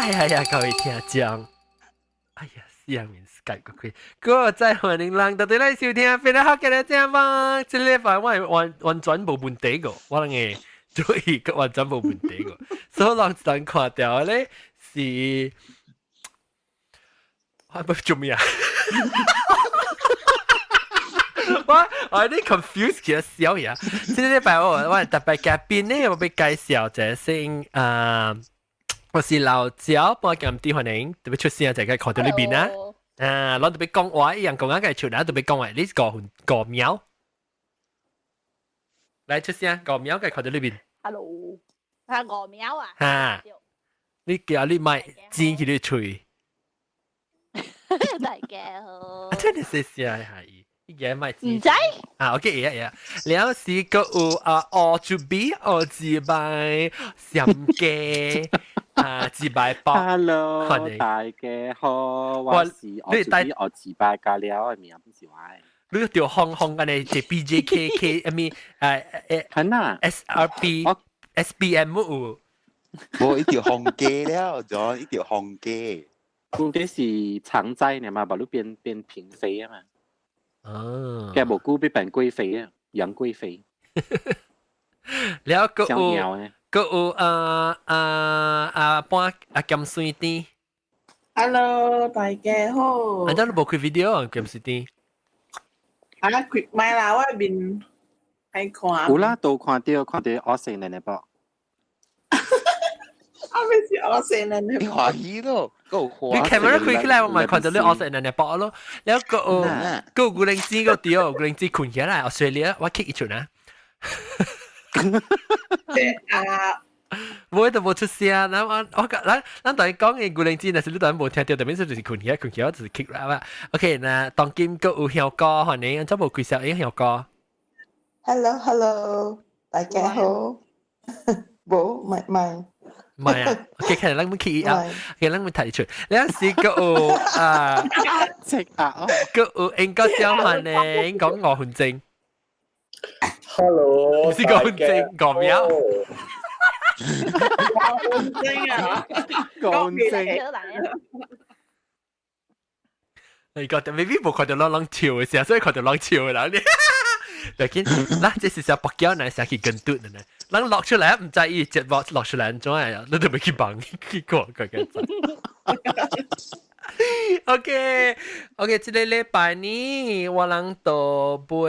哎呀呀，各位聽眾，哎呀，死人面 Skype 個開，閣再歡迎人到底來收聽，變得好嘅咧，正嘛？這禮拜我係完完全無問題個，我人嘅注意個完全無問題個，所以人一旦看到咧是，我不做咩啊？我有啲 confused 其實小嘢。這禮拜我特別嘉賓咧，我欲介紹一聲啊。我是老趙，幫我撳啲歡迎，特別出聲就係看到呢邊啦。啊，攞特別講話一樣講緊嘅出嚟，特別講話，你個個喵，來出聲，個喵嘅看到呢邊。 Hello，係個喵啊？嚇！你叫你咪剪起你喙。大家好。啊，真係謝謝係。伊個咪唔知啊，OK，會會。了是閣有啊，烏珠比烏自擺上家啊，自擺包。 Hello，大家好，我是烏珠比烏自擺加了的名，不是我的。你著紅紅按呢，這 BJKK，啥物係呐 SRB SBM 有。無伊著紅雞了，就伊著紅雞。這是常在呢嘛，把你變變嬪妃啊嘛。哦。嘅無久欲變貴妃啊，楊貴妃。了閣有閣有啊啊啊半啊鹹水甜。 Hello，大家好。啊，你無開 video 啊，鹹水甜。啊，開咪啦，我面愛看。有啦，都看著看著惡性奶奶啵。啊，咩是惡性奶奶？你歡喜咯，夠你 camera 開起來，我咪看到你惡性奶奶啵咯。了閣有閣有古靈精個對，古靈精睏起來，Australia，我 kick 伊出啊。啊！無都無出聲，咱我我咱咱同伊講嘅古靈精，但是你當無聽到，特別是就是睏起來，睏起來就是 kick 啦。OK，那當今閣有香哥，歡迎，怎無開小英香哥？Hello，Hello，大家好。無，唔係。唔係啊，OK，看咱們去啊，OK，咱們睇出，兩時閣有啊，即啊，閣有英國小歡迎，講5分鐘。 Hello，唔是5分鐘，5秒。5分鐘啊，5分鐘。你覺得 maybe 無看著攏攏笑嘅時候，所以看著攏笑嘅啦。你，別緊，嗱，這是小北京人寫去跟嘟的呢。人落出來唔知伊節目落出來按怎樣，你都袂去幫去過個個。OK OK，這個禮拜呢，我人都會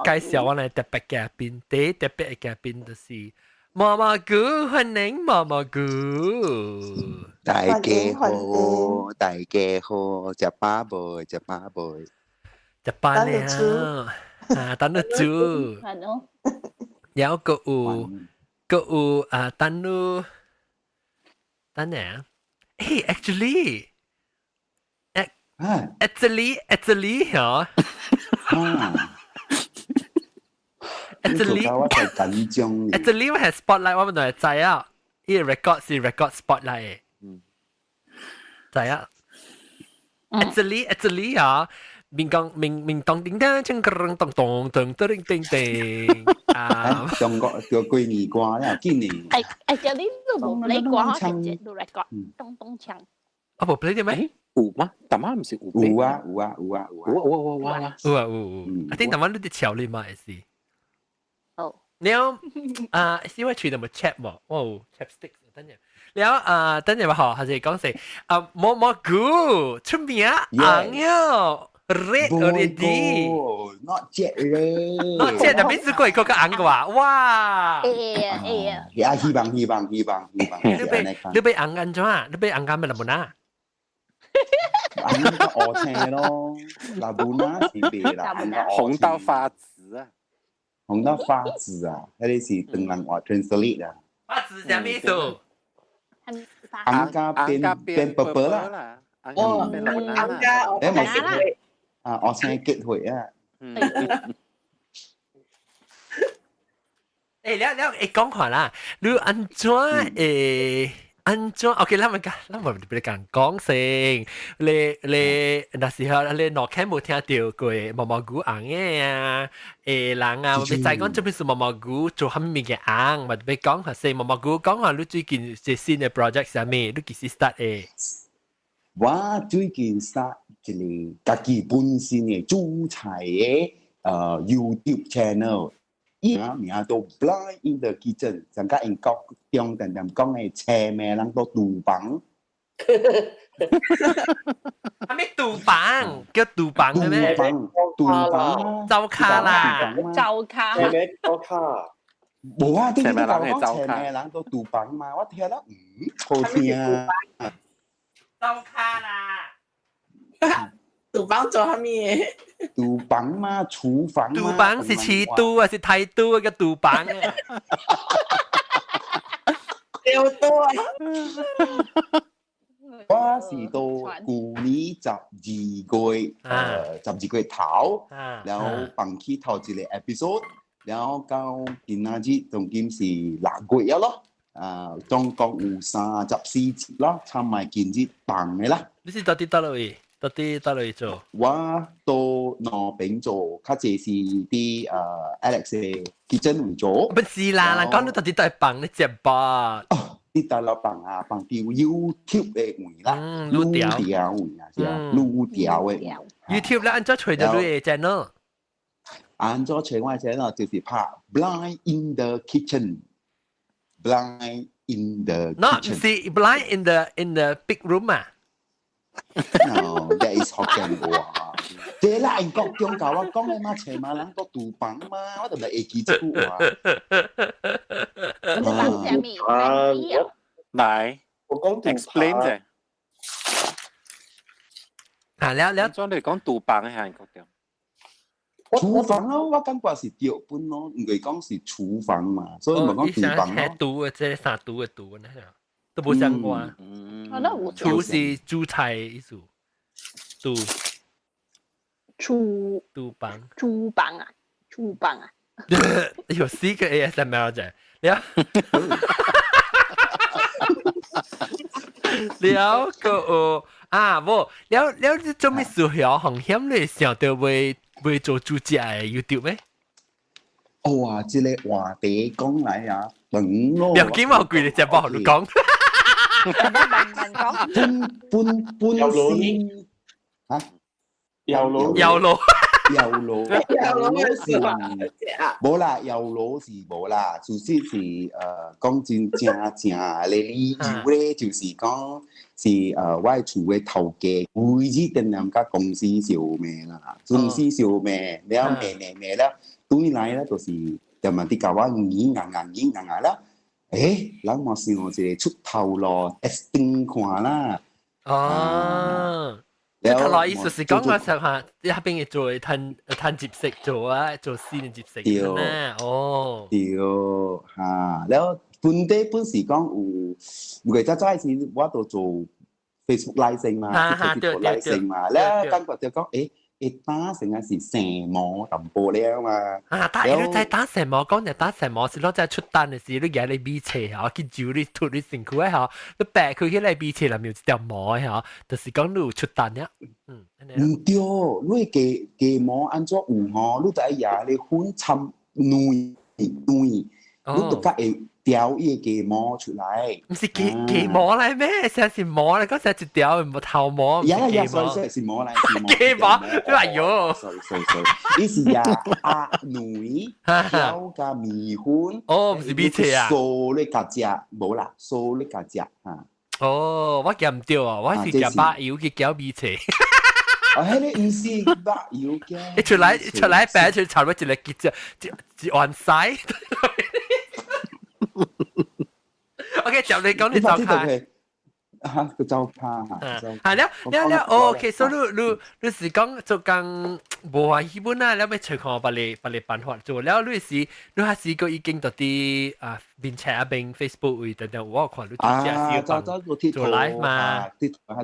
介紹我來特別嘉賓，第一特別的嘉賓就是毛毛菇，歡迎毛毛菇。大家好，大家好，食飽無？食飽無？食飽了，啊，等你煮。然後閣有閣有啊，等你。等下，誒，actually，actually actually 嚇，actually 我係緊張。 actually 我係 spotlight，我們就係知啊，伊 record 是 record spotlight 嘅，知啊。actually actually 啊，明講明明當叮當，鏘鏘咚咚咚咚叮叮啊！中國叫幾年歌了，今年。誒誒，這你都無 play 歌，直接都 record 咚咚鏘。啊，無 play 啲咩？有嗎？大媽唔是有。有啊有啊有啊有啊有有有有啊有啊有有。啊，頂大媽你佇橋裡嘛會是？哦。了啊，是我喙度無 chap 無？哦，chapstick 等陣。了啊，等陣吧，嗬，還是講是啊，毛毛菇出名紅喲。Red already. Not yet 咧。 Not yet，但邊次過個個紅嘅話，哇！會啊會啊。啊，希望希望希望希望。你欲紅按怎啊？你欲紅甲咩來無哪？紅個烏青咯，老母哪是白啦，紅到發紫啊！紅到發紫啊！彼個是唐人話 translate 啊。發紫啥物意思？紅甲變變白白啦。哦，紅甲誒，冇事。啊，烏青結血啊！誒，了了，會講看啦，你按怎會按怎？OK，咱咪講，咱咪別講講先。你你若是候你內開無聽著過毛毛菇紅的啊？誒人啊，欲知講這邊是毛毛菇做啥物物件紅，嘛欲講下先毛毛菇講下你最近這新的 project 啥物？你幾時 start 的？我最近 start 一個家己本身的煮菜的YouTube channel，伊名做 Blind in the Kitchen，上甲英國中定定講的斜命人佇廚房。啥物廚房？叫廚房的咩？廚房，廚房，灶跤啦，灶跤。斜命灶跤。無啊，對你講講斜命人佇廚房嘛，我聽了，嗯，好聽。灶跤啦。廚房做啥物？廚房嘛，廚房嘛。廚房是市都啊，是台都個廚房啊。掉多啊！我是到舊年十二月，12月頭，然後放起頭一個 episode，然後到今仔日當今是6月咯，啊，總共有34集咯，參埋今日放的啦。你是到底佗落去？到底佗落去做？我到兩邊做，較濟是佇Alex 的 kitchen 位做。不是啦，人講你到底佗放你接吧？哦，你佗落放啊，放佇 YouTube 的位啦，嗯，愈調位啊，是啊，愈調的。 YouTube 咧，按怎揣著你的 channel？按怎揣我的 channel 就是拍 Blind in the Kitchen，Blind in the ，No，毋是 Blind in the big room 啊。 No, that is 福建話。這啦，英國中教我講的嘛，斜馬人佇廚房嘛，我就袂會記這句話。你講啥物？啊，來，我講 explain 者。啊，了了，怎你講廚房的韓國中？廚房咯，我感覺是對本咯，毋會講是廚房嘛，所以咪講廚房咯。廚的，這啥廚的廚呢？都無相關。我都有。廚是煮菜意思，廚廚廚房。廚房啊，廚房啊。有四個 ASMR 啫，了了個啊，無了了，你做咩事曉風險？你想著欲欲做煮食的 YouTube 咩？哇！這個話題講來啊，長咯。要緊我規個節目你講。慢慢講。本本本身啊，油腦油腦油腦油腦是無啦，油腦是無啦，事實是講真正正的理由咧，就是講是我厝的頭家每日定定佮公司相罵啦，公司相罵了罵罵罵了，轉來咧就是就嘛佇共我硬硬硬硬硬啦。誒，人嘛想一個出頭路，testing 看啦。哦，出頭路意思是講我想下，你彼邊會做趁趁接食做啊，做新的接食對哦，對哈，了本地本是講有，唔過早早時我都做 Facebook Live 先嘛，對 live 先嘛，了感覺就講誒。會打成啊是生毛淡薄了嘛。啊，打你知打生毛，講就打生毛是攞在出單的時，你舉你米冊吼，去揪你塗你身軀吼，你掰開彼個米冊內面有一條毛的吼，就是講你有出單了。嗯，毋對，你雞雞毛按怎有吼？你就愛舉你粉摻卵卵，你就較會調伊個雞毛出來。毋是雞雞毛來咩？成是毛來，講成一條無頭毛。呀呀，所以所以是毛來，雞毛，哎喲，sorry sorry sorry，伊是舉鴨卵，調佮麵粉。哦，毋是米冊啊。酥咧共食，無啦，酥咧共食哈。哦，我夾毋對啊，我是夾肉油去攪米冊。啊，彼个毋是肉油攪。一出來出來白出差不多一個結一一碗屎。OK，就你講你灶跤。嚇，個灶跤嚇。係了了了，OK，所以你你你是講做工無歡喜本啊，了欲揣看別个別个辦法做，了你是你還是個已經佇佇啊面冊啊邊 Facebook 位等等，我有看你煮食是有做 live 嘛？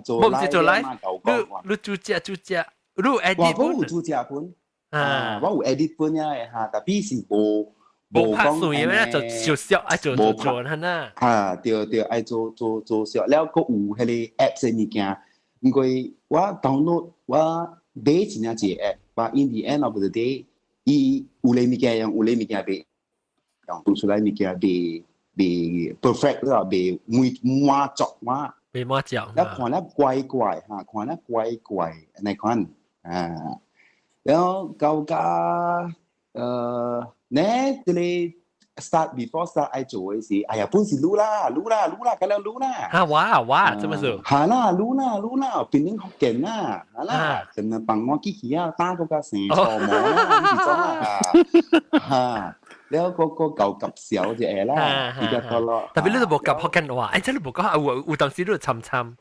做毋是做 live，你你煮食煮食，你有 edit 我有煮食本，啊，我有 edit 本呀嚇，但是無。無拍算咩？就就小愛做做做，係呐。嚇，對對，愛做做做小，了閣有彼个 app 的物件，因為我 download 我買真正一個 app，but in the end of the day，伊有咧物件用，有咧物件袂用，做出來物件袂袂 perfect 啦，袂滿滿足我。袂滿足。了看了怪怪嚇，看了怪怪，按呢款啊，了到甲呢，這个 start before start 愛做的時，哎呀，本是滷啦，滷啦，滷啦，咁樣滷啦。啊，哇哇，怎麼做？係啦，滷啦，滷啦，變成福建啦，係啦，真係幫我機器啊，打個個成錯毛啦，呢種啦，嚇，了個個舊及小就會啦，比較多咯。特別你都無夾福建話，哎，真係無講啊，有有當時你都參參。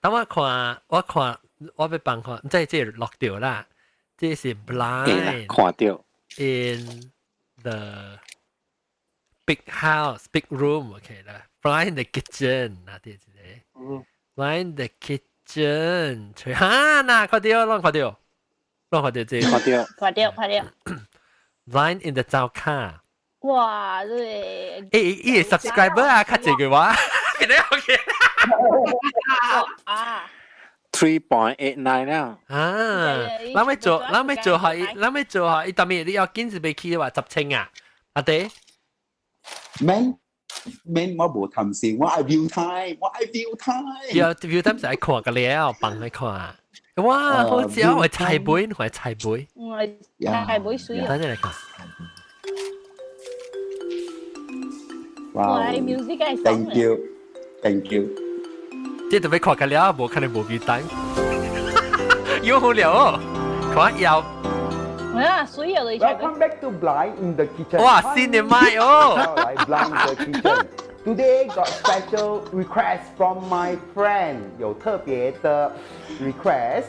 等我看，我看，我欲幫看，這這落掉啦，這是 blind。看著。 In the big house, big room, OK 啦。Blind in the kitchen，嗱啲字咧。Blind in the kitchen，吹哈嗱，看著，攏看著，攏看著這。看著，看著，看著。 Blind in the 灶跤。哇，這個。欸，伊個 subscriber 啊，較濟過我。邊個 OK？啊。 3.89啦。啊，咱欲做，咱欲做下，咱欲做下，伊當面你要緊是欲去話十千啊，阿弟。免免，我無貪心，我愛 view time，我愛 view time。要 view time 就愛看個了，放來看。哇，好食，我菜杯，我菜杯。我菜杯水。等陣來看。哇，music 係 Thank you，Thank you。這特別看個了，無可能無 view time。有好了哦，看要。啊，水有嚟。 Welcome back to Blind in the Kitchen。哇，新的麥哦。來 Blind in the Kitchen。Today got special request from my friend，有特別的 request，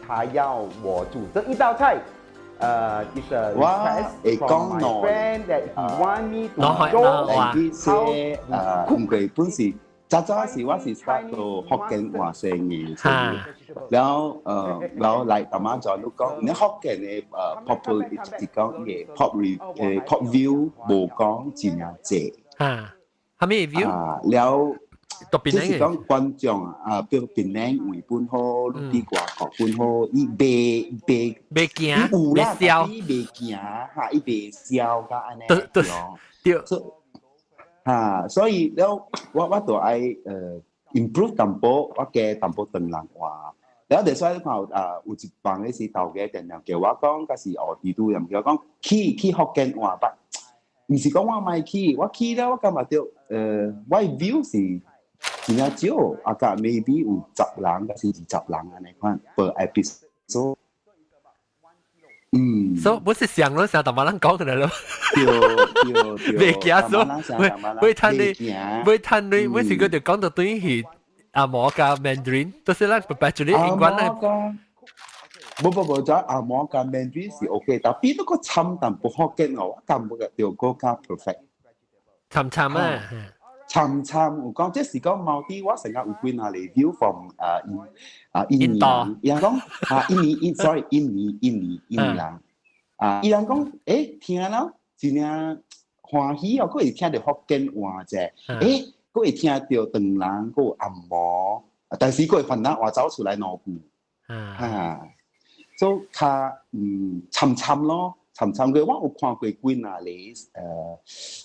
他要我煮這一道菜。It's a request from my friend that he want me to show how to cook。本是早早時我是 start 做福建話聲嘅，然後然後來大媽就你講，你福建的pop 是講伊的 pop re pop view 無講真正濟。啊，啥物 view？啊，了，就是講觀眾啊，比如檳榔為本好，你佇外國本好，伊袂袂袂驚，有啦，袂銷，伊袂驚哈，伊袂銷甲按呢。對對對。哈，所以了，我我就愛improve 淡薄，我加淡薄唐人話。了後所以看啊，有一幫的是頭家定定叫我講，抑是學地拄又叫我講去去福建話捌，毋是講我莫去，我去了我感覺著我 view 是真正少，啊甲 maybe 有十人，抑是20人按呢款 per episode。嗯，所以我是想咯，想淡薄人講嘅咯。對對對，袂驚所，會會趁你，會趁你，每次佢就講到對去紅毛佮 Mandarin，都是咱白白做你英文咧。無無無，就紅毛佮 Mandarin 是 OK，但比那個摻淡薄福建話，我感覺著閣較 perfect。摻摻啊！摻摻有講，這是講毛啲，我成日有幾若 review from 啊印啊印尼，伊人講啊印尼印 sorry 印尼印尼印尼人啊，伊人講欸聽了真正歡喜哦，閣會聽著福建話者，欸閣會聽著唐人，閣有紅毛，但是閣會番仔話走出來兩句，啊，所以較摻摻咯。摻摻過，我有看過幾若個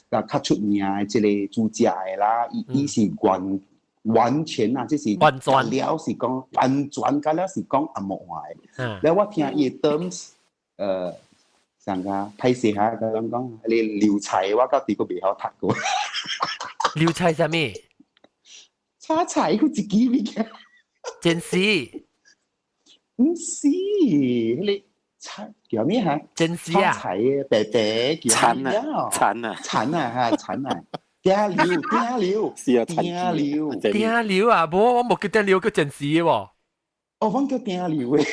較較出名的這個煮食的啦，伊伊是完完全啊，這是完全了是講完全，甲了是講紅毛話的。了我聽伊的 terms，上個歹勢下，甲人講，彼个流菜我到底閣袂曉讀過。流菜啥物？炒菜閣一支物件。煎絲？毋是，彼个。菜叫咩嚇？煎絲啊！菜的白白叫殘啊！殘啊！殘啊！嚇殘啊！鼎流鼎流，是啊，鼎流鼎流啊！無我無叫鼎流，叫煎絲喎。哦，阮叫鼎流的，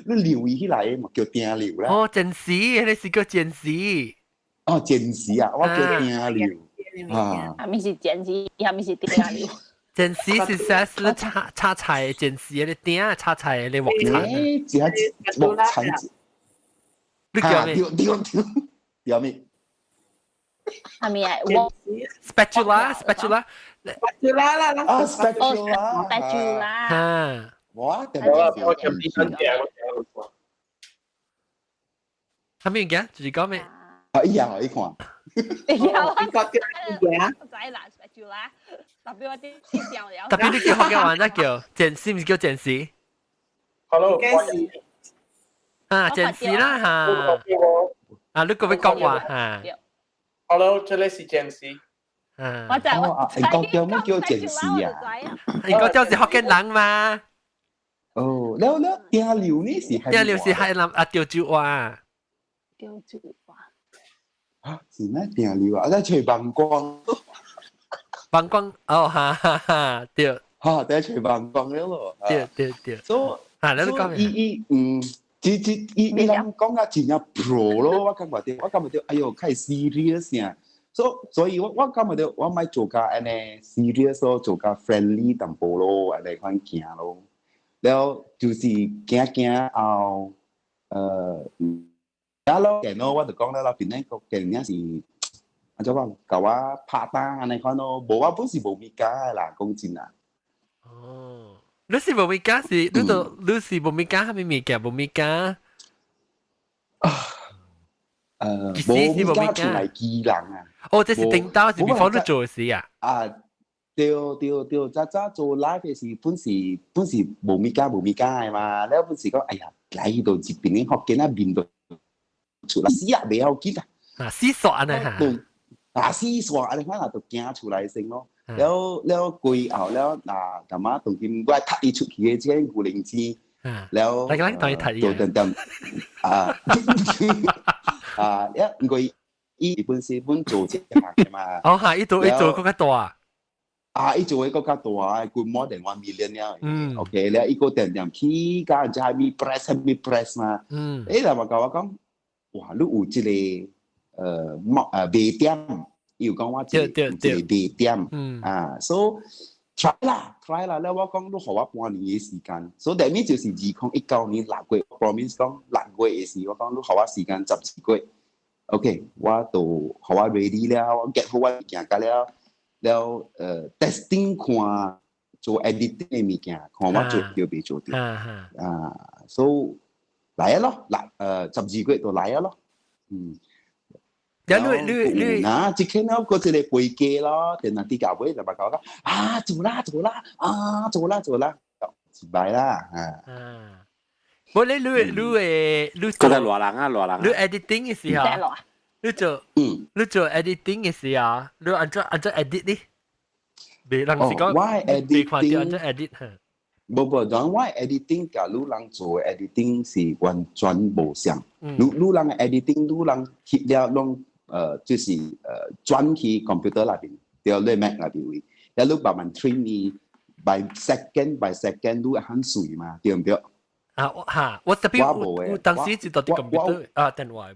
你留意起來嘛叫鼎流啦。哦，煎絲，彼是叫煎絲。哦，煎絲啊，我叫鼎流啊。啥物是煎絲，啥物是鼎流？煎絲是啥？是炒炒菜煎絲，你鼎炒菜你鑊鏟。欸，這鑊鏟。你叫咩？對對對，叫咩？係咪啊？Spatula spatula spatula 啦，啊 spatula spatula 嚇，我我我前邊真嘅，我係咩嘅？就是講咩？哎呀，你看。有啊，覺得嘅。我知啦，spatula，特別我啲啲了。特別你叫福建話，那叫剪絲，唔是叫剪絲？ Hello，啊，剪絲啦嚇。啊，你個要講話嚇。 Hello，這裡是剪絲。啊，我就哦，英國叫乜叫剪絲啊？英國叫是福建人嘛？哦，了了，碇流呢是碇流是海南啊，潮州話。潮州話。啊，是咩碇流啊？在吹膀胱。膀胱哦，哈哈哈，對。哈，在吹膀胱了咯。對對對。所以啊，你講伊伊嗯。這這伊伊人講甲真正 pro 咯，我感覺著，我感覺著，哎喲，較 serious 啊，所以我感覺著，我莫做甲按呢 serious 咯，做甲 friendly 淡薄咯，按呢款行咯，了就是行行後，啊咯，電腦我就講了啦，邊咧個電影是，按怎講，共我拍檔按呢款咯，無我本是無物件的啦，講真啊。哦。你是無物件是，你都你是無物件，啥物物件無物件？無物件出來機人啊！哦，這是頂刀是 before 你做的事啊？啊，對對對，早早做 live 的時，本是無物件無物件的嘛，了本是講，哎呀，來到這邊的福建啊面就出來，死啊，袂曉緊啊！啊，死煞按呢嚇！啊，死煞按呢款啊，就行出來先咯。了了過後了，嗱，阿媽當今我讀伊出去的這個牛靈芝，了做點點啊啊，因為伊本身本做這行的嘛。哦哈，伊做伊做閣較大。啊，伊做的閣較大，佢 more than 1 million 了。嗯。OK，了伊個點點起，加人家咪 press 咪 press 嘛。嗯。誒，人嘛共我講，哇，你有這個莫賣點。伊有講我一個一個賣點，啊，so try 啦，try 啦，了我講你予我半年的時間，所以 that means 就是2019年6月，promise 講6月的時，我講你予我時間12個月，OK，我就予我 ready 了，我 get 好我物件了，了testing 看做 editing 的物件，看我做著袂做著，啊，so 來啊咯，來12月就來啊咯，嗯。你你你嗱，這間嗰個一個背機咯，電腦啲教會就咪講啊，做啦做啦，啊做啦做啦，一擺啦，啊。啊，無你你你會你做得偌人啊偌人，你 editing 嘅時候，你做你做 editing 嘅時候，你按怎按怎 edit 呢？別人是講，我 editing 看到按怎 edit 嚇。無無，但我 editing 佮汝人做 editing 是完全無相。汝汝人 editing，汝人翕了攏。就是轉去 computer 內邊，對，你 Mac 內邊位，了你慢慢 trim 呢，by second by second，你會很水嘛，對毋對？啊，哈，我特別我我當時就到啲 computer 啊電話。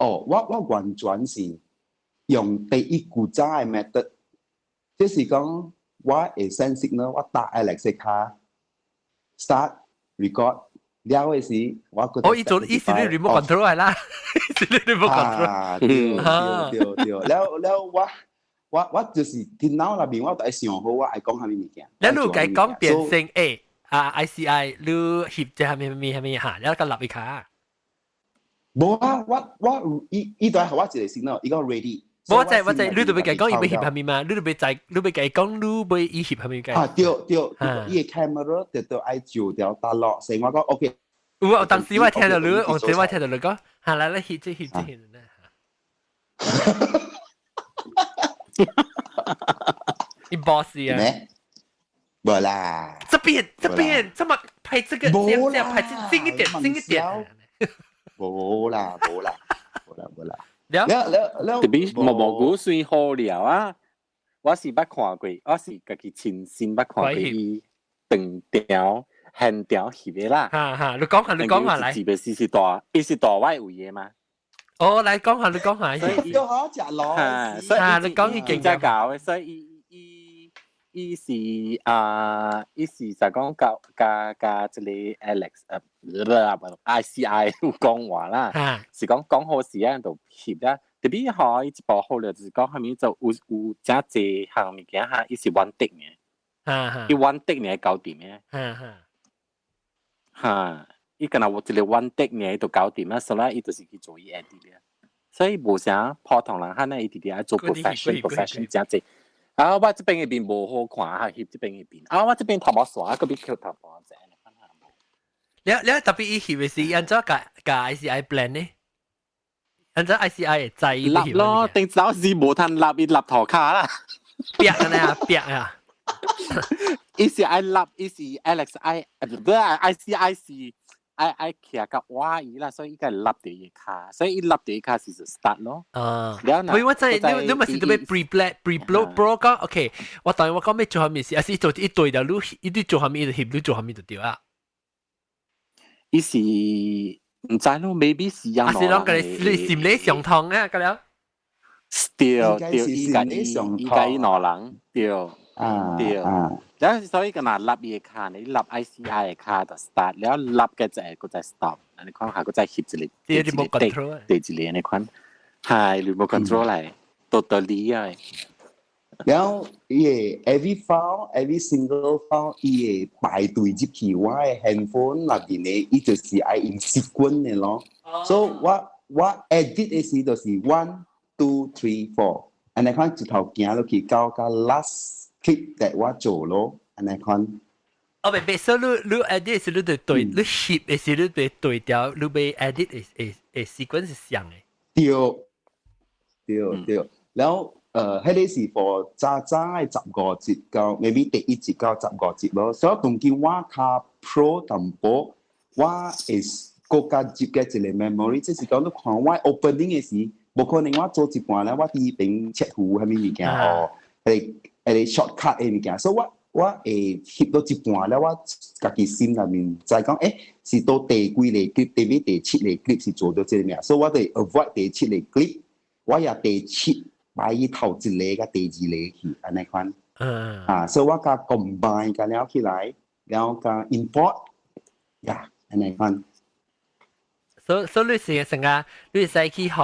哦，我完全是用第一古早的 method，就是講我會 send signal，我打 Alexa 卡，start record。了嘅時，我覺得哦，伊做伊是你 remote control 係啦，是你 remote control。啊，對對對對，了了我我就是電腦內面，我就愛想好我愛講啥物物件。了你有共講變成 A 啊 ICI，你翕這啥物物啥物嚇，了個立一卡。無啊，我我伊伊都係予我一個 signal，伊講 ready。我知我知，你都欲共講伊欲翕啥物嘛？你都欲知，你欲共講你欲伊翕啥物計？啊對對，伊個 camera 就都愛照條打落，所以我講 OK。有啊，當時我聽到你，當時我聽到你講，嚇來來翕這翕這翕呢。伊 boss 啊？咩？無啦。這邊這邊，這麼拍這個，這樣這樣拍近一點，近一點。無啦無啦無啦無啦。了了了特別毛毛菇算好料啊！我是捌看過，我是家己親身捌看過伊長條、現條翕的啦。哈哈，你講下，你講下來。特別是大，伊是大位位的嘛？哦，來講下，你講下。所以都好食咯。所以啊，你講伊勁真搞的，所以伊伊伊是啊，伊是就講教教教這個 Alex ICI 有講話啦，是講講好時啊，就翕啦，特別嗬，伊一部好了，就是講後面就有真濟項物件哈，伊是 one take 嘅，伊 one take 呢搞掂嘅，哈，伊敢若有一個 one take 呢就搞掂啦，所以伊就是去做伊 edit 嘅，所以無啥普通人漢呢，伊直直愛做 profession，profession 真濟。啊，我這邊嘅面無好看，啊，翕這邊嘅面，啊，我這邊頭毛線，閣比扣頭毛濟。你特別伊翕嘅是按怎共共 ICI blend 呢？按怎 ICI 會知伊立咯，定早時無通立伊立塗跤啦。壁啊，壁啊！伊是愛立，伊是 Alex 愛，唔係 ICI 是愛愛徛較歪伊啦，所以伊個立佇伊跤，所以伊立佇伊跤是就 start 咯。啊，所以我知你咪是特別 pre plan pre pro pro 講，OK，我當我講欲做啥物事，還是做一對了，你伊你做啥物就翕，你做啥物就對啊。伊是毋知咯，maybe 是樣。啊是攏共你心理相通啊，個了。對對，伊共伊伊共伊兩人對。對，แล้ว所以個若立伊的跤，你立 ICI 的跤就 start，了立嘅就會閣再 stop，你看下閣再翕一個，第一個 control，第一個你看，係你無 control 嚟，totally 啊。然後伊個 every file every single file 伊會排隊入去我的 handphone 內邊的，伊就是愛用 sequence 的咯。所以我 edit 的時就是 one two three four，按呢款一頭行落去到到 last clip that 我做咯，按呢款。哦，袂袂，所以你你 edit 是你對對，你翕的是你對對調，你欲 edit 的的的 sequence 是像的。對對對，然後。彼個是 for 早早的15集到 maybe 第一集到15集咯。所以當今我較 pro 淡薄，我會閣較入嘅一個 memory，即是講你看我 opening 的時，無可能我做一半咧，我佇邊切符啥物物件哦，彼個 shortcut 的物件，所以我我會翕到一半咧，我家己心內面知講，是到第幾個 clip，第尾第七個 clip 是做到這個物，所以我就 avoid 第七個 clip，我也第七。擺伊頭一個佮第二個去，按呢款。啊，所以我共 combine 共了起來，然後共 import，呀，按呢款。所以你是成個，你使去學，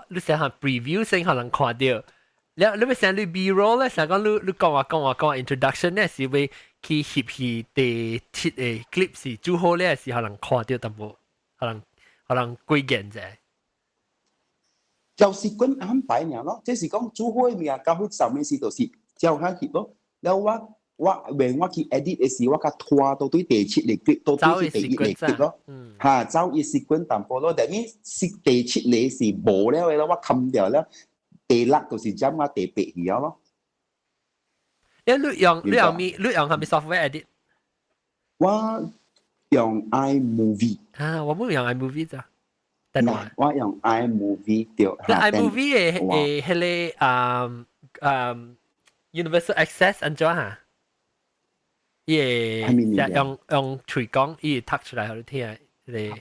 你使學 preview 先可能看到。了，你欲先你 B roll 咧，成講你你講話講話講話 introduction 咧，是會去翕去第七個 clip 是做好咧，是可能看到淡薄，可能可能幾件啫。就是滾安排爾咯，這是講煮好的物件，交去上面時就是照遐翕咯。了我我when 我去 edit 的時，我較拖到對第七個 clip，到對第一個 clip 咯。哈，走伊 sequence 淡薄咯，但係是第七個是無了的咯，我冚掉了。第六就是佔我第八去咯。你用咩？你用啥物 software edit？我用 iMovie。啊，我無用 iMovie 咋。我用 iMovie 對。 iMovie 的的彼個Universal Access 按怎哈？伊會用用喙講，伊會讀出來予你聽。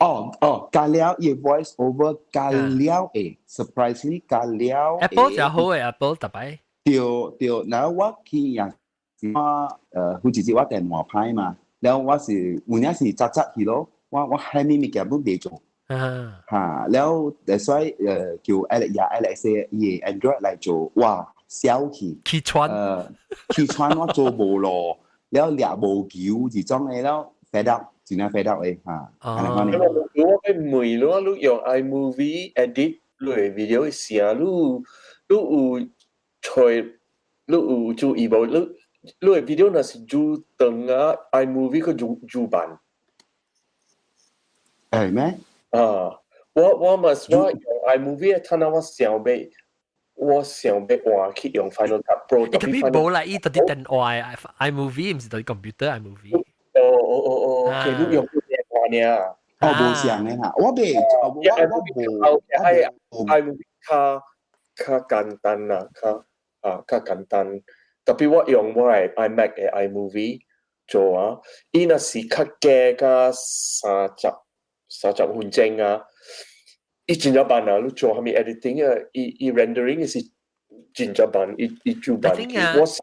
哦哦，加了伊 voice over 加了會，surprisingly 加了。 Apple 就好嘅，Apple 特別。對對，然後我去也我好似我電話歹嘛，然後我是有影是早早去咯，我我啥物物件攏袂做。哈，然後所以叫 Alex 也 Alex 伊 Android 來做，哇，小氣。氣喘。氣喘我做無路，了掠無球這種的了，fed up，真正 fed up 的哈。哦。我欲問你，你用 iMovie edit 你的 video 時啊，你你有揣，你有注意無？你你的 video 若是煮長啊，iMovie 閣煮煮慢。會咩？啊，我我嘛是我用 iMovie，趁啊我想欲，我想欲換去用 Final Cut Pro。特別無啦，伊佇電話 iMovie 毋是佇 computer iMovie。哦哦哦哦，OK，你用電話爾。哦，無相的哈，我袂，我我無，iMovie 較較簡單啦，較啊較簡單。特別我用我的 iMac 的 iMovie 做啊，伊若是較加較30分鐘啊，伊真正慢啊！你做啥物 editing 啊？伊伊 rendering 是真正慢，伊伊做慢。我想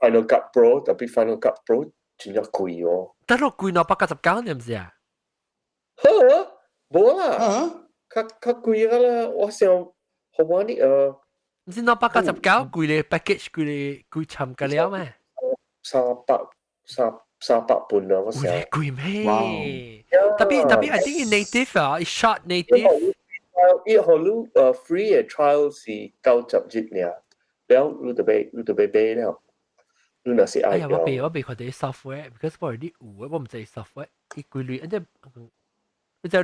Final Cut Pro，特別 Final Cut Pro 真正貴哦。得咯，貴299，你毋是啊？呵，無啦，較較貴個啦，我想好玩啲啊！唔知299幾個 package 幾個幾參加了咩？三百三百半啊！我想。貴咩？特別特別，I think native 啊，shot native。伊予你free 嘅 trial 是90日爾，了你就欲買了。你若是愛哎呀，我未看到 software，because 我啲有我唔知 software，伊規類，即你就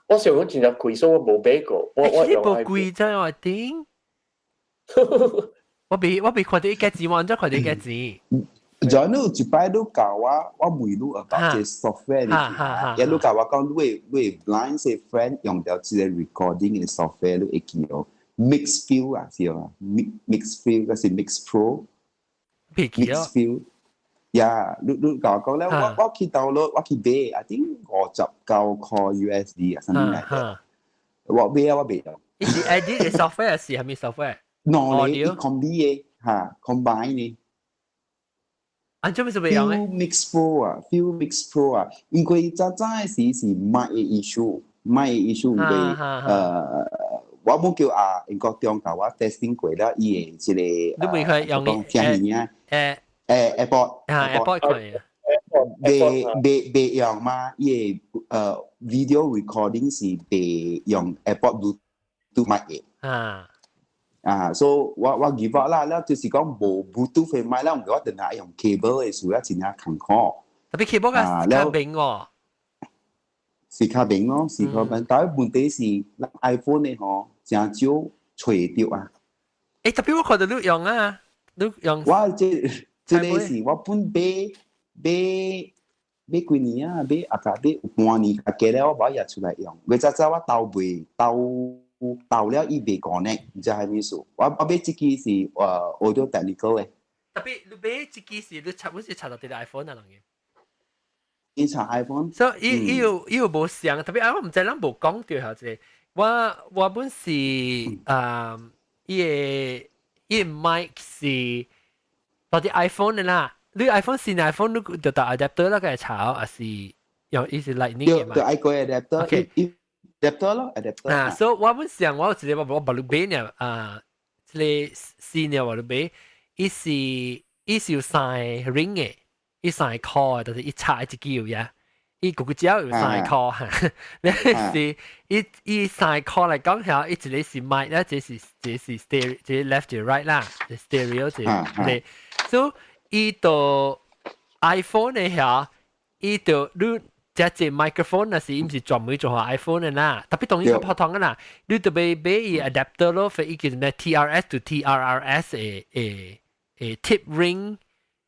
我想講真正貴，所以我無買過。我用無貴啫，我頂。我未看到伊價錢，我怎看到伊價錢？就你有一擺你教我，我問你 about 這 software 嘅，一你教我講你會 blind 些 friend 用到這個 recording 嘅 software，你會記哦，Mixfield 啊，是啊，Mixfield 嗰是 Mix Pro。Mix Field，呀，你教我講咧，我去 download，我去買，I think 59塊 USD 啊，啥物來嘅？我買啊，我買咗。伊是 edit 嘅 software 是係咪 software？ No，你 combi 嘅嚇，combine 呢。啊，做咩做咩用咧？Mix Pro 啊，Field Mix Pro 啊，因為早早嘅時是麥嘅 issue，麥嘅 issue 因為我冇叫啊，英國中教我 testing 過啦，伊嘅這個你未去用呢？聽耳啊？AirPod 啊，AirPod 佢未未未用嘛？伊個video recording 是袂用 AirPod Bluetooth 麥嘅。啊。啊，所以我 give up 啦，了就是講無 Bluetooth 嘅麥啦，我等下用 cable 嘅時候真正艱苦。特別 cable 較較平喎。是較平咯，是較平。但係問題是，iPhone 嘅吼，真少揣著啊。欸，特別我看到你用啊，你用。我這個是我本買買買幾年啊，買啊個買有半年較加了，我無也出來用。我早早我鬥袂鬥。鬥了伊袂 connect，唔知係咩意思。我買這支是Audio Technica 嘅。特別你買這支是你插，本是插到啲 iPhone 啊，啷嘅？你插 iPhone？所以伊有無像，特別啊，我唔知咱無講到下這個。我本是啊，伊個 mic 是到啲 iPhone 嘅啦。你 iPhone 是 iPhone，你就帶 adapter 啦，個插，還是用伊是 Lightning 嘅嘛？對，愛個 adapter。 OK。 adapter 咯，adapter。啊，所以我本想我直接我把你買呢啊，這個新呢我你買，伊是有三個 ring 嘅，伊三個箍，就是伊插一支有呀，伊個個隻有三個箍哈，你是伊三個箍來講下，伊一個是麥啦，這是 stereo，這 left 這 right 啦，stereo 這個，所以伊到 iPhone 嘅下，伊就你。這隻 microphone 那是伊毋是專門做 iPhone 的啦，特別當然較普通的啦，你就欲買伊 adapter 咯，伊叫咩 TRS to TRRS 的 tip ring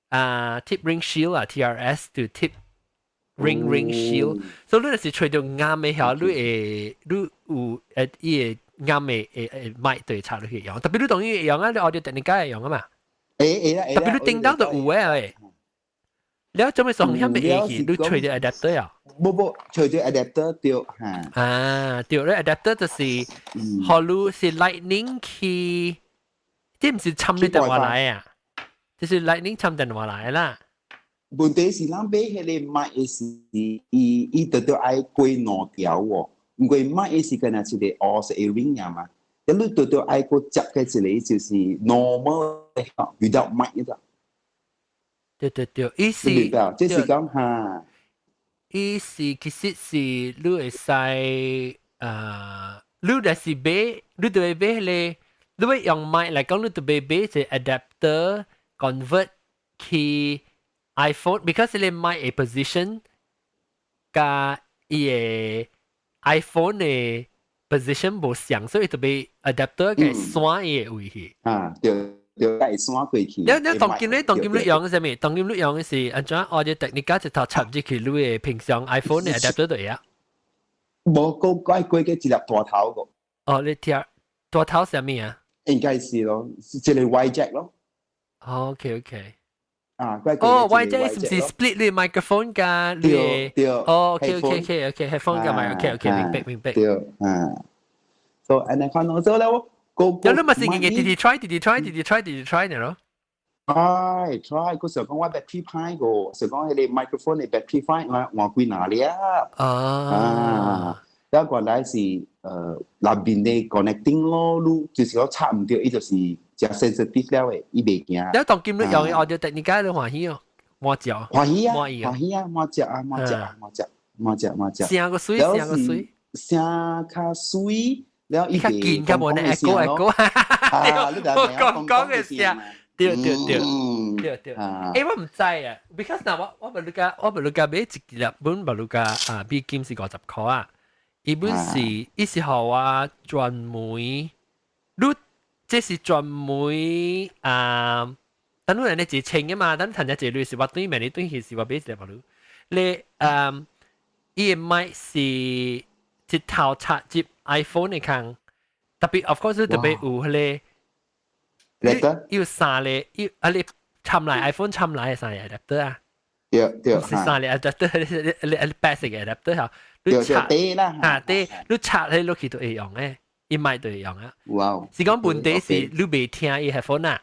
啊 tip ring shield 啊 TRS to tip ring shield，所以你若是揣著啱的下，你會你有伊會啱的會麥對插落去用，特別你當然會用啊，你 Audio Technica 會用啊嘛，會會啦，特別你叮當就有的。你做咩送遐會去？你揣著 adapter 啊？無無，揣著 adapter 對嚇。啊，對，你 adapter 就是，予你是 lightning 去，這毋是插你電話來啊？就是 lightning 插電話來啦。問題是咱買彼個麥的是，伊就著愛過兩條喎，因為麥的是敢若一個烏色的 ring 嘛，咁你就著愛閣接嘅一個就是 normal without 麥的。對對對，伊是，這是講哈，伊是其實是你會使你若是買，你就會買彼個，你欲用麥來講，你就欲買一個 adapter convert 去 iPhone，because 你麥的 position 佮伊个 iPhone 的 position 無相，所以就欲 adapter 嘅線伊個位去。啊，對。對，會線過去。你當今你用的啥物？當今你用的是按怎 Audio Technica 一頭插入去你的平常 iPhone 的 adapter 對啊？無個怪過個一粒大頭個。哦，你聽大頭啥物啊？應該是咯，一個 Y jack 咯。 OK OK。啊，哦，Y jack 是毋是 split 你 microphone 佮你？對對。哦，OK OK OK OK，headphone 佮咪 OK OK，明白明白。對，啊。所以按呢看到做了我。有你咪是日日直直 try，直直 try，直直 try，直直 try 呢咯。 try try，佢想講我 battery 歹個，想講彼個 microphone 的 battery 歹，我換幾若粒。啊。啊，了原來是內面的 connecting 咯，你就是講插毋著，伊就是誠 sensitive 了的，伊袂驚。你當今你用 audio technica 你歡喜哦，滿食。歡喜啊，歡喜啊，滿食啊，滿食啊，滿食，滿食滿食。聲個水，聲個水，聲較水，了伊較緊較無呢 echo echo。啊，你講講嘅聲。對對對對對。欸，我毋知啊，because 嗱我我咪你家我咪你家買一粒本咪你家啊，美金是50箍啊。伊本是伊是予我專門，你這是專門啊，等你人哋一千嘅嘛，等趁一隻鐳是我對面，你對去是我買一粒你，你嗯，伊嘅麥是一頭插入 iPhone 嘅空，特別 of course 特別有彼個，有三個，有啊你插來 iPhone 插來嘅三個 adapter 啊，對對，是三個 adapter，你你你 basic adapter 嚇。你插啦，嚇對，你插喺落去就會用嘅，伊麥就會用啊。哇！是講問題是你袂聽伊 headphone 啊。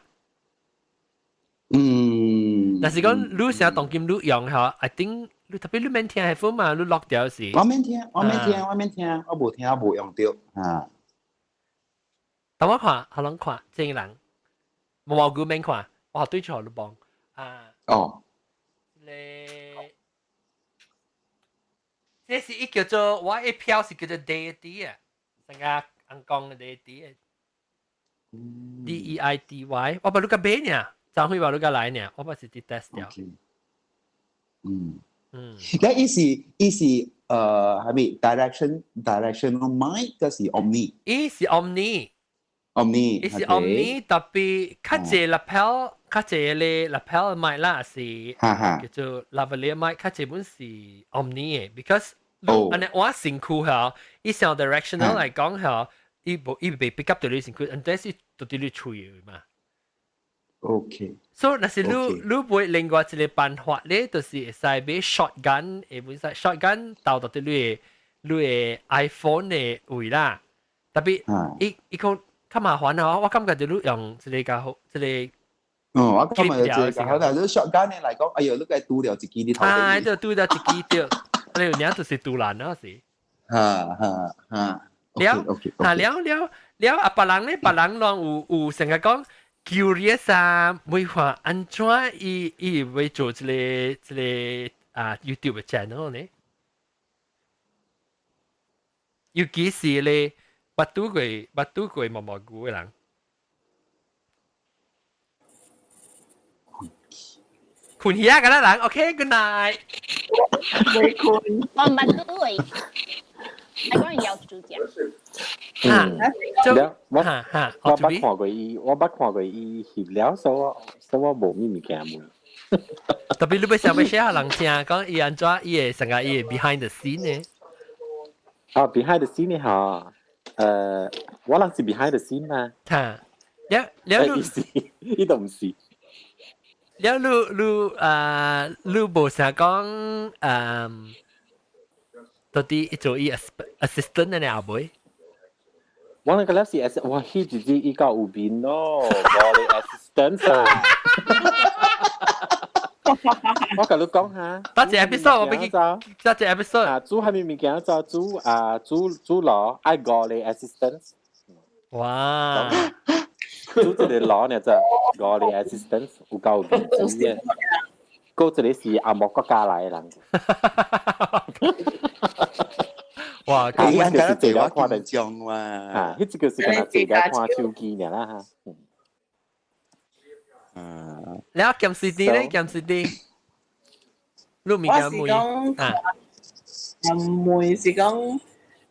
但是講你成當今你用嚇，I think 你特別你免聽 headphone 嘛，你落掉是。我免聽，我免聽，我免聽，我無聽，我無用著嚇。等我看，可能看這個人，無毛顧免看，我對錯你幫啊。哦。咧。這是伊叫做我一票是叫做 Deity 啊，成個人講嘅 Deity D E I D Y，我把你個買呢，張輝把你個來呢，我把是啲 test 掉。嗯嗯，那伊是伊是係咪 direction directional mic，還是 omni？伊是 omni。 omni。伊是 omni，特別較濟 lapel，較濟咧 lapel mic 啦，是叫做 lavalier mic，較濟本是 omni 嘅，because 按呢我身軀嚇，伊上 directional 來講嚇，伊無伊袂 pick up 到你身軀，但是到佇你喙嘅嘛。 OK。所以若是你你買另外一個辦法咧，就是會使買 shotgun，會本使 shotgun 到到佇你的 iPhone 的位啦。特別伊伊講較麻煩啊，我感覺就你用這個較好，這個。哦，我感覺這個較好，但是 shotgun 的來講，哎呦，你該拄了一支你頭。啊，就拄了一支對，你有領就是拄爛啊是。哈哈哈。了，啊了了了，啊別人咧，別人攏有有成日講 curious 啊，會話按怎伊伊會做這個這個啊 YouTube channel 呢？尤其是咧，捌拄過捌拄過毛毛菇的人。困起啊，個啦人，OK，good night。未困。我唔捌拄過，我講有主角。嚇，我我捌看過伊，我捌看過伊翕了，所以我所以我無咩物件問。特別你欲想欲寫人聽，講伊按怎伊會成個伊會 behind the scene 呢？啊，behind the scene 嚇，我人是 behind the scene 嘛。嚇，了了你，伊都毋是。了你你啊，你無啥講嗯，到底做伊 assistant 的呢後尾？我那個了是 ass，哇，彼一日伊夠有面咯，我的 assistant 啊。我共你講下，多謝 episode 我俾佢，多謝 episode。啊，煮啥物物件就煮啊，煮煮螺愛五個 assistant。哇！煮一個螺呢就五個 assistant 有夠面子嘅，嗰一個是阿摩國家來的人。哇！佢應該坐我看得上嘛。啊，彼個是敢若坐咧看手機爾啦嚇。啊！了鹹水啲咧，鹹水啲，你物件問啊？問是講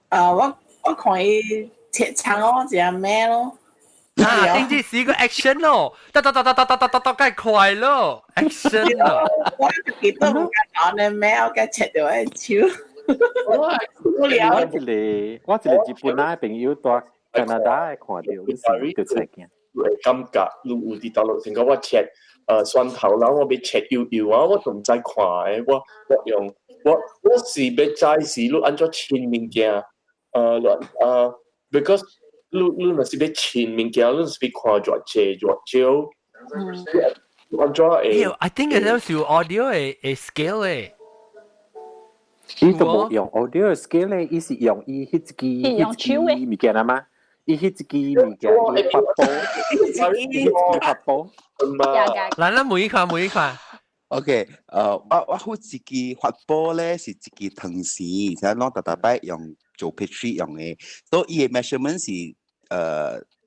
啊，我我看伊切腸哦，一咩咯？啊，頂次是個 action 咯，噠噠噠噠噠噠噠噠噠，快咯，action 咯。我記得唔敢講咧咩，我該切掉的手。我我一個我一個日本仔朋友蹛加拿大的看著，你是就出鏡。會感覺你有佇大陸先講我切蒜頭，然後我欲切幼幼啊，我都毋知看的，我我用我我是欲知是你按怎清物件，because 你你若是欲清物件，你是欲看偌濟偌少，按怎會？I think 有時 audio 會會 scale 的。伊都無用 audio scale 咧，伊是用伊彼一支彼一支物件啊嘛，伊彼一支物件，伊發波，伊彼一支發波。來啦，每一款每一款。 OK，我好一支發波咧是一支湯匙，就攞逐逐擺用做 pastry 用嘅，所以伊嘅 measurement 是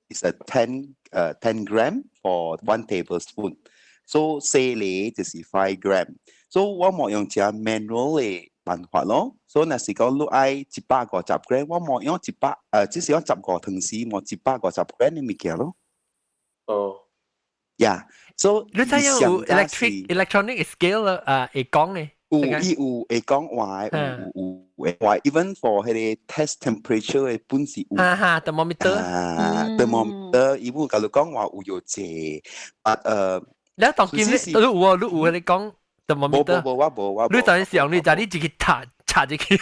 is a 10 gram for 1 tablespoon，so 細粒就是 5 gram，so 我無用隻 manual 嘅辦法咯，所以若是講你愛150 gram，我無用一百只是講15湯匙，無150 gram 嘅物件咯。哦。 Yeah，so 你知有 electronic scale 啊，會講嘅。有伊有會講話，有有有話，even for 彼個 test temperature 嘅本是有。哈哈，thermometer。啊，thermometer，伊本共你講話有有濟，啊你當今你你有啊？你有你講 thermometer？無無我無我。你當時用你就你自己插插入去。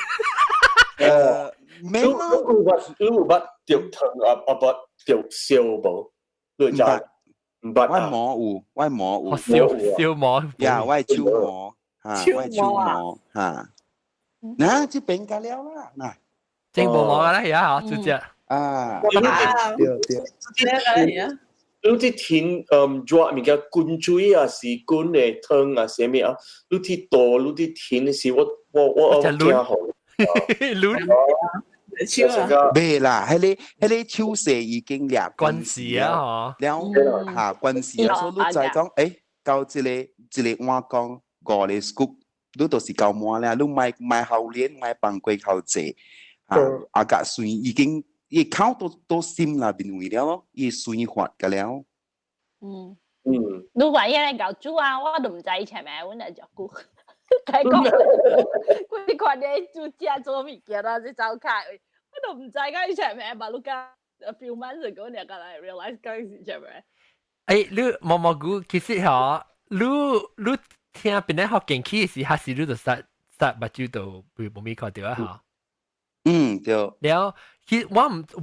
沒你有捌你有捌著湯啊啊捌著燒無？你知？毋捌。我摸有，我摸有。燒燒摸。呀，我手摸。嚇，我手摸嚇。嗱，這邊個了啦，嗱，正無摸啦，而家嗬，就只。啊，對對。你啲天熱物件滾水啊，是滾的湯啊，啥物啊？你啲倒，你啲天是我驚好。攆。手啊！未啦，彼個手勢已經掠關事啊，嗬。了嚇關事啊，所以你知講，到這個一個碗講五個 scoop，你就是夠滿啦，你莫莫後練，莫放過較濟，啊，啊甲水已經伊口都深啦，變位了咯，伊水發個了。你話伊來搞煮啊，我都毋知伊前面，阮來照顧。該講，佢看你煮食做物件啊，是走開，我都毋知講伊前面，嘛你講 a few months ago 你才來 realize 講是前面。你毛毛菇其實嗬，你聽邊個學見起時，還是你就實實目睭都無咪看到啊？嗬。嗯，對。了，其實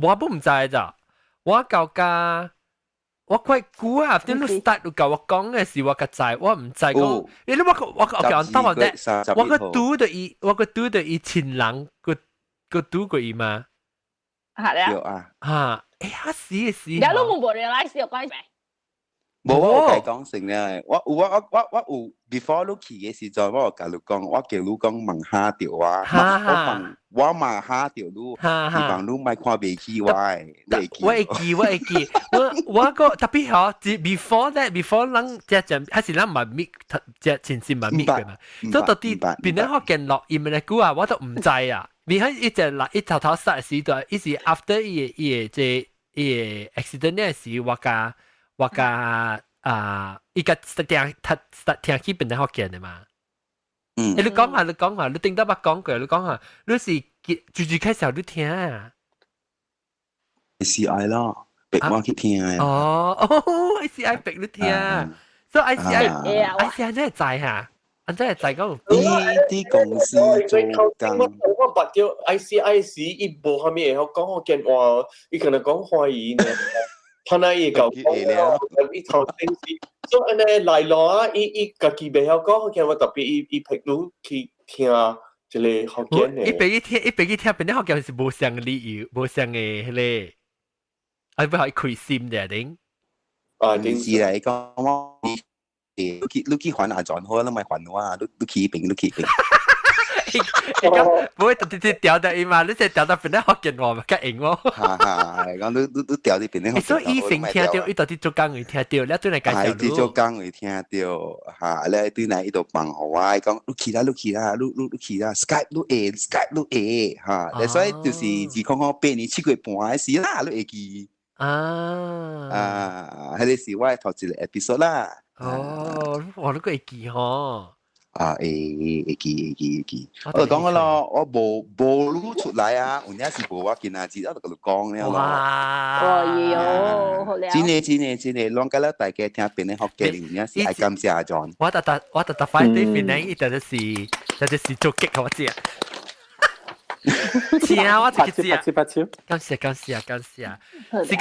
我不毋知咋，我到家。我怪久啊！啲你 start 你共我講嘅時，我較知，我毋知講。因為我講當我咧，我個拄著伊親人個拄過伊嘛。係啊。嚇！嚇死嘅死。你都冇 realize 有關係。無我有講成咧，我有我有 before 你去嘅時陣，我有共你講，我叫你講問下著我，我問我問下著你，希望你莫看袂起我的，我會記，我會記，我個特別好，before that before 咱只只還是咱唔係 meet 只前線唔係 meet 嘅嘛，所以到底變咗學見錄音嘅久啊，我都毋知啊。你喺一直來一頭頭殺時段，伊是 after 伊個這伊個 accident 嘅時，我共啊，伊個聽聽聽起變得福建的嘛。你講下，你講下，你頂得捌講過，你講下，你是最最開始你聽啊？ ICI 咯，逼我去聽啊。哦，ICI 逼你聽，所以 ICI ICI 真係知嚇，真係知講。啲啲公司做工。我捌著 ICI 時，伊無啥物會曉講福建話，伊可能講華語呢。他那伊講講，伊頭先是，所以按呢來咯啊，伊家己袂曉講福建話，特別伊伊迫你去聽一個福建的。伊別去聽，伊別去聽，變咗福建是無相理由，無相的彼個，啊，不可以開心的頂。啊，定是來講我，你去還阿轉好，你咪還我啊，你去邊，你去邊。唔會直接調到伊嘛？你只調到變咗福建話咪較用喎。哈哈，講你調到變咗。所以醫生聽到，伊到底做工會聽到，你對來介紹。係做工會聽到，嚇！你對來伊就放予我，講你去啦，你去啦，你去啦，Skype 你會，Skype 你會，嚇！所以就是2008年7月半的時啦，你會記。啊啊，彼個是我頭一個 episode 啦。哦，哇！你閣會記吼？啊，會會記會記會記，我就講咯，我無無出來啊，有影是無我今仔日我就共你講了咯。哇！哦喲，好了。真的真的真的，攏甲了大家聽邊個福建，有影是愛感謝阿 John。我特特快對邊個，伊就是做激我知啊。是啊，我自己知啊。感謝感謝感謝。是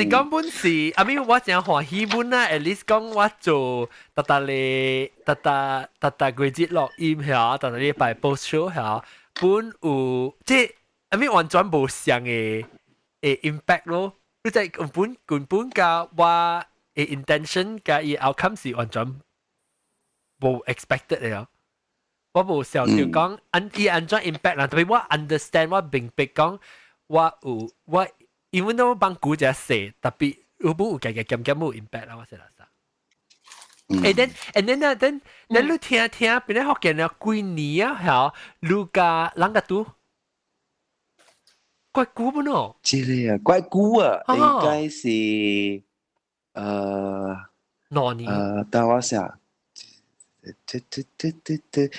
講本是，阿咪我真歡喜本啊，at least 講我做逐逐咧，逐逐逐逐季節錄音遐，逐逐禮拜 post show 遐，本有即係 I mean 完全無相嘅 impact 咯。你就係本原本佮我嘅 intention 佮伊 outcome 是完全無 expected 嘅咯。我無想到講按伊按怎 impact 啦，特別我 understand 我明白講我有我 even though 我幫古只細，特別有冇有加加減減冇 impact 啦，我是垃圾。誒，then 啊，then 你聽聽，變咧福建了幾年啊，嚇，你佮人個拄怪久不喏？這個啊，怪久啊，應該是2年？等我想，這這這這這有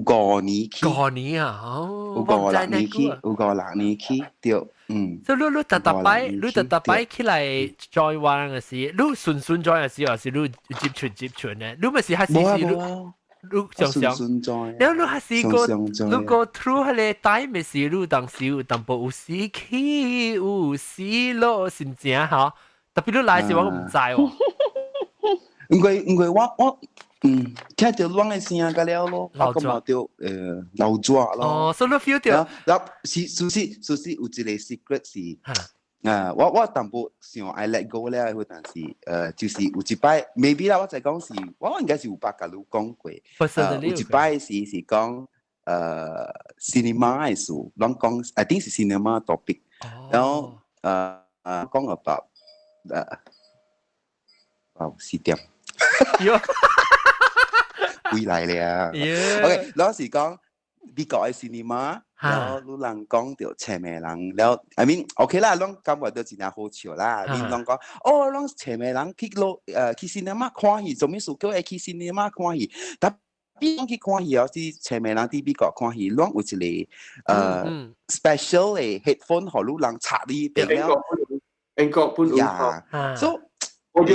5年去。五年啊，哦，有五六年去，有五六年去，對，嗯。所以你逐逐擺，你逐逐擺起來 join 我嘅時，你順順 join 嘅時，還是你接觸接觸呢？你咪是還是是你你常常，然後你還是個你 go through 彼個 time 嘅時，你當時有淡薄有時起有時落心情吼，特別你來時我唔知喎。因為我聽到攏的聲個了咯，我感覺到流紙咯。哦，所以你 feel 到。然後是事實有一個 secret 是，啊，我淡薄想愛 let go 了，但是就是有一擺 maybe 啦，我就講是，我應該是有捌共你講過。有一擺是講cinema 的事，攏講，I think 是 cinema topic，然後講 about 哦4點。回來了。OK，老是講美國的 cinema，然後有人講著青暝人，了 I mean OK 啦，攏感覺到真正好笑啦。你攏講，哦，攏青暝人去落去 cinema 看戲，做咩事叫會去 cinema 看戲？但比講去看戲哦，是青暝人佇美國看戲，攏有一個special 的 headphone，予你人插你邊了。英國本有。呀，所以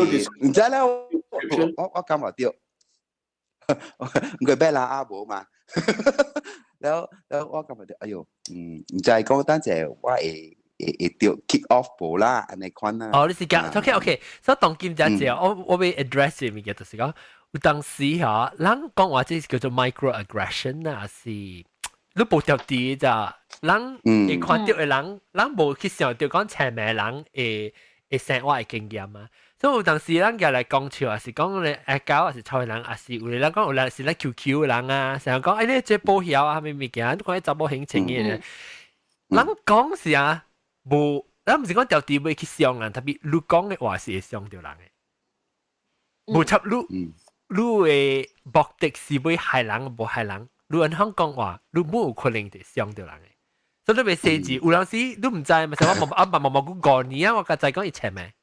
毋知咧，我感覺到。唔過咩啦阿無嘛，了我感覺到，哎喲，毋知講等陣我會著 kick off 無啦，按呢款啦。哦，你是講，OK OK，所以當今只只，我欲 address 嘅物件就是講，有當時嚇，人講話這是叫做 microaggression 啊，是你無條啲咋，人會看到的人，人無去想到講青暝人會生活的經驗啊。所以有當時咱舉來講笑，還是講咧阿狗，還是臭人，還是有的人講有人是咧 QQ 的人啊，成日講哎你這保險啊，啥物物件，你講查某興情嘅咧。人講是啊，無，咱毋是講條啲會去傷人，特別你講的話是會傷著人的。無插你，你的目的是欲害人，無害人，你按樣講話，你無有可能會傷著人的。所以你欲細緻，有當時你毋知，嘛是我無啊嘛無無五年啊，我較知講伊切咩。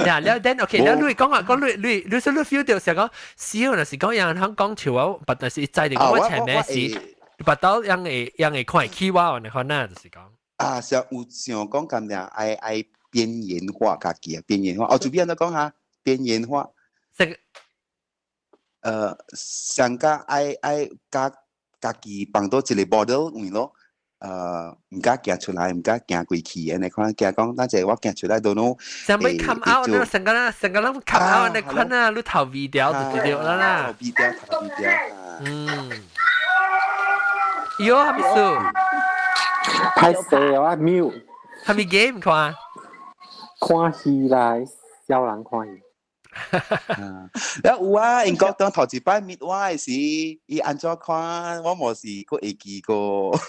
呀，了 then OK，了你講啊，講你說你 feel 到是講，少若是講有人講笑我，但是伊知著講我前面是，拔到人會看會起我，你看那就是講。啊，想有想講咁樣，愛愛邊緣化家己啊，邊緣化。哦，主編都講下邊緣化。這個上加愛愛家家己放到一個 bottle 位咯。毋敢行出來，毋敢行過去，按呢款驚講，等陣我行出來都攏想欲 come out，成個啦，成個攏 come out 按呢款啊，你逃避掉就對啦啦。逃避掉，逃避掉。嗯。喲，啥物事？歹勢啊，mute。啥物 game 看？看戲啦，小人看戲。了有啊，英國當頭一擺 meet 我的時，伊按怎看，我無是閣會記過。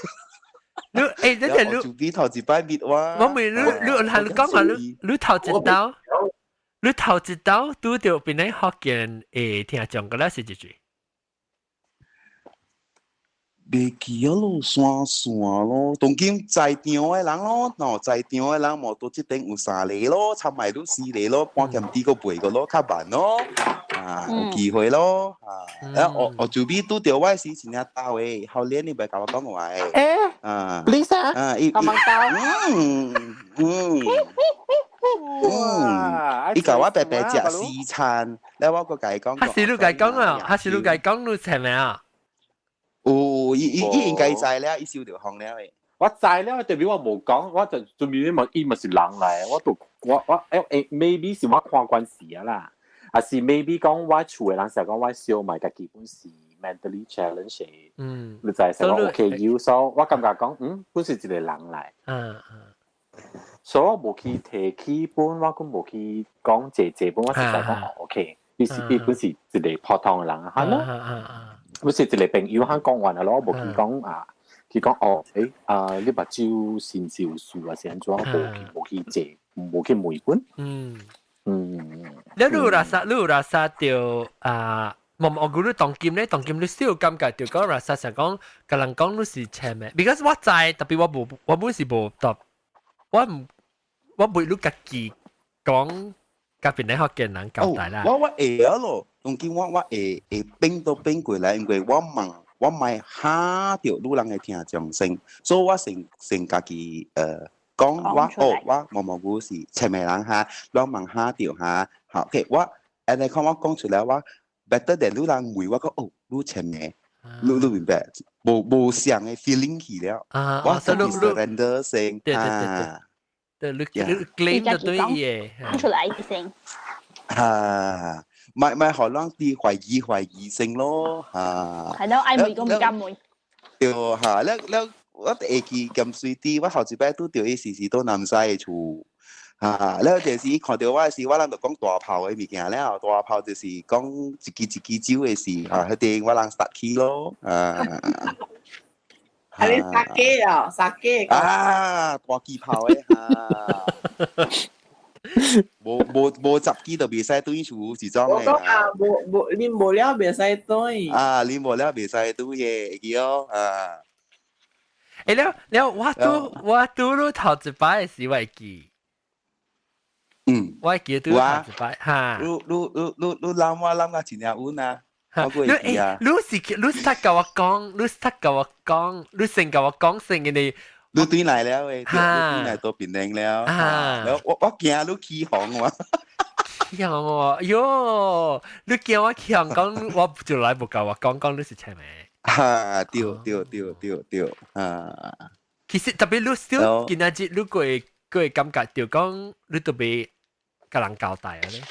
你欸，等陣你就比頭一擺 meet 我。我問你，你係你講下你，你頭一刀，你頭一刀拄著邊個福建會聽講個咧是幾句？袂記啊咯，山山咯，當今在場的人咯，喏，在場的人無到這邊有三個咯，參埋都四個咯，半點啲個背個咯，較慢咯，啊，有機會咯，啊，啊，我就比拄著我時真正鬥的，後年你袂共我講話的，欸，啊，please 啊，啊，阿芒兜，伊共我白白食西餐，了我閣共伊講，還是你共伊講啊？還是你共伊講你係咪啊？有，伊應該知了，伊收著風了的。我知了，代表我無講，我就準備嘛，伊嘛是人來，我都我欸，maybe 是我看關係啊啦，還是 maybe 講我厝的人成日講我小妹家己本是 mentally challenged 嘅。你就係成個 OK 要，所以我感覺講，本是一個人嚟。所以我無去提起本，我講無去講這這本，我實在講 OK，伊是伊本是一個普通人啊，係咯。本是一個朋友，肯講完啊咯，我無去講啊，佢講哦，啊，你目睭是毋是有事啊？是按怎？無去這，無去問本。你有 rasa 著啊？無我估你當今咧，當今你少感覺著講 rasa 想講，共人講你是赤名，because 我知，特別我無，我本是無特，我毋，我袂你家己講，佮邊咧福建人交代啦。我會啊咯，當今我會變都變過來，因為我問我莫嚇著你人的聽眾先，所以我先家己講我哦，我毛毛菇是赤名人哈，我問嚇著哈，好，OK，我按呢看我講出來我 better than 你人問我講哦，你赤名，你明白？無相的 feeling 去了，我自己 surrender 先，對對對對，對，你 claim 就對嘅，講出來先。啊，莫予人啲懷疑先咯，嚇。係咯，愛問個毋敢問。對嚇，了了，我會記咁隨啲，我頭一擺拄著伊時時都南西的厝，嚇，了就是伊看著我時，我人就講大炮的物件了，大炮就是講一支一支酒的事，嚇，彼陣我人 start 起咯，啊。啊，你殺雞啊，殺雞。啊，大支炮的嚇。無10支就袂使轉厝是種的。我講啊，無無啉無了袂使轉。啊，啉無了袂使轉的，會記哦啊。了了，我拄你頭一擺的時，我會記。我會記拄頭一擺哈。你你你你你諗我諗甲真正穩啊！我會記啊。你是他共我講，你是他共我講，你先共我講先嘅你。你轉來了誒，你轉來到檳城了。了我驚你起哄我。起哄我，喲！你驚我起哄講，我就來無共我講講你是啥物？哈，對對對對對，啊。其實特別你小今仔日你過會感覺著講，你特別共人交代啊咧。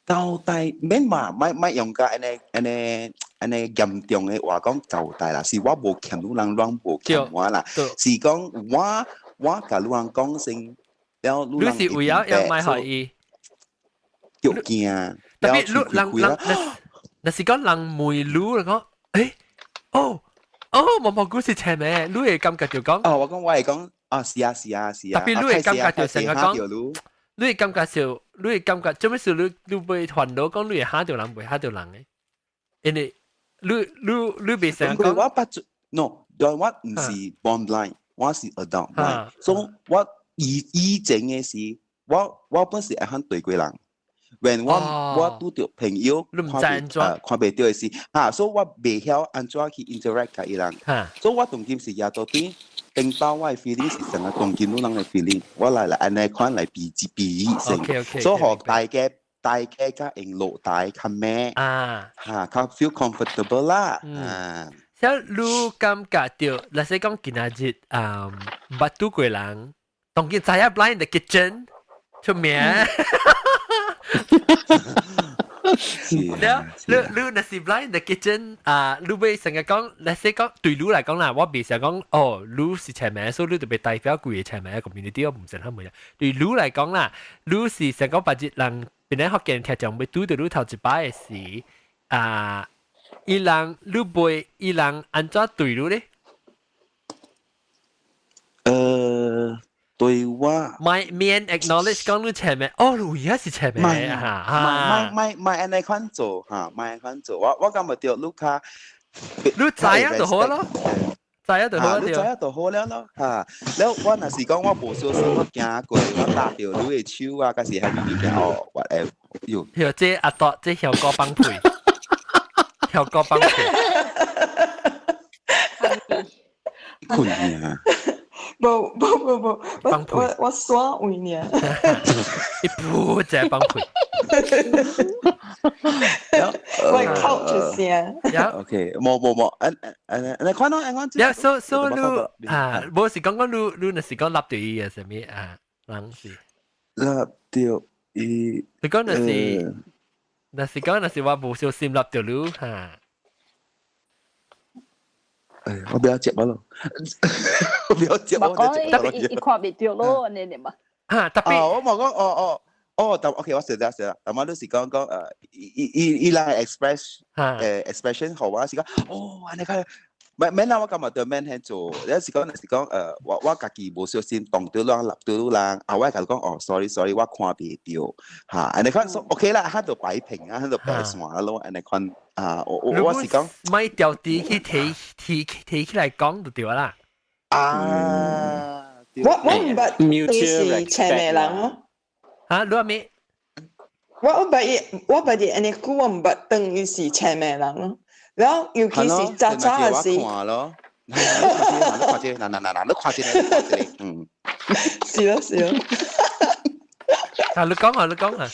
交代免嘛，莫用甲按呢按呢按呢嚴重的話講交代啦，是我無欠你人，攏無欠我啦。是講我共你人講先，了你是為了要莫予伊，就驚。特別你人人，若是講人問你嚟講，哦哦，毛毛菇是赤名，你會感覺就講。哦，我講我會講，啊是啊是啊是啊。特別你會感覺就成個講。你會感覺是，你會感覺做咩事你你會煩惱講你會嚇著人，袂嚇著人的？因為你袂成講。我捌 no，我毋是 born blind，我是 adult blind。所以我以前的時，我本是會曉對過人。when 我拄著朋友看袂著的時，哈，所以我袂曉按怎去 interact 共伊人。所以我當今是也到底。頂包我的 feeling 是成個當今你人的 feeling，我來來按呢款來比比喻先，所以予大家較用落台較咩哈較 feel comfortable 啦。啊，所以你感覺著，若是講今仔日啊，捌拄過人，當今知影 blind in the kitchen 出名。了，你若是 blind in the kitchen 啊，你會成日講，若是講對你來講啦，我袂成講哦，你是赤名，所以你就袂代表規個赤名 community，我毋成他們。對你來講啦，你是成講別日人邊咧福建聽眾欲拄著你頭一擺的時啊，伊人你袂伊人按怎對你咧？對我，莫免 acknowledge 講你赤名，哦，有影是赤名哈，莫莫莫按呢款做哈，莫按款做，我感覺著你較，你知影就好咯，知影就好。你知影就好了咯，哈。了我若是講我無小心我行過，我搭著你的手啊，還是啥物物件哦，whatever，喲。喲，這阿多這效果放屁，效果放屁。困啊！無無無無，我煞位爾。一噗就放屁。我口出聲。 OK，無無無，按按按，你看咯，按看。呀，so 你啊，無是講講你若是講立著伊嘅啥物啊，人是立著伊。你講若是，若是講若是我無小心立著你嚇。誒，我不要接咯，我不要接，我講伊伊看袂著咯，按呢嘛。嚇，特別哦，我冇講，哦哦哦，但 OK，我曉得曉得，但我都是講講伊伊伊伊人 express expression 予我是講，哦，按呢看。免免啦，我感覺對免去做，有時講是講我家己無小心動到人，立到人，啊，我會共講哦，sorry sorry，我看袂著，嚇，按呢款 OK 啦，喺度擺平啊，喺度擺線咯，按呢款啊，我是講，咪掉啲去提提提起來講就對啦。啊，我毋捌伊是青暝人哦。嚇，你話咩？我捌伊按呢久，我毋捌當伊是青暝人咯。然後尤其是早早的時，我看咯，你看這個，嗱嗱嗱嗱，你看這個，你看這個，嗯，是咯是咯。啊，你講啊，你講啊。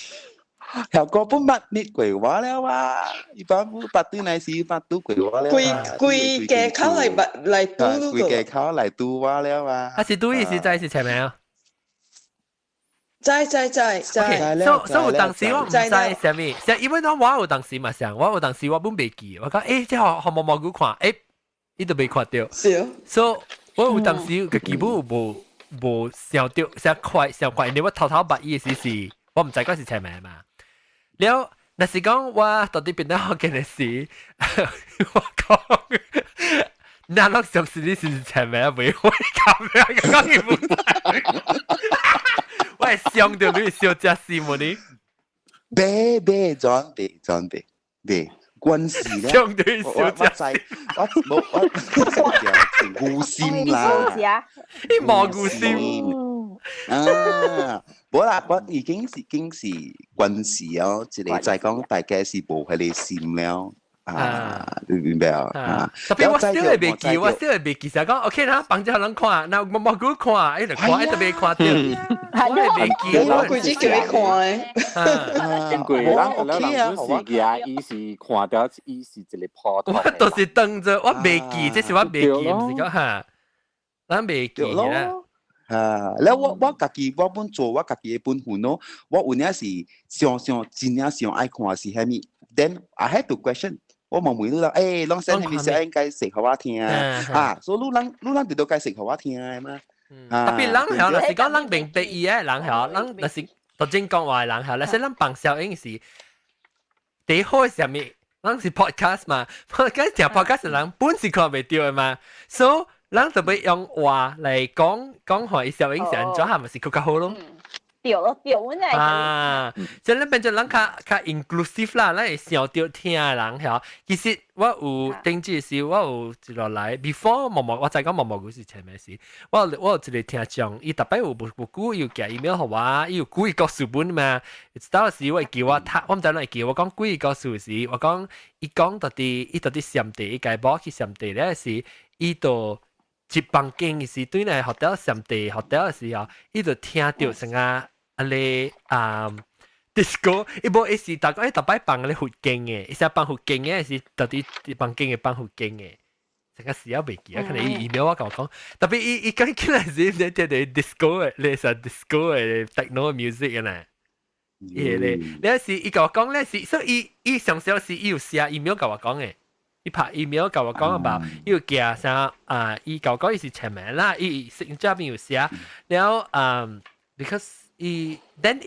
效果本捌滅過我了啊！伊把捌對來時捌拄過我了。規規街口來捌來拄規街口來拄我了啊！啊是拄伊是知是啥物啊？知知知知。所以有當時我毋知啥物，因為我有當時嘛想，我有當時我本袂記，我講這予毛毛菇看，伊都未看著。是哦。所以我有當時個基本無無想著，想快想快，因為我頭頭捌伊的時是，我毋知講是啥物嘛。了，若是講我到底變得好見的時，我講，那攏相信你是啥物，袂會咁樣講伊毋知。我係想到你小食死無呢？別別裝別裝別別關事咧。想到你小食死，我無我無心啦，你無無心啊！無啦，我已經是經是關事哦，一個在講大家是無彼個心了。啊，你明白啊？特別我小會袂記，我小會袂記，成講 OK 啦，幫只人看，那毛毛菇看，伊就看，伊就袂看著。我會袂記，我規只叫伊看的。因為咱咱人是記啊，伊是看著，伊是一個普通。我都是當做我袂記，這是我袂記，毋是講哈，咱袂記啦。啊，了我家己我本做我家己的本分咯，我有影是常常真正上愛看是啥物，then I had to question。我問問你啦，攏 send 啥物聲解釋予我聽啊？所以你人你人直到解釋予我聽的嘛？特別人曉，若是講人明白伊的人曉，人若是讀真講話的人曉，若是咱放小英是第好是啥物？咱是 podcast 嘛，podcast 聽 podcast 人本是看袂著的嘛，所以咱就欲用話來講講話，伊小英是按怎，係咪是閣較好咯？對咯，對，阮係啊，所以咱變做咱較較 inclusive 啦，咱會想著聽的人曉。其實我有頂這時，我有一落來，before 毛毛，我知講毛毛菇是前面時，我有一個聽眾，伊逐擺有無無久又寄 email 予我，伊有幾個故事本嘛。當時我會記我讀，我毋知哪會記，我講幾個故事時，我講伊講到底，伊到底上地，伊家某去上地咧時，伊就一房間時對來 hotel 上地 hotel 的時候，伊就聽著啥個。啊咧啊，disco，伊無伊是逐個伊逐擺放咧佛經的，伊是放佛經的，是到底房間的放佛經的，成個時猶袂記啊，可能伊 email 我共我講，特別伊伊講起來是咧聽著 disco 的，咧是 disco 的 techno music 的呢。伊咧，咧是伊共我講咧是，所以伊伊上少是伊有寫 email 共我講的，伊拍 email 共我講吧，伊有寄啥啊？伊共我講伊是簽名啦，伊這邊有寫，了嗯，because 伊 then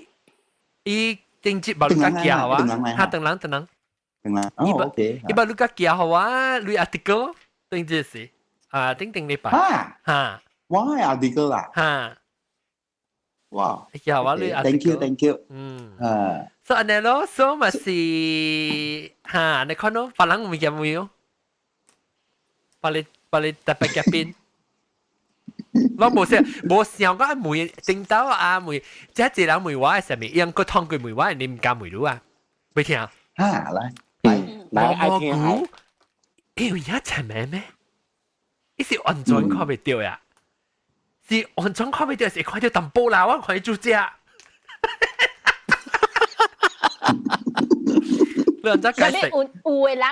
伊頂節無你甲寄予我，哈，等人等人，等人，哦，OK，伊無你甲寄予我，你 article 頂節是啊，頂頂禮拜，哈，我的 article 啦，哈，哇，寄予我你 ，thank you，thank you，嗯，啊，所以按呢咯，所以嘛是，哈，你看咯，別人有物件沒有？別你別你特別嘉賓。我無想無想過問頂到啊問，這一人問我係啥物，伊個通過問我，你毋敢問你啊？袂聽？哈，來來愛聽愛。欸，有影青暝咩？伊是完全看袂著呀，是完全看袂著，是看著淡薄啦，我看伊煮食。你按怎解釋？有有的人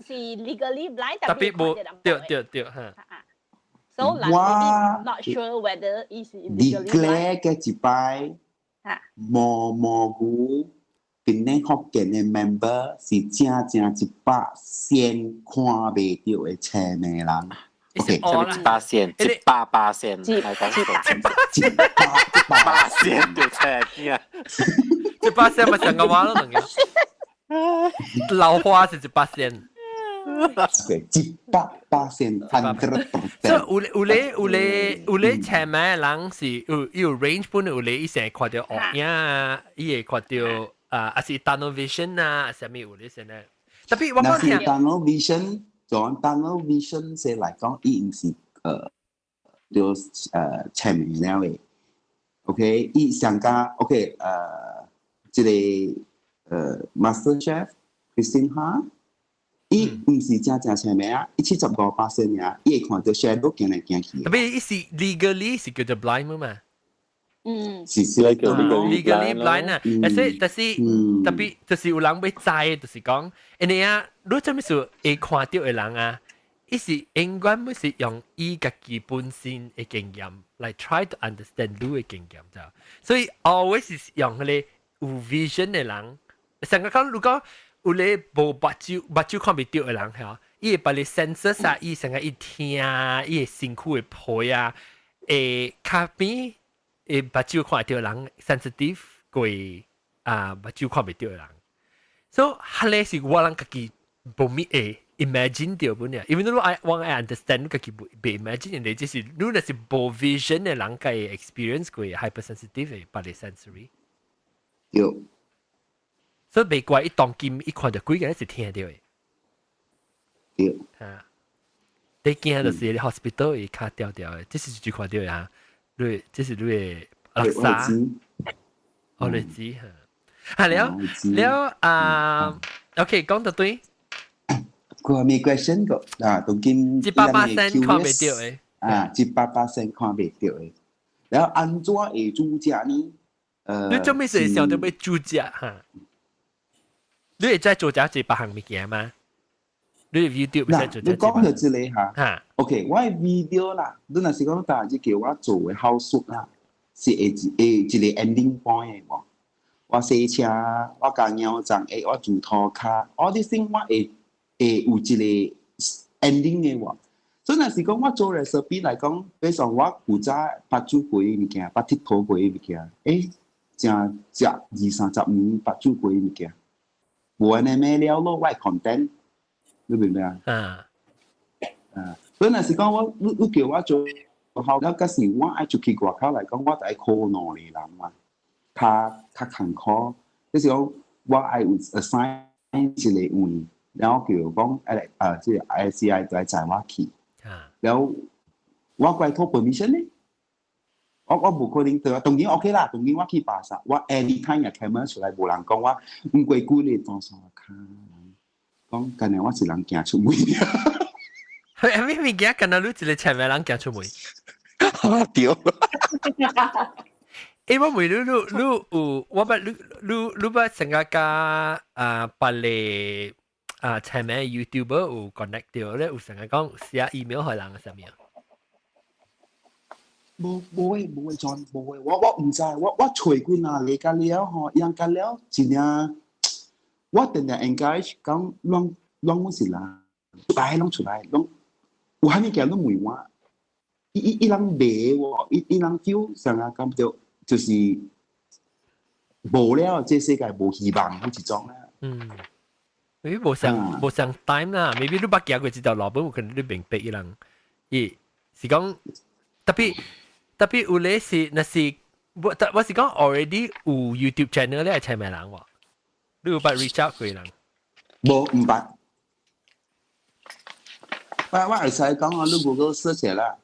是 legally blind，特別無對對對，哈。 So 人 maybe not sure whether is legally blind。 declare 嘅一擺，毛毛菇檳城福建的 member 是正正100%看袂著的青盲人。OK，100%，100%，係講錯，100%就青啊！ 100仙咪成個話咯，同樣。老花是100仙。對，100% 100%。所以有咧有咧有咧青盲人是有有 range 本有咧，伊成看著惡影啊，伊會看著啊，還是 tunnel vision 啊，啥物有咧先咧。特別我講聽。 tunnel vision，做 tunnel vision 先來講，伊毋是就青盲了的。OK，伊上加 OK 這個Master Chef Christine Ha。伊毋是正正青盲啊，伊75%爾，伊會看著 shadow 行來行去。特別伊是 legally 是叫做 blind 嘛？嗯，是是 legally blind 啊。但是特別就是有人欲知，就是講，因為啊，你做咩事會看著的人啊，伊是永遠欲是用伊家己本身的經驗來 try to understand 你的經驗就，所以 always 是用彼個有 vision 的人，成個講如果有咧無目睭目睭看袂著的人嚇，伊會把你 senses 啊，伊成個伊聽，伊的身軀的皮啊，會較比會目睭看著的人 sensitive 過啊目睭看袂著的人。所以，彼个是我人家己無咪會 imagine 著本啊，因為你愛我愛 understand 你家己袂 imagine 人哋，就是你若是無 vision 的人，家 experience 過 hypersensitive 的別個 sensory。對。所以袂怪伊當今伊看著鬼個是聽著的。對。嚇！你驚就是你 hospital 伊較調調的，這是最看著的哈。你這是你的垃圾。哦，你知嚇。啊了了啊，OK，講到對。佢話 question 個啊，當今100%看袂著的。啊，100%看袂著的。然後按怎會煮食呢？你做咩事想著欲煮食哈？你會再做這一百項物件嗎？你 YouTube 會做你講著這個哈？嚇，OK，我的 video 啦，你若是講逐日叫我做的 housework 啦，是會會一個 ending point 的無？我洗車，我共貓髒，會我做塗跤，all these thing 我會會有一個 ending 的無？所以若是講我做 recipe 來講，比如說我古早捌煮過的物件，捌𨑨迌過的物件，欸，正食二三十年捌煮過的物件，無按呢咩了咯，我的 content，你明白啊？啊，啊，所以若是講我你你叫我做好，了，假是我愛出去外口來講，我就愛 call 兩個人嘛，較較艱苦。就是講我愛有 assign 一個位，然後叫講愛來啊，這個 ICI 來載我去。然後我過來討 permission 呢？我無可能對啊，當然 OK 啦，當然我去巴剎，我 anytime 也開門出來，無人講我毋過幾個當山跤，講今日我是人行出門。係咩物件？今日你一個青盲人行出門？對。欸，我問你，你你有我捌你你你捌成個佮啊別个啊青盲 YouTuber 有 connect 著咧？有成個講寫 email 予人啥物啊？無無誒，無誒，John，無誒，我毋知，我揣幾若個甲了吼，樣甲了真正，我定定 encourage 講，攏攏阮是人，出來攏出來，攏有啥物件攏問我，伊伊伊人袂喎，伊伊人 feel 啥啊感覺就是無了，這世界無希望彼一種啦。嗯，maybe 無相無相 time 啦，maybe 你捌行過這條路，本有可能你明白伊人，伊是講特別特別有咧是，若是我我是講 already 有 YouTube channel 咧係青盲人喎，你有捌 reach out 過人？無，毋捌。我我會使講啊，你 Google search 啦，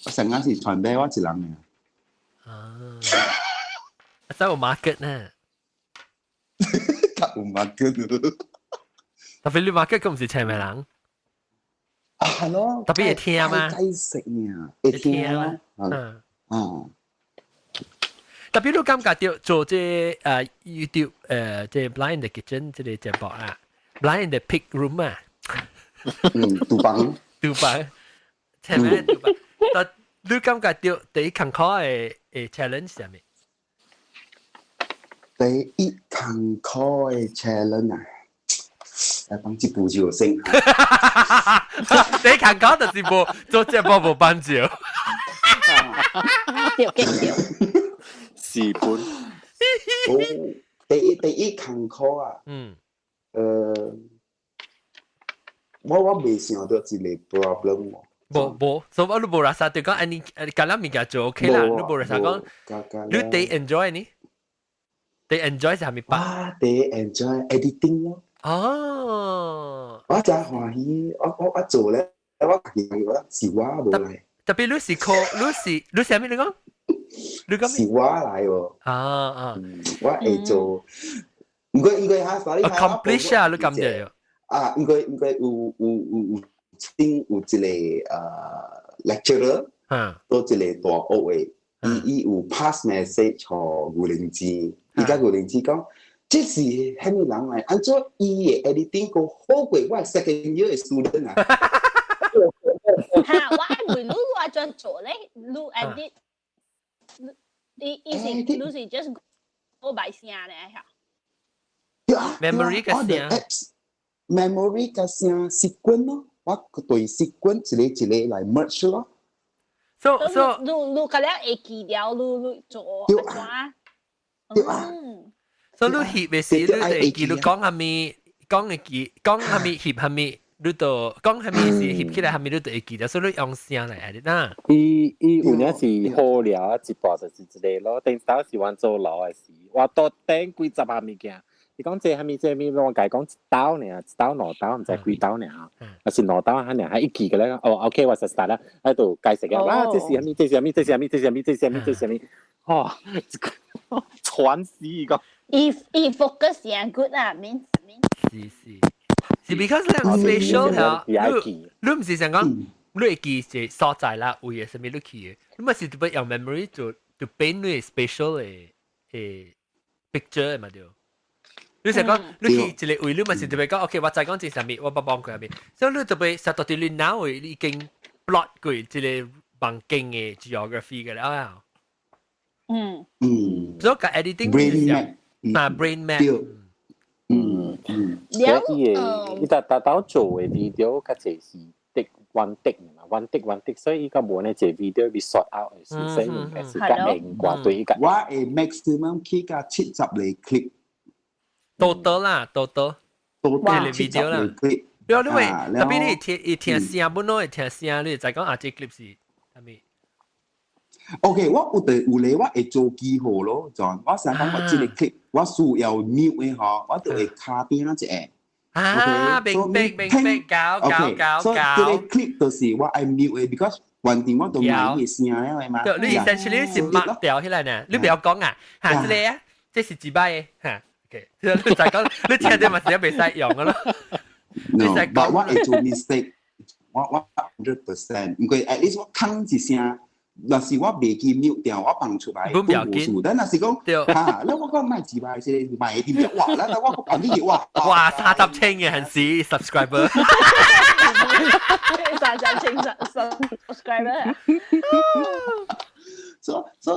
我成日是傳俾我一人嘅。啊，真有 market 呢？較有 market。特別你 market 佢毋是青盲人。啊，係咯。特別會聽嗎？解釋呢，會聽啊。嗯。啊。特別你感覺著做這YouTube這 Blind in the Kitchen 這個節目啊，Blind in the Pig Room 啊。嗯，廚房。廚房，青盲廚房？但你感覺著第一艱苦的的 challenge 係啥物？第一艱苦的 challenge 啊，來幫一步就先。第一艱苦就是無做節目無幫助。對，對對。是本。哦，第一艱苦啊，我未想到一個 problem 喎。無無，所以我你無垃圾就講，按呢，橄欖物件就 OK 啦，你無垃圾講，你第 enjoy 呢？第 enjoy 是啥物吧？啊，第 enjoy editing 咯。哦。我真歡喜，我做咧，我家己我是我無來。特別你是靠，你是啥物你講？你講是我來喎。啊啊。我會做，唔過應該哈，所以 accomplish 啊，你感覺？啊，應該有聽有一個lecturer，到一個大學的，伊有 pass message 予牛靈芝，伊佮牛靈芝講，這是啥物人來？按怎伊的 editing 閣好過我 second year 的 student 啊？嚇，我愛問你按怎做咧？你 edit，你是你是 just go by 聲咧嚇？memory 嘅聲，memory 嘅聲 sequence 咯。我對 sequence 一個一個來 merge 咯。 So 你你個了會記了，你做按怎？對啊。所以你翕的時，你就會記你講啥物，講會記，講啥物翕啥物，你就講啥物是翕起來啥物，你就會記得。所以你用聲來 edit 啦。伊有影是好料，一半就是一個咯。頂當時阮做老的時，我都頂幾十項物件。伊講這啥物這物，我共伊講一兜爾，一兜兩兜，毋知幾兜爾，還是兩兜爾，還一記個咧。哦，OK，我實 start 啦，喺度解釋嘅。哇，這是啥物？這是啥物？這是啥物？這是啥物？這是啥物？這是啥物？哦，傳死伊講。伊 focus 也 good 啊，免免。是是是，because 你 spatial 嚇，你毋是想講你會記是所在啦，位嘅啥物你去嘅，你咪是特別用 memory 做變你 spatial 的 picture 嘛對。你想講你去一個位，你咪是特別講，OK，我知講這啥物，我捌幫過啥物，所以你特別實到佇你腦位已經 plot 過這個環境的 geography 嘅啦啊。所以個 editing brain map 啊，brain map。所以伊逐逐兜做的 video 較濟是 take one take 嘛，one take one take，所以伊個無呢這 video 被 sort out 的時，所以應該是較用掛對伊個。我會 maximum 去到70個 clip。 total 啦，total。 total 70個 clip。對啊，你會特別你聽伊聽聲，本來會聽聲，你就講啊，這 clip 是啥物？ OK，我有對有咧，我會做記號咯，就我想講我這個 clip 我需要 mute 的吼，我就會卡邊一下。啊，明白明白，搞搞搞所以這個 clip 就是我愛 mute 的，because 原定我都冇伊聲了的嘛。對，你 essentially 是 mark 掉起來呢，你不要講啊，嚇，這個啊，這是幾擺的嚇，OK，你就講，你聽到嘛是袂使用的咯。 No，但我會做 mistake，我 100%，因為 at least 我吭一聲。若是我袂記 mute 掉，我放出來都無事。但若是講，嚇，你我講莫自擺是賣點哇，咱我放你哇，哇30千嘅還是 subscriber，30千 subscriber。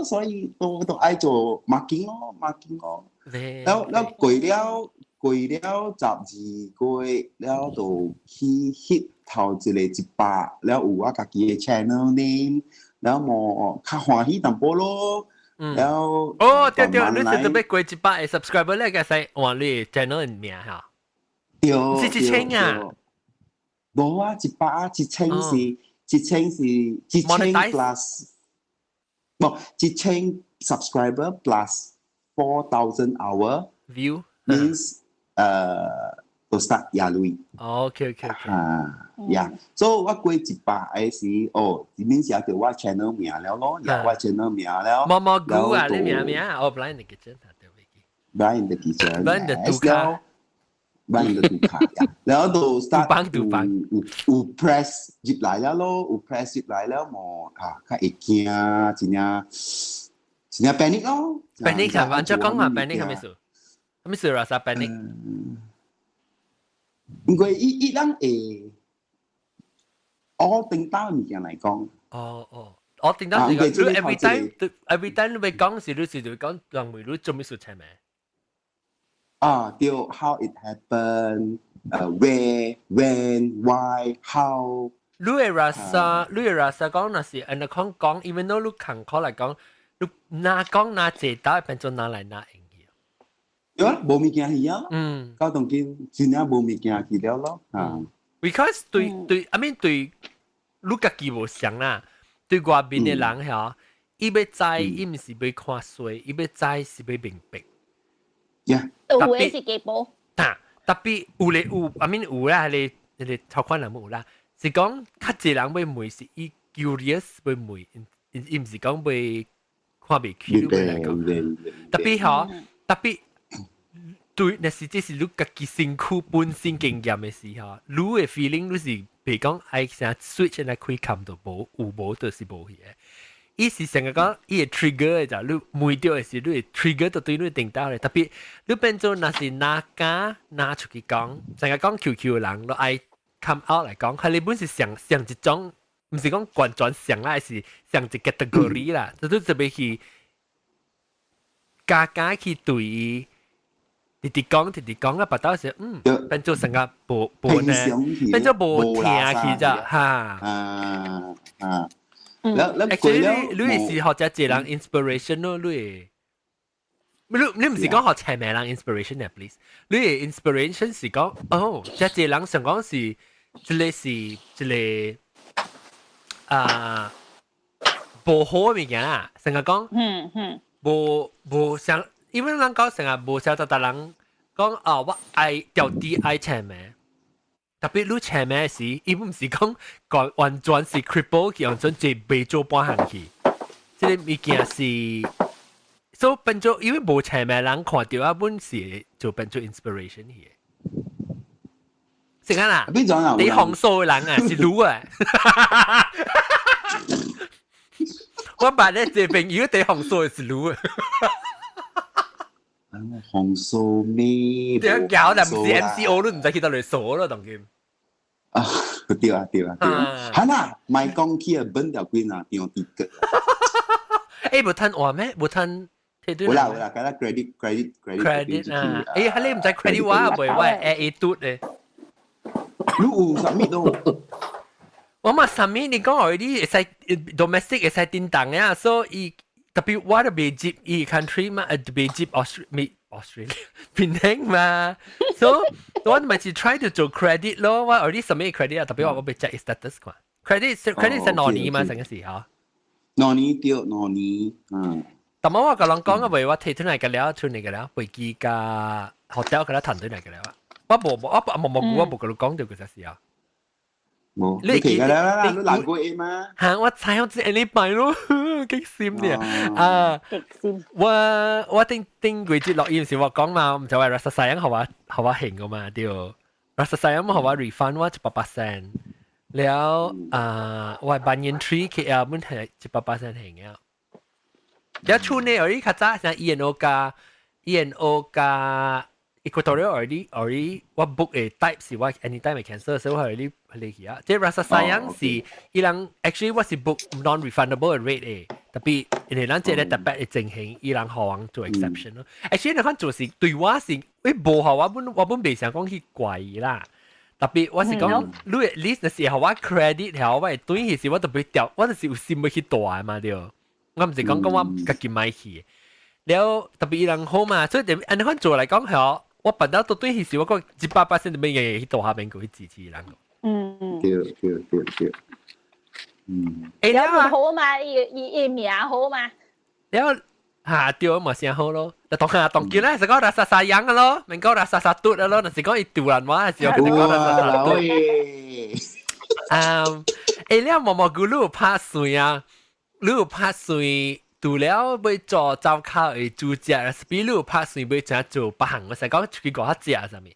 所以都愛做 marking 咯，marking 咯。了過了12個月，了就去 hit 頭一個100，了有我家己的 channel name。了無較歡喜淡薄咯。了哦，對對，你是特別過100個 subscriber 咧，個使換你 channel 名嚇。對，是1000啊？無啊，100啊，一千是一千 plus，無1000 subscriber plus 4,000 hour view means 都 start 廿類。 OK。啊，呀，所以我過100個時，哦，面寫著我 channel 名了咯，也我 channel 名了。毛毛菇啊，你名名哦，Blind 的 Kitchen 對未記？Blind 的 Kitchen。 Blind 的杜卡。 Blind 的杜卡呀，然後就 start 有有 press 入來了咯，有 press 入來了無啊，較會驚，真正真正 panic 咯。 panic 係按怎講啊？panic 係咩事？咩事啊？啥 panic？因為伊人會，我頂到物件來講。哦哦，我頂到是講，你 every time every time 你會講時，你是就會講人問你做咩事情咩？啊，對，how it happen，where、when、why、how。你的 rasa，你的 rasa 講若是按呢講講，even though 你艱苦來講，你若講若濟刀變做拿來拿用去。對啊，無物件去啊。到當今真正無物件去了咯。啊。 Because 對對，I mean 對，你家己無相啦，對外面的人嚇，伊欲知，伊毋是欲看衰，伊欲知是欲明白。有的是基寶。啊，特別有咧有，I mean 有啦，彼個頭款人有啦，是講較濟人欲問是伊 curious 欲問，伊毋是講欲看袂起你來講。特別吼，特別對，若是這是你家己身軀本身經驗的時候，你的 feeling 你是袂講愛啥 switch 來開冚就無，有無就是無去的。伊是成個講，伊會 trigger 的就，你問著的時，你會 trigger 到對你定到咧。特別你變做若是哪敢拿出去講，成個講 QQ 的人，都愛 come out 來講，佢你本是上上一種，毋是講完全上啦，是上一 category 啦，就都特別去加加去對伊。直直講，直直講啊，別到時變做成個無無呢，變做無聽去咋哈。啊啊！了 Actually，你是學者一人 inspiration 咯，你你毋是講學斜命人 inspiration 嘅，please。你的 inspiration 是講，哦，這一人想講是，這個是這個啊，無好嘅物件啦，成日講，無無想，因為人講成日無想到達人講，哦，我愛掉啲愛斜命。特別你斜命時，伊毋是講講完全是 cripple 去，完全就袂做半項去。這個物件是，所以變做因為無斜命人看著啊，本是就變做 inspiration 去。是啊啦，邊種人？你紅數的人啊，是女啊。我捌咧一個朋友，佇紅數的是女啊。紅數咩？對，搞但毋是 MCO，你毋知去佗落數咯，當今。啊，對啊，對啊，對啊。哈啦，莫講起啊，本條幾若張 ticket。欸，無趁換咩？無趁提對。有啦有啦，佮 credit credit credit credit 啊！欸，哈你毋知 credit 我袂，我係 A 嘟咧。你有 submit 都？我嘛 submit，你講 already 會使 domestic 會使叮當啊，所以特別我都袂入伊 country 嘛，袂入 Australia 檳城嘛，所以我咪是 try to 做 credit 咯，我 already submit credit 啊，特別我欲 check status 看 credit credit 是兩年嘛，成個時候。兩年對，兩年，嗯。但我共人講啊，袂我提出來個了，出嚟個了，飛機加 hotel 個了談對來個了，我無無我無無我無共你講到個時啊。冇，你記得啦，你難過嘛？嚇！我知我這禮拜咯，激心呢啊！激心。我我頂頂幾節錄音時我講嘛，毋就話 Rasa Sayang 予我予我還個嘛，對。Rasa Sayang 予我 refund 我100%，了啊，我 Banyan Tree KL 本係100%還嘅。了厝呢，而較早像 ENO 加 ENO 加 Equatorial already already 我 book 嘅 type 是我 anytime 會 cancel，所以我 already 嚟去啊。這 Rasa Sayang 是伊人 actually 我是 book non-refundable 嘅 rate 嘅，特別因為咱這個特別嘅情形，伊人予阮做 exception 咯。actually 你看做是對我是，喂無予我本我本袂想講去怪伊啦。特別我是講，你 at least 若是予我 credit 予我會對彼時我特別掉，我就是有心欲去蹛嘛對。我毋是講講我家己買去，了特別伊人好嘛，所以按呢款做來講吼，我辦到到對彼時我講100%就免去蹛下邊去支持人。對對對對，嗯。欸，了好嘛，伊伊伊名好嘛。了嚇對嘛誠好咯，但當下當見咧是講 Rasa Sayang 嘅咯，免講 Rasa 殺嘟嘅咯，若是講伊丟人話是講 Rasa 殺嘟。嗯，欸，了毛毛菇你有拍算啊？你有拍算除了欲做灶跤會煮食，是比你有拍算欲怎做別項？我是講出去外口食啥物？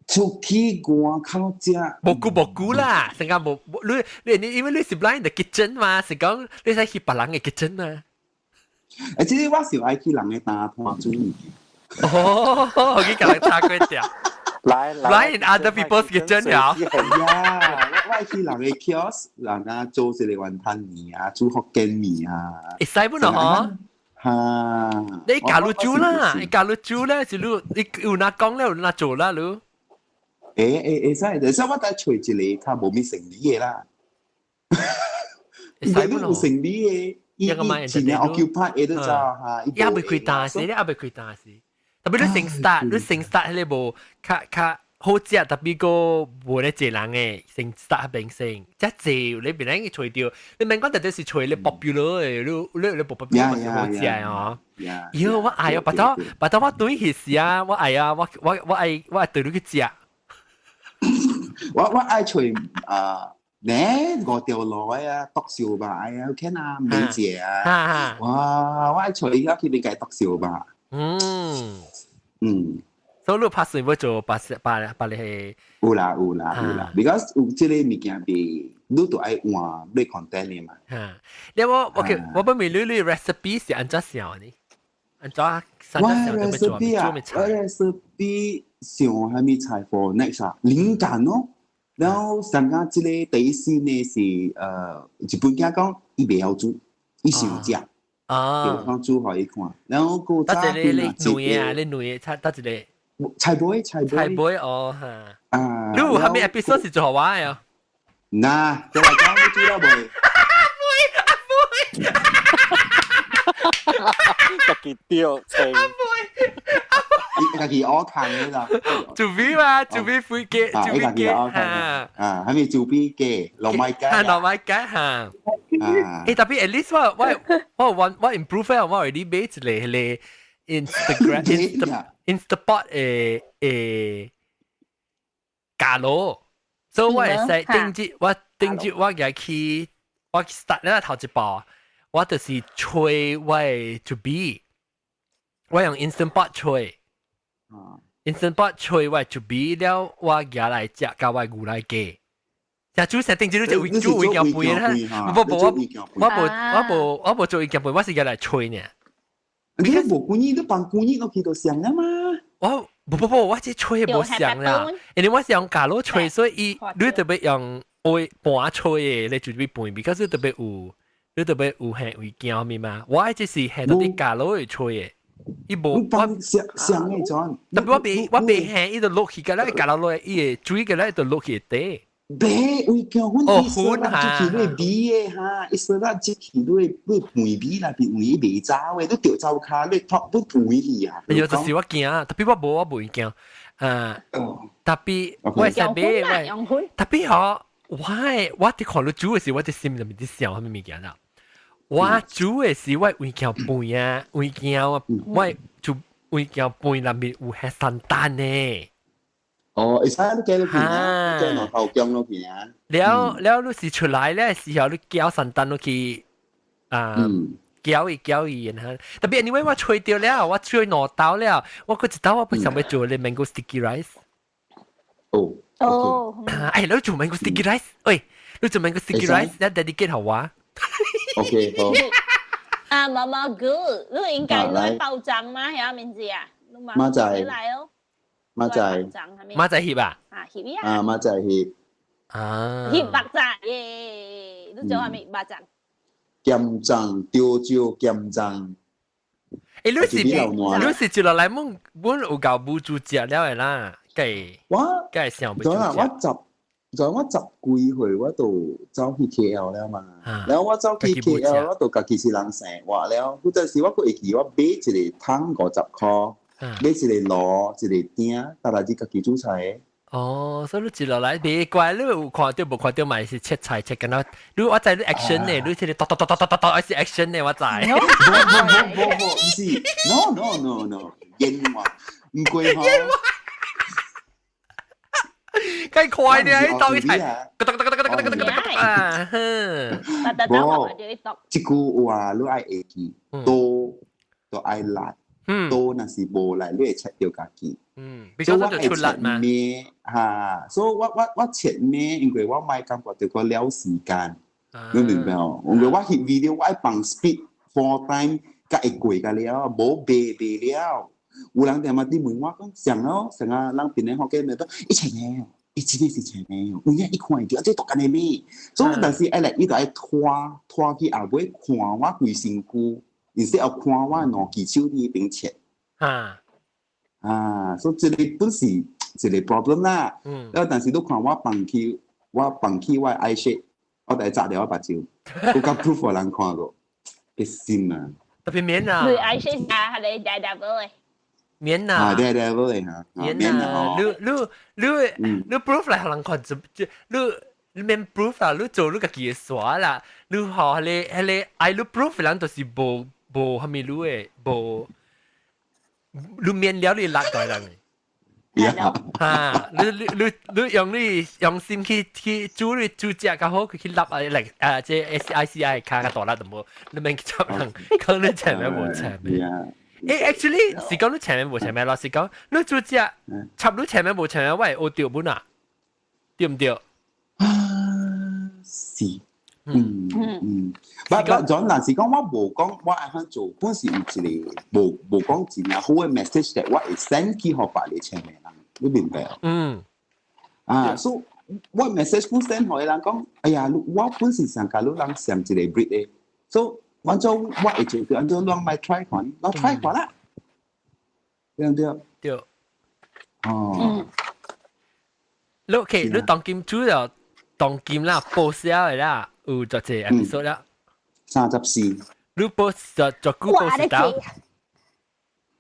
出去外口食，無久無久啦，成個無你你你因為你是 blind the kitchen 嘛，是講你使去別人嘅 kitchen 嘛。欸，這個我是愛去人嘅單攤煮物件。哦，我去共人炒粿條。來來 in other people's kitchen 了。係啊，我愛去人嘅 kiosk，人家做一個雲吞麵啊，煮福建麵啊。會使不咯？嗬？哈，你教你煮啦，你教你煮咧，是你你有哪講咧，有哪做啦，你。會會會使，所以我等揣一個較無咩生理的啦。會使你有生理的，伊伊真正 occupy 會都走哈。也未開單時，你也未開單時。特別你先 start，你先 start 迄個無較較好食，特別個無咧濟人嘅先 start 變成，遮濟你變咱去揣著，你免講特別是揣你 popular 嘅，你你你無 popular 嘛是好食嘅哦。喲，我愛啊，白頭白頭我對彼時啊，我愛啊，我我我愛我愛對你去食。我我愛揣啊，呢五條路啊，篤燒肉啊，聽啊，美姐啊，哇！我愛揣伊去邊個篤燒肉。嗯嗯，所以你拍算要做八八八你係有啦有啦有啦，because 有這個物件被你都愛換買 content 的嘛。嚇，你我 OK，我不問你你 recipe 是按怎想呢？按怎按怎我想做 recipe 啊，我 recipe 想啥物菜 for next 啊，靈感咯。然後上個這個第一先呢是日本囝講伊袂曉煮，伊想食。啊！講煮予伊看，然後個得一個你女啊，你女菜得一個菜尾菜尾菜尾哦嚇。啊！你有啥物 episode 是做我的啊？嗱，就嚟講你煮了未？阿妹阿妹，家己掉清。阿妹。家己學看的啦。煮米嘛，煮米飛機，煮米雞嚇。啊，係咪煮米雞？糯米雞。嚇，糯米雞嚇。啊！欸，特別 at least 我我我我我 improve 啊，我 already 買一個彼个 Instagram Insta Instapot 的的咖爐，所以我會使頂日我頂日我舉去我 start 咧頭一步，我就是吹我的煮米，我用 Instant Pot 吹，Instant Pot 吹我的煮米了，我舉來食佮我的牛奶雞。食煮食頂日你就為煮為件飯啦，無無我我無我無我無做為件飯，我是舉來吹呢。你無舊年你放舊年落去就上啦嘛。我無無無，我這吹無像啦，因為我是用咖爐吹，所以伊你特別用愛盤吹的，你就別盤，because 你特別有你特別有係為驚物嘛。我這是係到啲咖爐去吹的，伊無我上上嘅種。特別我袂我袂係，伊就落去個咧，咖爐落，伊會水個咧就落去底。白為驚阮伊說啦，出去你味的哈，伊說啦，出去你你飯味啦，變味袂走的，你著走跤，你托你飯去啊。哎喲，就是我驚，特別我無我袂驚，啊，特別我會使買，我特別吼，我我佇看你煮的時，我佇心裡面佇想啥物物件啦。我煮的時，我為驚飯啊，為驚我就為驚飯內面有彼三蛋呢。哦，會使你加落去啊，加兩頭薑落去啊。了了，你是出來咧時候，你攪三蛋落去啊，攪伊攪伊，然後特別因為我吹掉了，我吹兩刀了，我閣一刀我不想欲做咧 mango sticky rice。哦哦，哎，你做 mango sticky rice？喂，你做 mango sticky rice，你 dedicate 予我。 OK，好。啊，媽媽 good，你應該來包裝嗎？係名字啊？馬仔來哦。馬仔，馬仔翕啊？啊，翕啊！啊，馬仔翕。啊。翕肉粽耶！你做啥物肉粽？鹹粽，潮州鹹粽。欸，你是你是接落來阮阮有夠母煮食了的啦，計我計想欲煮食。我十，就我十幾歲我就走去 KL 了嘛，然後我走去 KL 我就家己一人生活了。嗰陣時我閣會記我買一個桶50箍。買一個爐，一個鼎，逐日家己煮菜。哦，所以你接落來袂怪，你有看著無看著嘛是切菜切緊啦。你我知你 action 呢，你這個剁剁剁剁剁剁，還是 action 呢？我知。無無無無，毋是，no no no no，演話毋過吼。計快呢，你當一齊，得得得得得得得得啊！哼，無，這句話你愛會記，刀都愛力。刀若是無力，你會切著家己。所以我會切麵哈，所以我我我切麵，因為我莫感覺著個了時間，你明白無？因為我翕 video 我愛放 speed four time，才會過甲了，無袂袂了。有人定嘛佇問我講，上咯上啊，人邊個福建的講，伊切麵哦，伊真的是切麵哦，有影一看會著，這獨干的麵。所以但是愛來，伊就愛拖拖去後尾看我規身軀。instead of 看我兩支手佇邊切。啊，所以這個本是一個 problem 啦。了但是你看我放棄，我放棄我的 eye shade，我就會紮掉我目睭，閣較 proof 予人看過，激心啊！特別免啊！你 eye shade 啊，係你 daredevil 嘅。免啊！啊，daredevil 嘅嚇，免啊！你你你你 proof 來予人看，就你你免 proof 啦，你做你家己的耍啦，你學彼個彼個愛你 proof 人就是無無蝦米你的無，你免了你辣過人的。哈！你你你你用你用心去去煮你煮食較好，佢去立啊嚟啊，這 S I C I 卡較大粒都無，你免去插人，講你前面無前面。誒，actually 是講你前面無前面咯，是講你煮食插你前面無前面，我會學著本啊，對唔對？是，嗯嗯，不不，總但是講我無講我愛怎做，本是有一個無無講真正好的 message 的，我會 send 去予別個前面人，你明白？嗯。啊，所以我 message 本 send 予人講，哎呀，我本是想共你人上一個 breed 的，所以我做我會做到，按怎攏莫 try 看，我 try 看啦，對唔對？對。哦。你 OK，你當今主要當今啦，post 了啦，有偌濟 episode 啦？ 34。你 post 就就久 post 到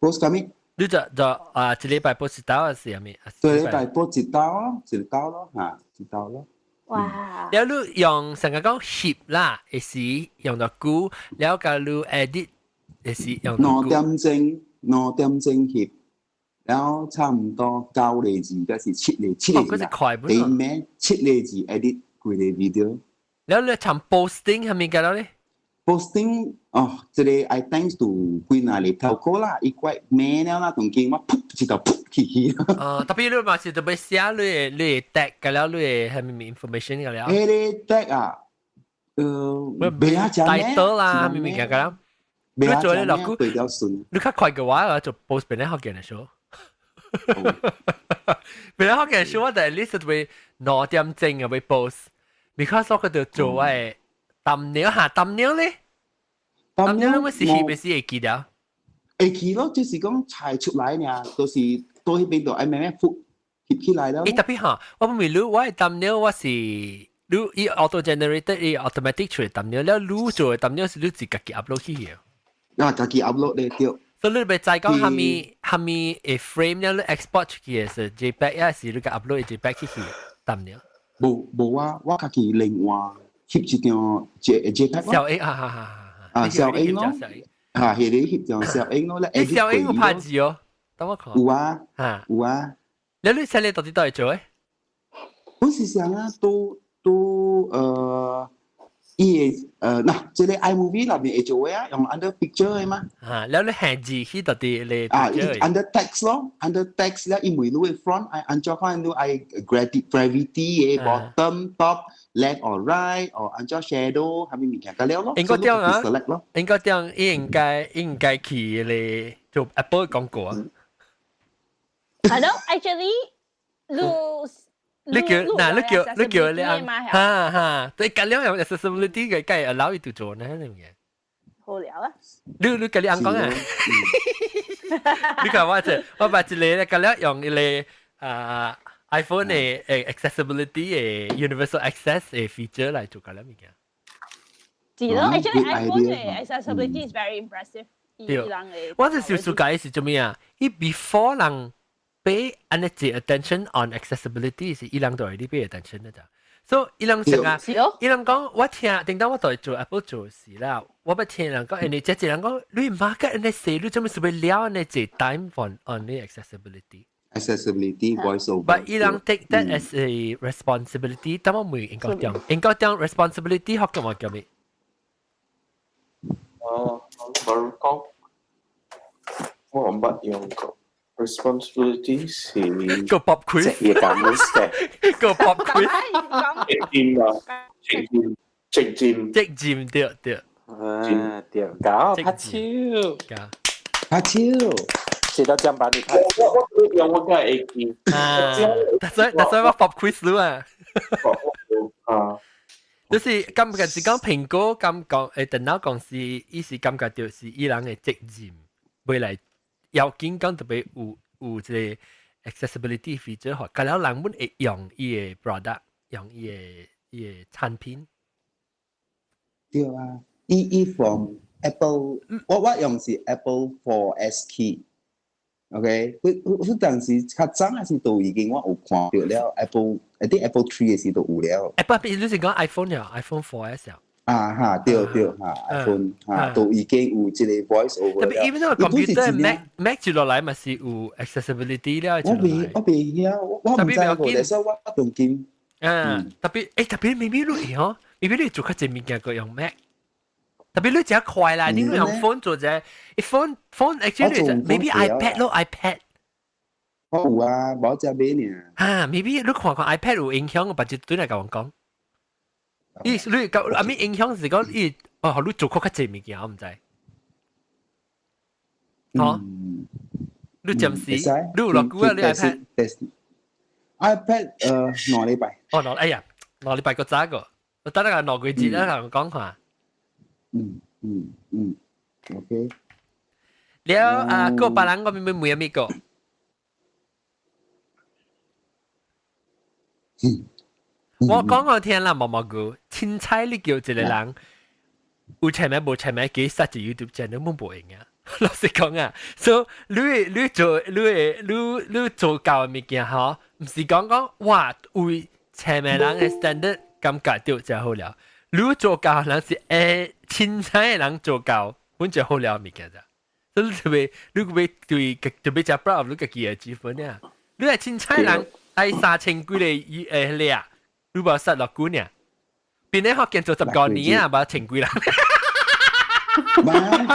？post 啥物？你就就啊，一禮拜 post 一刀還是啥物？對禮拜 post 一刀咯，一刀咯，嚇，一刀咯。哇！了你用成個講翕啦，會是用到久，了共你 edit 會是用 2點鐘，2點鐘翕，然後差唔多9個字，還是七個七個字啦。第尾七個字 edit 規個 video。了你參 posting 係咪個了咧？posting 哦，這個 I thanks to 幾若個頭哥啦，伊怪咩了啦，當今我噗一道噗去去。啊，特別你嘛是特別寫你的你的 tag 個了，你的係咪 information 個了？彼個 tag 啊，袂啊，食咩？title 啦，係咪物件個了？你做你落久，比較順。你較快嘅話，就 post 變咧福建的 show。變咧福建 show，我就 at least 會2點鐘啊會 post，because 我佢就做我的thumbnail 嚇 thumbnail 咧。thumbnail 我是翕的是會記得？會記咯，就是講裁出來爾，就是到彼邊度愛慢慢復翕起來了。欸，特別嚇，我唔明你我的 thumbnail 我是你伊 auto generated 伊 automatic 出來 thumbnail，了你做的 thumbnail 是你自家己 upload 去的。啊，家己 upload 咧對。所以你欲知講蝦米蝦米會 frame 了，你 export 出去的是 JPEG，抑是你共 upload JPEG 去去 thumbnail？無無啊，我家己另外翕一張 JPEG 小 A 啊哈哈。啊，小影咯，嚇，係你翕張小影咯，咧。小影有拍字哦，等我看。有啊，有啊。你你寫你到底倒會做誒？本是想啊，都都伊會嗱，這個 iMovie 內面會做的啊，用 under picture 的嘛。啊，了你限字去到底你啊，under text 咯，under text 咧，因為你的 font 愛按怎看你愛 gravity 的 bottom top left or right or 按怎 shadow 蝦米物件個了咯。應該點啊？ select 咯。應該點？應該應該去咧做 Apple 廣告啊。係咯，actually，你你叫嗱，你叫你叫你按，哈哈，對，隔了用 accessibility 嘅，梗係 allow 伊做呢，你唔嘅？好了啊！你你跟你按講啊？你看我這，我把一個咧，隔了用一個啊 iPhone 的accessibility 的 universal access 的 feature 來做隔了物件。是咯，actually iPhone 的 accessibility is very impressive。對，我是少數解是做咩啊？伊 before 人 pay 按呢隻 attention on accessibility 是伊人都 already pay attention 的咋。所以伊人成啊，伊人講我聽，頂當我在做 Apple 做事啦，我捌聽人講，人哋這人講，你 market 按呢細，你做咩是欲了按呢隻 time for on 呢 accessibility？ accessibility voiceover。 But 伊人 take that as a responsibility，但我唔應該點，應該點 responsibility 學嘅嘛叫咩？哦，baru 講，我唔捌用過。responsibility 是個 pop quiz，職業感嘅，個 pop quiz，責任啊，責任，責任，責任對對，啊對，搞拍手，搞拍手，寫到這樣把你拍手，我我用我梗係會記，啊，但所以但所以我 pop quiz 咯啊，啊，就是感覺是講蘋果咁講電腦公司，伊是感覺就是伊人的責任，未來要緊講特別有這個 accessibility feature，佮了人們會用伊的 product，用伊的產品。對啊，伊 from Apple，我用是 Apple 4S key。OK，佢當時較早還是都已經我有看到了 Apple，啲 Apple 3 的時都有了。 Apple 比如是講 iPhone 呀，iPhone 4S 呀。啊哈，對對哈，iPhone 哈都已經有這個 voice over。特別 even 個 computer Mac 接落來嘛是有 accessibility 了。我未曉，我唔知個，所以我當今。嗯，特別 maybe 你嗬，maybe 你做較濟物件個用 Mac。特別你真快啦，你用 phone 做啫，phone actually maybe iPad 咯，iPad。我有啊，無只買呢。啊，maybe 你看看 iPad 有影響，別就對來共我講。伊你個阿咪影響是講伊哦，你做較濟物件，我毋知。哦，你暫時你有落久啊？你 iPad？ iPad 2禮拜。哦，兩哎呀，2禮拜個早個，我等下兩個月啦，同我講下。嗯嗯嗯，OK。了啊，個別人我咪咪問咩個？我講我聽啦，毛毛菇，凊彩你叫一個人有出名無出名，幾實隻 YouTube channel 冇無用啊。老實講啊，所以你做教的物件吼，毋是講講哇為出名人的 standard 感覺到就好了。你做教人是凊彩的人做教，本就好了物件咋。所以特別你會對特別真 proud of 你家己的積分啊。你係凊彩人愛3000幾個咧，你無實落久呢？變咧學見做10個年啊，無千幾人。慢講，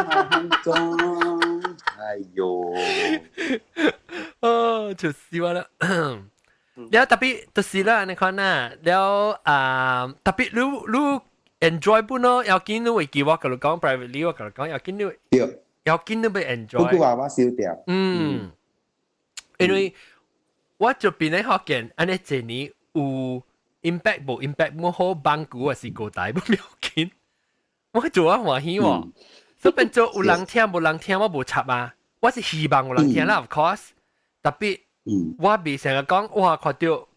慢講，哎呦，哦，就死我啦！了特別就是啦，你看啊，了啊，特別你 enjoy 本咯，要緊你會記我共你講 privately，我共你講要緊你，要緊你欲 enjoy。不過話我燒掉。嗯，因為我就變咧學見，按呢這年有 impact 無 impact，冇好幫股還是高大，冇要緊。我做啊歡喜喎，所以變做有人聽無人聽，我無插啊。我是希望有人聽啦，of course。特別我未成日講，哇，看到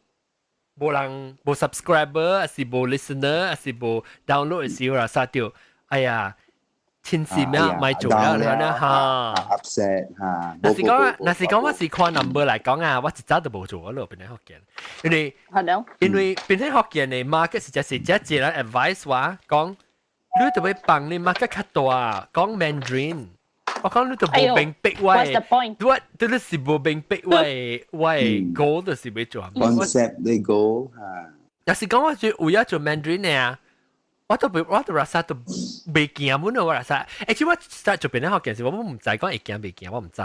無人無 subscriber，還是無 listener，還是無 download 的時候啦，殺掉，哎呀，千事咩咪做了啦哈。 upset 哈。若是講我是看 number 來講啊，我一早就無做咯，變成福建，因為變成福建的 market 實在是這一個人 advice 我講，你就欲放你 market 較大，講 Mandarin。我講你都無明白我的，我這你是無明白我的 goal 就是欲做。 concept 你 goal 哈。若是講我做為咗做 Mandarin 啊，我都rasa 都未驚滿我 rasa。而且我實做變咧學件事，我毋知講會驚未驚，我毋知。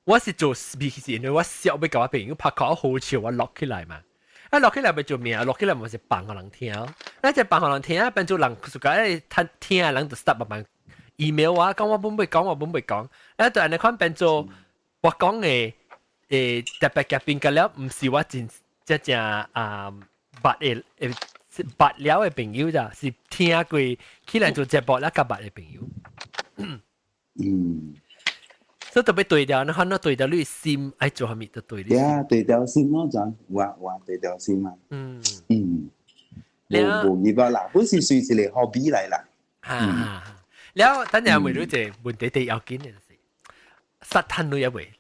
我是做是因為我想欲共我朋友拍口好笑，我錄起來嘛。啊，錄起來欲做咩？錄起來嘛是放予人聽。那隻放予人聽，變做人就講聽聽人就 start 慢慢 email 我講我本袂講，我本袂講。啊，對按呢款變做我講的特別嘉賓個了，毋是我真真正啊捌的捌了的朋友咋，是聽過起來做節目了較捌的朋友。所以特別對調，你看到對調你心愛做啥物就對。對啊，對調心咯，就有啊有啊，對調心啊。嗯。無無入啦，本是算一個 hobby 來啦。哈。了，等陣問你一個問題，第要緊的就是，實趁你一未？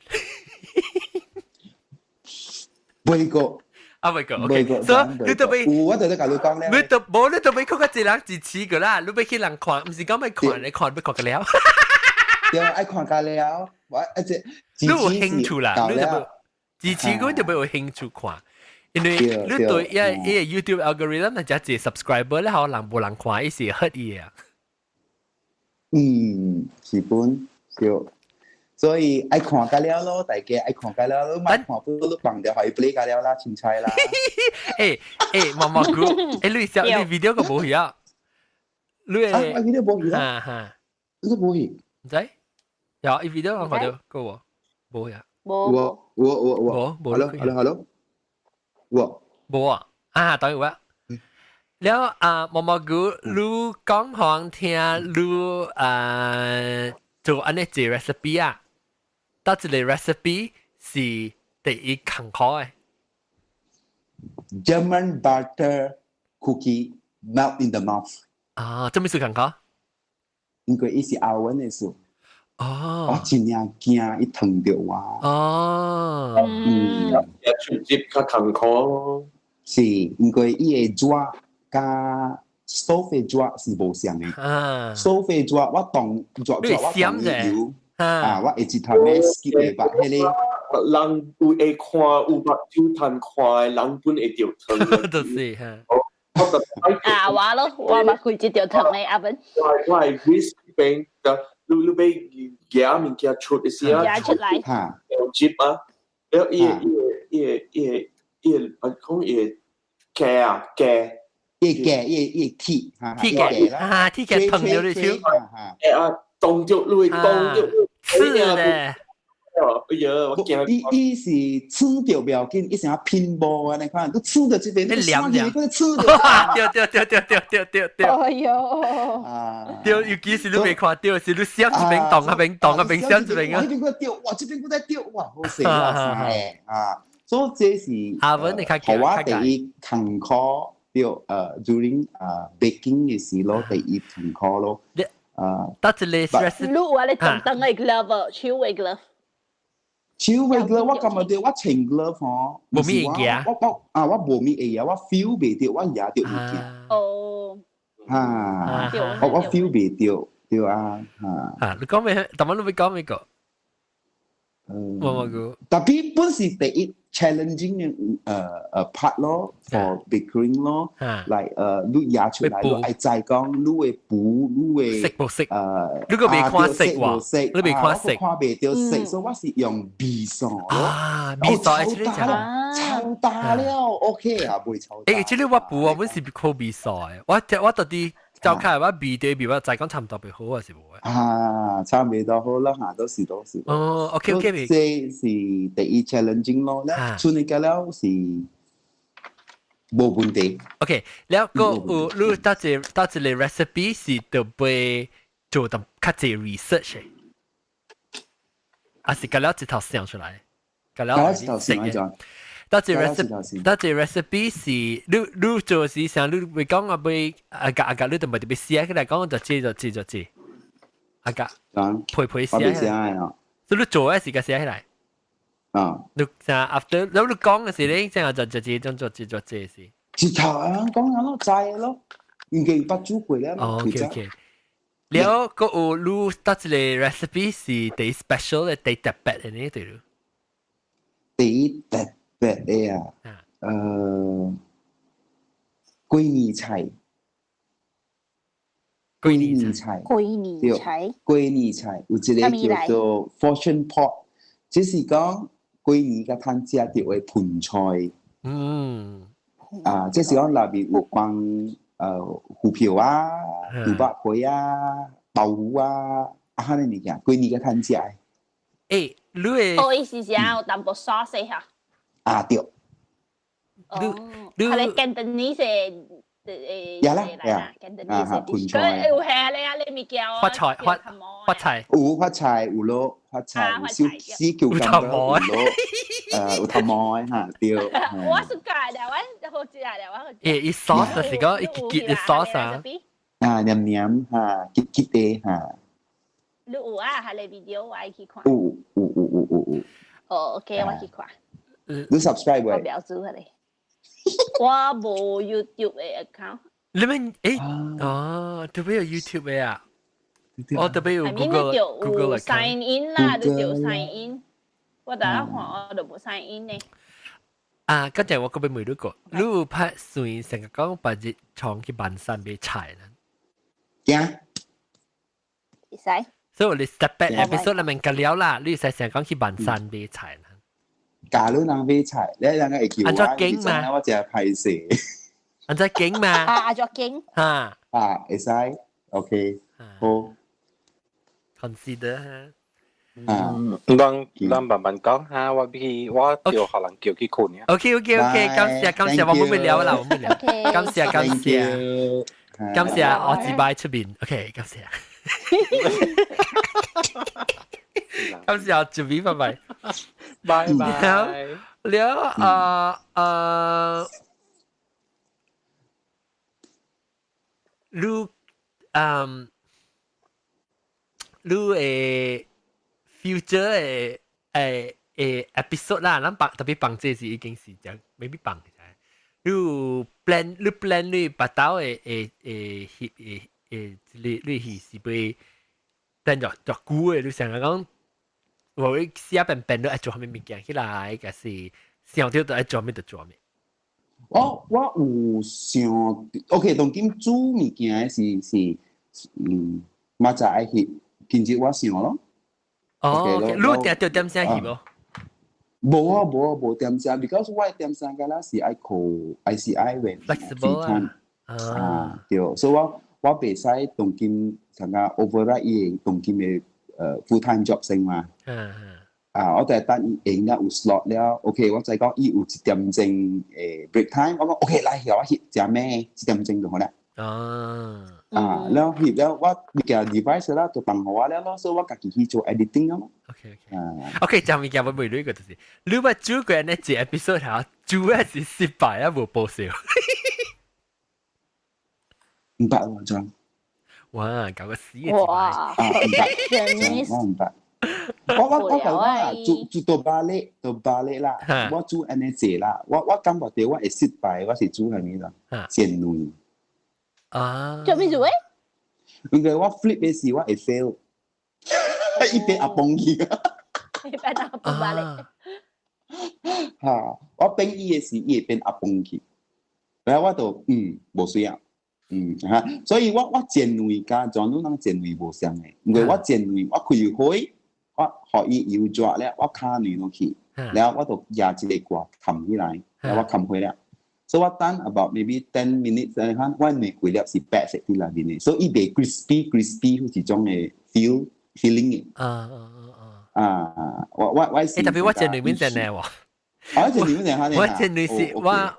未過。啊，未過，OK。所以你都欲，有我就咧共你講咧。你都無，你都欲看個一人一次個啦，你欲去人看，毋是講欲看，你看欲看個了。對，愛看個了，我一隻。你有興趣啦，你就欲支持佢就欲有興趣看，因為你對一個 YouTube algorithm 係只一 subscriber 咧，可能無人看，伊是 hurt 伊啊。嗯，是本對，所以愛看個了咯，大家愛看個了，你莫看不你放掉可以 play 個了啦，凊彩啦。毛毛菇，你小你 video 個無去啊？你啊，video 無去啦？哈哈，你無去？毋知？有，伊 video 我看到個喎，無呀？無。我我我無無。 Hello hello hello，我無啊？啊，等於我，了啊，毛毛菇，你講予聽，你啊做按呢一個 recipe 啊，佗一个 recipe 是第一艱苦的？ German butter cookie melt in the mouth。啊，做咩事艱苦？因為伊是 oven 的事。哦。我真正驚伊燙著我。哦。也出接較艱苦咯。是，因為伊的紙佮 stove 的紙是無相的。Stove 的紙我當熱熱我當伊油。啊，我會一頭尾 skip 的吧，彼个。人有會看有目睭通看的，人本會著燙。就是哈。啊，我咯，我嘛規隻著燙的 oven。我係 risk 邊，你欲夾物件出的時啊，夾出來，有接啊，了伊個伊個伊個伊個伊個講伊個夾啊夾，伊夾伊伊鐵，鐵夾啊，鐵夾燙著你手，誒啊，凍著你會凍著，是咧。哎呀，我驚！伊伊是刺著不要緊，伊成拼搏按呢款，都刺著這邊，你涼涼，你刺著。對對對對對對對對。哎喲！啊！對，尤其是你未看著，是你閃一邊動一邊動一邊閃一邊啊。這邊閣著，哇！這邊閣在著，哇！好勢啊！啊！所以這是阿文你較我第一艱苦對during baking 的時咯，第一艱苦咯。啊！得一个 recipe，你有啊？你當當的 glove，手的 glove。手的 glove 我感覺著我穿 glove 吼，無物會驚。我我啊，我無物會啊，我 feel 袂著，我舉著物件。哦。啊，我 feel 袂著，對啊，啊。啊，你講咩？頭先你欲講咩個？無無個。 Tapi 本是第一 challenging 的part 咯，for baking 咯，like 你舉出來，你愛知講你的布，你的色無色？你閣未看色喎？你未看色？看袂著色，所以我是用味素咯。啊，味素係臭焦了，OK 啊，袂臭。誒，這个我布啊，阮是靠味素的。我我到底走開我味對味，我知講差毋多袂好還是無的？啊，差袂多好啦，嚇，都是都是。哦，OK OK。這是第一 challenging 咯，咧出嚟個了是無問題。 OK，了閣有你佗一佗一个 recipe 是著欲做淡較濟 research 的，還是共了一頭想出來？共了一頭想來咗。佗一個 recipe，佗一個 recipe 是你你做時想你會講啊，欲啊共啊共你就袂特別寫起來講就這就這就這，啊共陪陪寫。寫啊。所以你做的時共寫起來。啊。你像 after 你你講的時咧，這樣就就這種做這做這是。一頭啊，講啊咯，知咯，已經捌煮過了。哦，OK OK。了，閣有你佗一个 recipe 是第 special 的，第特別的呢？對咯。第特別的啊，過年菜，過年菜，過年菜，過年菜有一个叫做 fortune pot，這是講過年較通食著的盆菜。啊，這是講內面有放芋票啊、豬肉皮啊、豆腐啊，啊，彼个物件，過年較通食的。欸，你的哦，伊是啥有淡薄 sauce 哈？啊，對。哦，佢哋 Cantonese 有啦，呀，啊，盆菜。有係你啊，你物件發菜發發菜，有發菜有咯，發菜有小小球咁有咯，有頭毛嚇，對。我是改的，我好食的，我好食。欸，伊 sauce 是講伊結結的 sauce 啊。啊，黏黏嚇，結結的嚇。你有啊？係你 video 我愛去看。有有有有有有。哦，OK，我去看。你 subscribe 我不要做佢哋。我無 YouTube 的 account。你們欸，哦，特別有 YouTube 的啊？哦，特別有 Google Google account。 sign in 啦，你就 sign in。我逐日看我都無 sign in 呢。啊，剛才我閣欲問你個，你有拍算成日講別日創去萬山買菜呢？驚？會使。所以我哋特別 episode 裏面講了啦，你使成日講去萬山買菜呢？假如人買菜，你人會叫按怎經嘛？我真歹勢。按怎經嘛？啊，按怎經？哈。啊，會使，OK，好。 Consider 哈。啊，咱咱慢慢講哈，我去我叫學人叫去困啊。 OK，感謝感謝，我冇咩聊啦，我冇聊。感謝感謝感謝，我自擺出面。OK，感謝。感謝我準備，拜拜。拜拜。了啊啊，你嗯，你會 future 的 episode 啦，咱放特別放這是已經是講 maybe 放起來。你 plan 你 plan 你巴肚的翕的你你是是欲 plan 著著久的，你想講我會寫本本都愛做啥物物件起來，抑是想著就愛做啥物就做啥物。我有想，OK，當今煮物件的是嘛就愛翕，今日我想咯。哦，你定著點聲翕無？無啊無啊無點聲，because 我點聲敢若是愛靠，愛是愛 when flexible 啊。啊，對，所以我袂使當今參加 override 伊的當今的full time job 先嘛。啊，我就係等伊閒了有 slot 了，OK，我知講伊有一點鐘break time，我講 OK 來，予我翕食咩？一點鐘就好啦。啊，了翕了我物件 device 啦，就放予我了咯，所以我家己去做 editing 咯。 OK OK，這物件我問你一個就是，你捌煮過呢一 episode 嚇，煮的是失敗啊，無報銷。毋捌喎，真。哇，搞個死嘅！哇，啊，毋捌，我毋捌。我講啦，煮煮到巴力，到巴力啦，我煮按呢濟啦，我感覺著我會失敗，我是煮啥物啦？煎卵。啊！做咩做誒？因為我 flip 的時我會 fail，伊變阿崩去。伊變阿崩巴力。哈！我變伊的時，伊會變阿崩去。然後我就無需要，哈，所以我煎卵佮傳統人煎卵無相的，因為我煎卵我開火，我予伊油熱了，我敲卵落去，然後我就舉一个蓋冚起來，然後我冚火了。所以我等 about maybe 10 minutes，你看我卵規粒是白色佇內面的，所以伊袂 crispy crispy 彼一種的 feeling 的。啊，我是。欸，特別我煎卵面煎的喎。啊，煎卵面煎我煎卵是，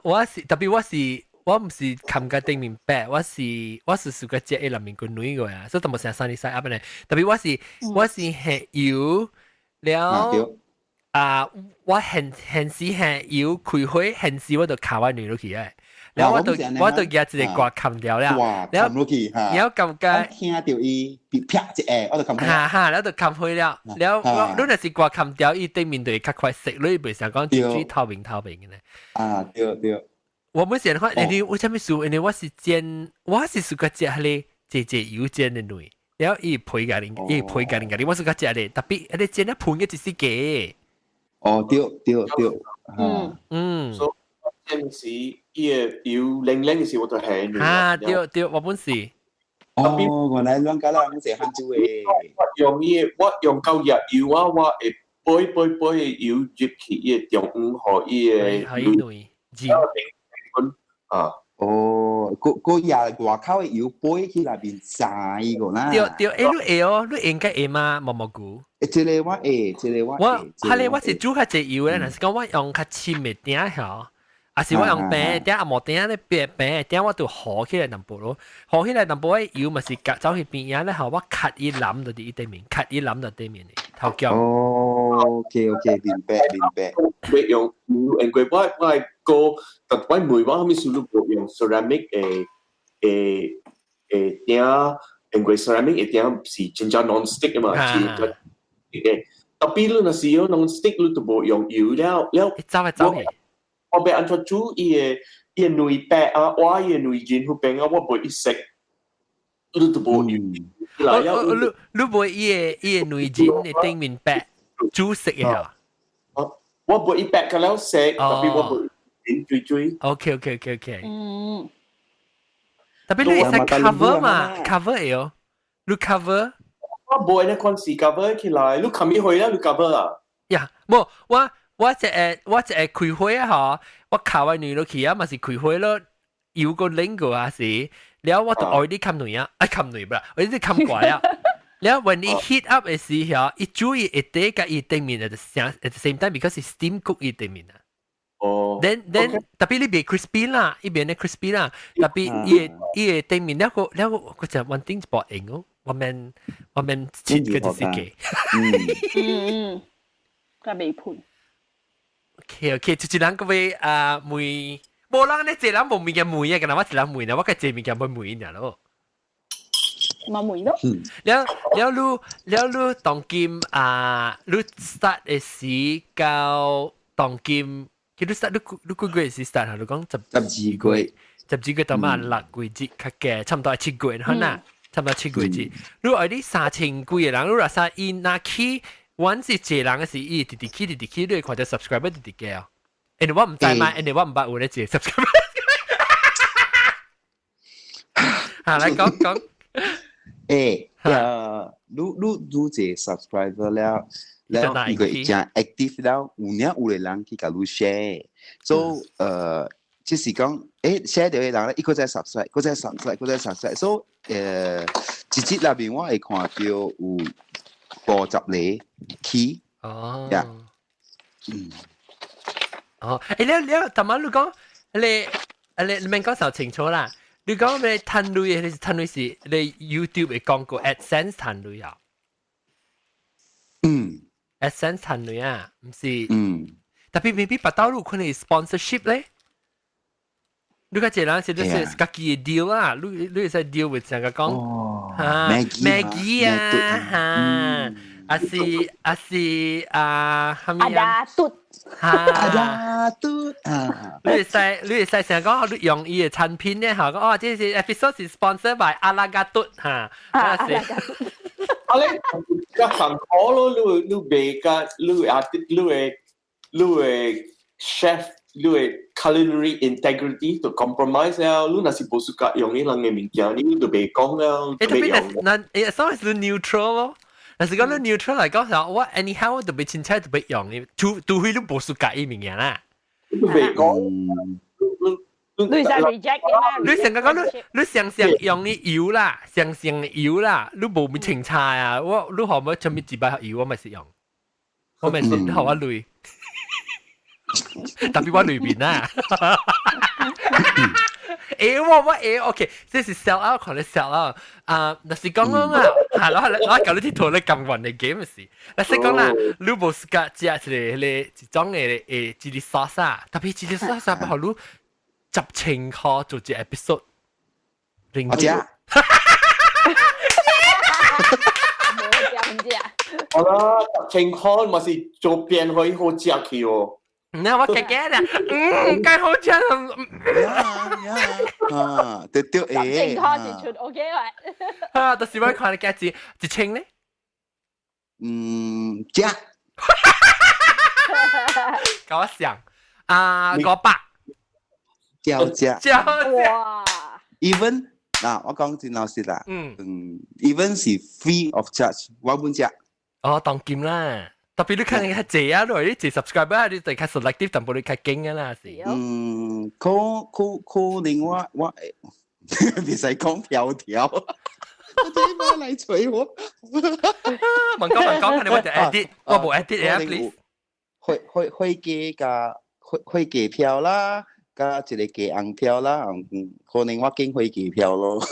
我是特別我是我毋是冚個頂面白，我是屬個食伊內面個卵個啊，所以都無成三二三啊，本來特別我是下油了。啊！我現現時下油開火，現時我就敲我卵落去誒，然後我就舉一個蓋冚掉了，然後然後感覺聽著伊啪一下，我就冚。哈哈，然後就冚開了，然後我你若是蓋冚掉，伊頂面就會較快熟，你袂想講水透明透明的呢。啊，對對。我本時看，因為為啥物事？因為我是煎，我是屬個食彼个濟濟油煎的卵，然後伊皮共恁，伊皮共恁共恁，我是較食咧，特別彼个煎啊盤嘅一絲雞。哦，對對對，所以陣時伊个油冷冷的時，我就下啊，對對，我本是。哦，原來攏甲咱是漢煮的。我用伊个，我用夠熱油啊，我會飛飛飛的油入去伊个中央，予伊个卵煎。啊。哦，閣閣也外口的油飛去內面炸伊個啦。對對，欸，你會哦，你應該會嗎？毛毛菇。欸，這个我會，這个我我，哈咧，我是煮較濟油咧，若是講我用較深的鼎吼，抑是我用平的鼎，啊無鼎咧變平的鼎，我就糊起來淡薄咯，糊起來淡薄，油嘛是夾走去邊仔咧，吼，我較伊淋就佇伊頂面，較伊淋就頂面的頭腳。哦，OK OK，明白明白。會用油，因為我個特我問我啥物事你無用 ceramic 的鼎，因為 ceramic 的鼎是真正 non-stick 的嘛，真正的。特別你若是用 non-stick，你就無用油了了。走來走去。我欲按怎煮伊个伊个卵白啊，我伊个卵仁彼邊啊，我袂伊食，你就無油。你袂伊个卵仁的頂面白煮食的啊？我袂伊白個了食，特別我袂飲水水。 OK。特別你會使 cover 嘛？cover 會哦，你 cover？我無按呢款是 cover 起來，你冚伊去啦，你 cover 啊？呀，無我一個開火啊吼，我敲我卵落去啊，嘛是開火咯，油個冷過啊是，了我就愛你冚卵啊，啊冚卵不啦，我你冚蓋啊，了 when 伊 heat up 嘅時候，伊煮伊一底佮伊頂面 at the same time because 是 steam cook 伊頂面啊。Then 特別你別 crispy 啦，伊邊咧 crispy 啦，特別伊個頂面了個了個個就穩定一部用哦，我免切個就是嘅。嗯嗯，個未盤。 OK，就是人各位啊問，無人咧，這人無物件問啊，敢若我一人問啊，我較濟物件欲問爾咯。嘛問咯。了了你了你當今啊，你 start 的時到當今，佢你 start 你幾月時 start 啊？你講十 12月， 12月到嘛6個月較嘅，差唔多7月，好啦，差唔多7個月。如果你3000幾個人，你若說伊若去，阮是一個人嘅時，伊直直去直直去，你會看到 subscriber 直直加哦。因為我毋知嘛，因為我毋捌有咧一個 subscriber。啊，來講講。你你這 subscriber 了，了伊個真 active 了，有影有個人去共你 share，so 就是講，share 到嘅人咧，伊閣再 subscribe，閣再 subscribe，閣再 subscribe，so 一節內面我會看到有50個起。哦。哦，你你，頭先你講，你免講受清楚啦。你講你趁鐳，你是趁鐳是你 YouTube 嘅廣告 AdSense 趁鐳啊？嗯。 AdSense 趁鐳啊，毋是？嗯。特別 maybe 別道路可能 sponsorship 咧。你講這人是你是家己嘅 deal 啦，你會使 deal with 成個講，嚇 Maggi 啊，嚇，還是啊，啥物啊？阿嘟，阿嘟啊！你會使成講你用伊嘅產品咧，嚇講哦，這是 episode 是 sponsor by 阿拉加嘟嚇，啊，啊你個行可咯，你賣甲你阿你嘅 chef 你嘅 culinary integrity 就 compromise 了，你若是無 suka 用伊人嘅物件，你就袂講了。特別那那 as long as 你 neutral 咯。但是講你 neutral 嚟講就我 anyhow 我特別凊彩特別用嘅，除非你無 suka 伊物件啦。你袂講，你使 reject 嘅嘛？你成個講你常常用嘅油啦，常常油啦，你無咪清菜啊？我你可唔可以準備幾擺油？我咪是用，我咪是你予我鐳，特別我裏邊啊。我OK，這是 sell out，可能 sell out 啊，若是講講啊，係咯係咯，我舊你啲圖你咁運嘅 game 是，若是講啦，你無 suka 食一個彼個一種嘅chili sauce 啊，特別 chili sauce 不予你10,000塊做一個 episode，我食。無食唔食。好啦，10,000塊嘛是做變可以好食去哦。那我加加啦，嗯，該好食。呀呀，啊，對對 10,000塊是出 OK 喎。啊，就是我看你加錢1000咧。嗯，食。搞我想啊，500。照食。照食。哇！Even 嗱，我講真老實啦，嗯，even 是 free of charge，我本食。哦，當金啦。特別你看較濟啊，你濟 subscriber 你就較 selective，淡薄你較緊啊啦，是。嗯，可能我別使講條條，我這媽來捶我。問講問講，看你我就 edit，我無 edit 啊，please。火雞佮火雞票啦，佮一個雞紅票啦，可能我揀火雞票咯。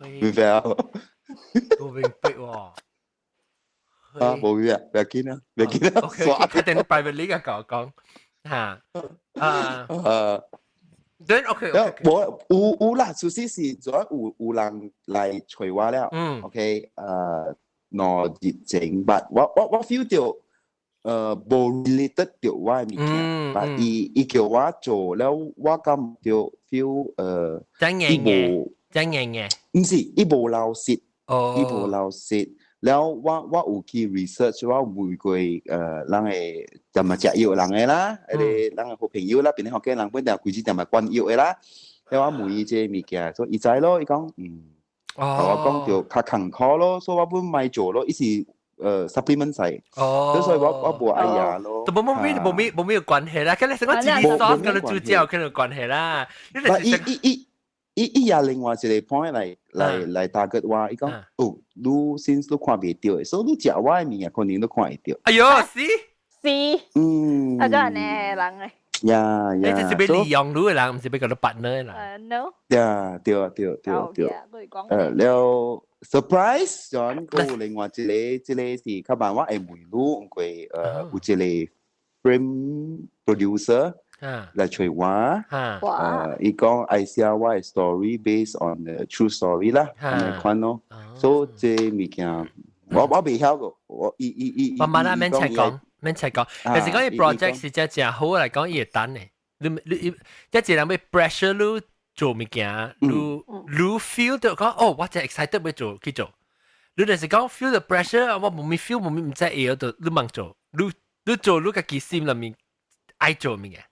明白啊？我明白喎。啊，無咩啊，不要緊啊，不要緊啊。 OK，佢定 privately 嘅講講嚇啊。對，OK OK。無有啦，事實是主要有人來揣我了。OK，2日前，but 我 feel 到無 related 到我嘅物件，but 伊叫我做了，我感覺 feel 真硬嘅，真硬嘅。毋是，伊無老實，伊無老實。了我有去 research，我問過人嘅，就嘛食藥人嘅啦，彼個人嘅好朋友啦，邊啲福建人本地規矩就嘛管藥嘅啦。了我問伊這個物件，所以伊知咯，伊講我講就較艱苦咯，所以我本莫做咯，伊是supplement 晒，所以我無愛食咯。都無咩無咩關係啦，咁你成個 chili sauce 佮你煮食可能有關係啦。伊伊伊伊伊也另外一個 point 來來來 target 我，伊講哦，你 since 你看袂著的，所以你食我的物件可能你看會著。哎喲，是是，啊，個呢人誒。 呀呀，你這是欲利用你的人，毋是欲共你 partner 的人。No。呀，對啊，對對對。了 surprise，就閣有另外一個，這個是較慢我會問你，因為有一個 film producer 來揣我，伊講愛寫我的 story based on the true story 啦，按呢款咯。所以這物件我未曉過，我伊伊伊。慢慢啦，免齊講，免齊講。其實講伊 project 是真正好來講，伊會等的。你你一個人欲 pressure 你做物件，你你 feel 到講哦，我真 excited 欲做去做。你就是講 feel the pressure，我無咪 feel 無咪毋知會就你茫做，你你做你家己心裡面愛做物件。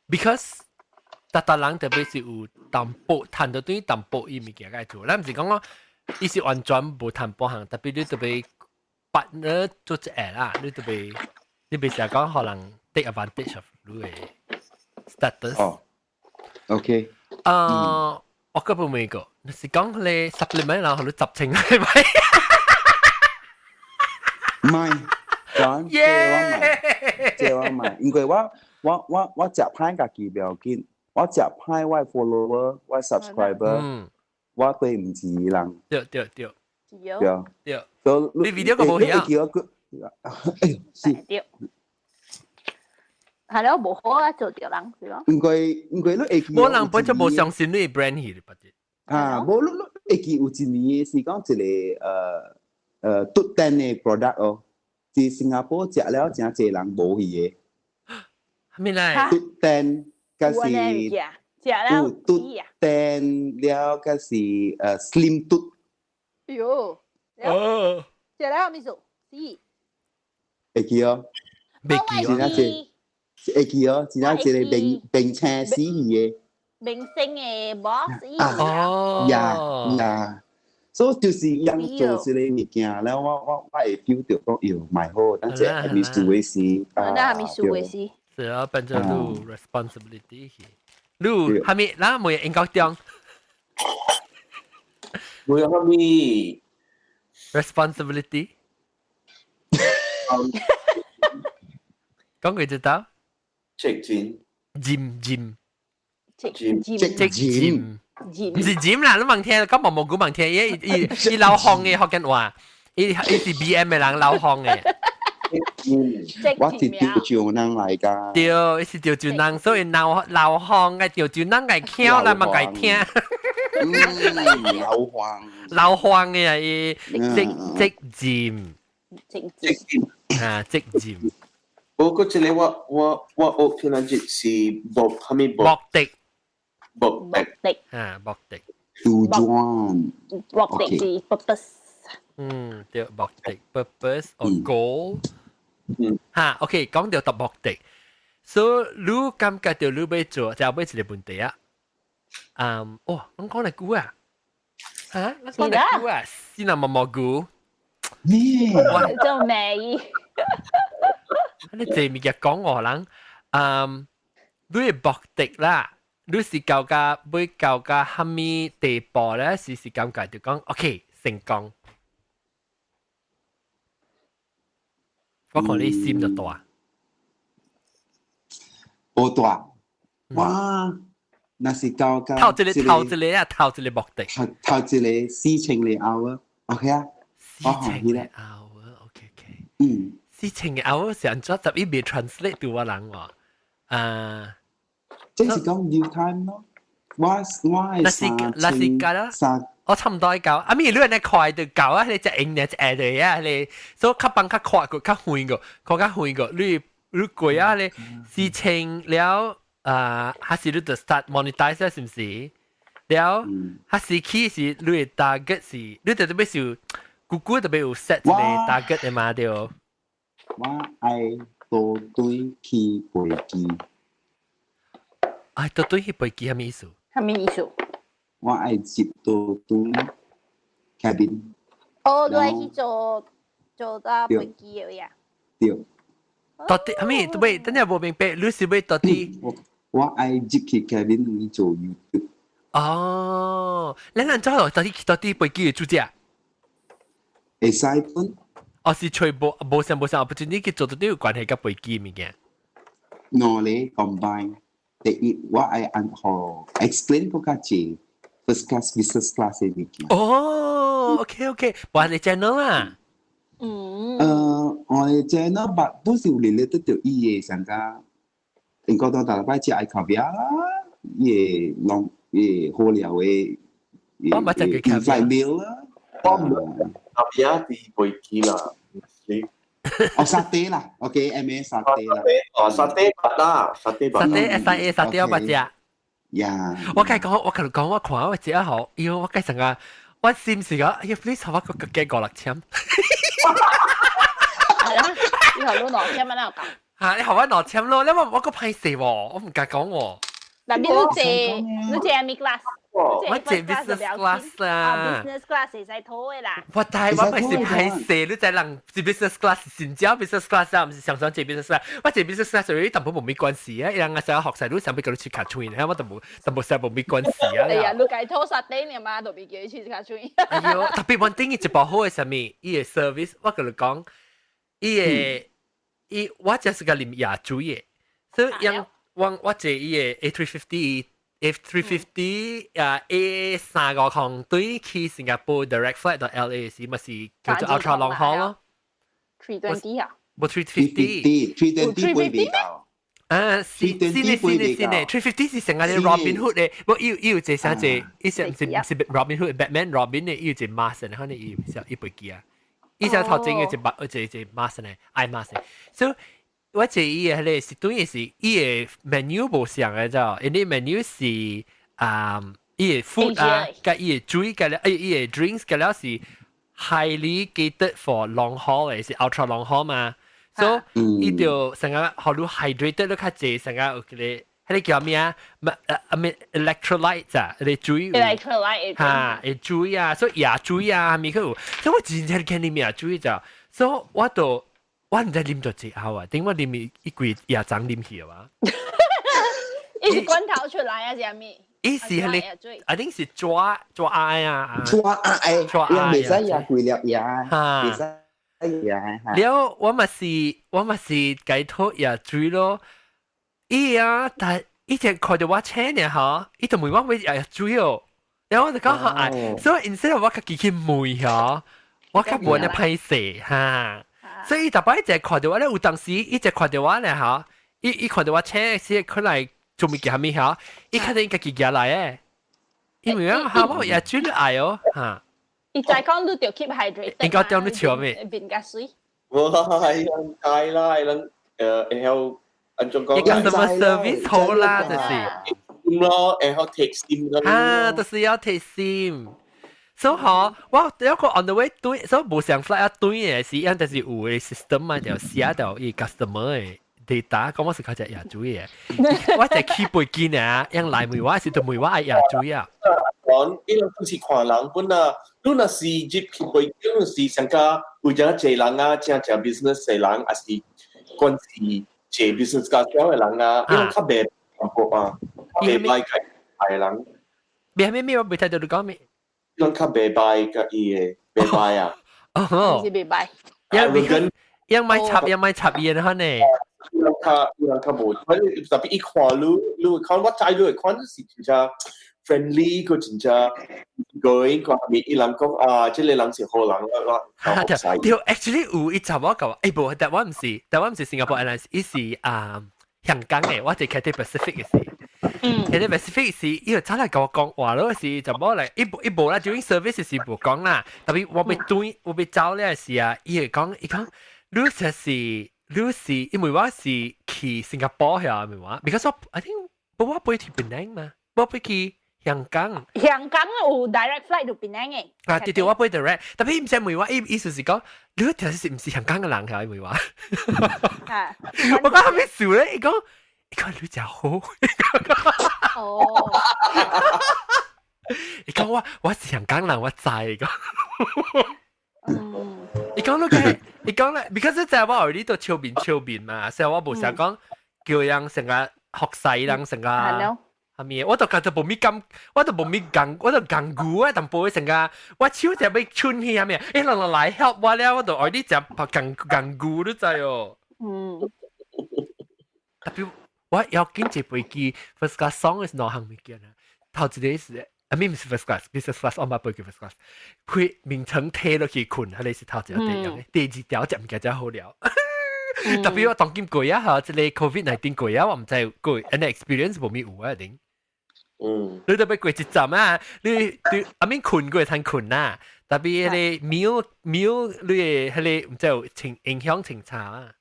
Because 逐逐人特別是有淡薄趁著對淡薄伊物件愛做，咱毋是講講伊是完全無趁半項，特別你特別 partner 做一個啦，你特別你袂成講予人 take advantage of 你的 status。哦，OK。我閣問一個，你是講你 supplement 然後你十千係咪？唔係，講這我買，這我買，因為我我我我食歹家己不要緊，我食歹我 follower，我 subscriber，我對毋是人。對對對。對對。所你 video 個無曉？哎呦，是。對。係咯，無好啊，做著人是咯。因為因為你會記，無人本就無相信你 brand 去，不知。啊，無你你會記有一年是講一個嘟燈的 product 哦，佇新加坡食了誠濟人無去的。啥物來？嘟燈，佮是食了嘟燈了，佮是slim 嘟。哎喲，哦，食了咩數？是。會記哦，袂記哦，真正會記哦，真正一個明明星死去的。明星的 boss。哦。呀呀，所以就是樣做這個物件，了我我我會 feel 著講，喲，蠻好，等者還沒做的事。那還沒做的事。是啊，變做你 responsibility 去。你還沒，咱沒應該中。沒有蝦米 responsibility。講過就得。責任。任任。責任。責任。毋是任啦，你問聽，講毛毛菇問聽，伊伊伊老行的福建話，伊伊是 BM 的人老行的。我是潮州人來㗎。對，伊是潮州人，所以老老行的潮州人愛聽，咱嘛愛聽。老黃。老黃的啊，伊責責任。責任。啊，責任。不過這個我我我學聽下是目蝦米目的。目的。啊，目的。 tujuan。目的是 purpose。嗯，對，目的 purpose or goal。哈，OK，講著目的，所以你感覺著你欲做，就欲一個問題啊。嗯，哦，攏講來久啊？哈，攏講來久啊？死那毛毛菇。咩？做咩？你這物件講我人，嗯，你的目的啦，你是到甲欲到甲蝦米地步咧？是是感覺就講 OK 成功。我看你心就大。無大，哇！若是到甲頭一個頭一個啊，頭一個目的。頭頭一個四千個 hour，OK 啊？四千個 hour，OK OK。四千個 hour 是按怎十一未 translate 對我人喎？啊，這是講 real time 咯。我我係三千三。我差唔多夠，啊咪你按呢快就夠啊，你隻用呢一下就啊，你所以較放較快個，較遠個，較較遠個，你你過啊，你四千了啊，還是你就 start monetize 是毋是？了，還是起是你的 target 是，你就特別是 Google 特別有 set 一個 target 的嘛對。我愛倒轉去飛機。愛倒轉去飛機，啥物意思？啥物意思？我愛接倒轉 cabin。哦，你愛去做做搭飛機的呀？對。到底啥物？對，等下無明白，你是欲到底？我愛入去 cabin 去做 YouTube。哦，你人走到底飛機嘅主只？會使分。哦，是全部無相無相，不知你去做到底有關係佮飛機物件。兩个 combine。第一，我愛按好 explain 較濟 first class business class 嘅物件。哦，OK OK，無你 channel 啦。我嘅 channel 不是有 related 到伊嘅上加，應該當大禮拜食愛咖啡啦，伊個攏伊好料嘅，我捌食過咖啡 meal 啦。我唔咖啡佇飛機啦。哦，沙爹啦，OK，M A 沙爹啦。哦，沙爹捌啦，沙爹捌。沙爹 S I A 沙爹我捌食。呀！我計講，我同你講，我看我食好，因為我計成個，我心是講，哎呀，please 我個個五六千。係啦，以後都攞簽啊，嚇！你後我攞簽咯，因為我個歹勢喎，我唔敢講喎。嗱，你坐咩 class？我坐 business class 啦。 business class 會使拖的啦。我但係我咪是歹勢，你知人是 business class 先叫 business class 啊，唔是常常坐 business class。我坐 business class 所以淡薄無咩關係啊，人家成日學晒，你想欲叫你吹尻喙，我都無，淡薄成無咩關係啊。哎呀，你該拖沙爹你媽都袂叫伊吹尻喙。哎喲，特別穩定伊一部好的啥物，伊的 service，我共你講，伊的伊我就是個啉椰水的，所以樣我坐伊的 A350。A350 啊 A350對去新加坡 direct flight 到 LA 時，咪是叫做 ultra long haul 咯。 320 啊？無 350。 320飛袂到。啊，是是呢是呢是呢，350是成個 Robin Hood 的，無伊伊有一個啥隻，伊是是是 Robin Hood，Batman Robin 的，伊有一個 mask 的，可能伊有伊飛機啊，伊只頭前嘅一把一個 mask 呢，eye mask，所以我坐伊個彼個是等於是伊個 menu 無相的，知影？因為 menu 是啊，伊個 food 啊，佮伊個水佮了，伊個 drinks 佮了是 highly catered for long haul 的，是 ultra long haul 嘛。所以伊就成個予你 hydrated 你較濟，成個有個彼個叫咩啊？啊咩 electrolytes 啊，彼個水。 electrolyte 哈，會水啊，所以椰水啊，物佢有，所以我真正見你椰水就，所以我就我毋知啉到最後啊，頂我啉一櫃椰漿啉去啊。伊是罐頭出來啊，是啥物？伊是彼個，I think 是抓抓愛啊，抓愛，抓愛，袂使椰規粒椰，袂使椰。了，我嘛是解脫椰水咯。伊啊，但伊只看著我請呢吼，伊就問我欲椰水哦。然後我就講好愛，所以 instead of 我家己去問吼，我較無呢歹勢哈。所以逐擺一看著我咧，有當時伊一看著我咧吼，伊看著我請時，佢來做物件啥物吼，伊肯定家己寄來的，因為啊，哈我椰水你愛哦，哈。伊知講你著 keep hydrated。應該點你笑咩？變較水。我係人知啦，人然後按怎講？ customer service 好啦，就是。心咯，然後貼心咯。啊，就是要貼心。所以嗬，我有個 on the way 對，所以無上 flight 啊對嘅是，因就是有嘅 system 嘛，就寫到伊 customer 嘅 data，講我是靠隻椰水嘅，我就去飛機呢，因來問我是就問我愛椰水啊。講，伊人就是看人本啊，你若是入去飛機，你是上加有正濟人啊，正正 business 嘅人，還是管是坐 business class 嘅人啊，伊人較袂淡薄啊，較袂歹個大人。咩咩咩，我未聽到你講咩？人較袂歹佮伊的袂歹啊。哦，是袂歹。樣樣買插樣買插煙哈呢？伊人較無，反正特別伊看你，你看我知你會看是真正 friendly，佢真正個看面伊人講啊，這個人是好人啦，我對，actually 有一集我講，誒無，但我毋是，但我毋是 Singapore Airlines，伊是啊香港的，我佇 Cathay Pacific 的時。Cathay Pacific 是伊就走來共我講話咯，是就無來，伊無啦，during service 是無講啦，特別我欲轉我欲走了時啊，伊會講，伊講你就是你是因為我是去新加坡遐，明無？Because I think 我飛去檳城嘛，我飛去香港。香港有 direct flight 到檳城的。啊，對對，我飛 direct，特別伊毋知問我，伊意思是講你條是毋是香港的人遐？問我。我講啥物事咧？伊講。伊講你真好。哦。伊講我是香港人，我知伊講。伊講你個，伊講咧，because 你知我 already 都笑面笑面嘛，所以我無想講叫人成個學細人成個。係咪？我就覺得無咪感，我就無咪講，我就講古啊，淡薄成個，我手就欲春去係咪？欸，人人來 help 我了，我就愛你食拍講講古都知哦。特別我要緊坐飛機，first class 爽的是兩項物件啊。頭一個是，I mean 毋是 first class，business class 我捌飛過 first class，開眠床提落去睏，彼個是頭一個第一個，第二條食物件才好了。特別我當今過啊，嚇，這個 COVID-19 過啊，我毋知過，按呢 experience 無咪有啊，一定。你特別過一站啊，你對 I mean 睏過會通睏啦，特別彼個 meal 你的彼個毋知有情影響清差啊。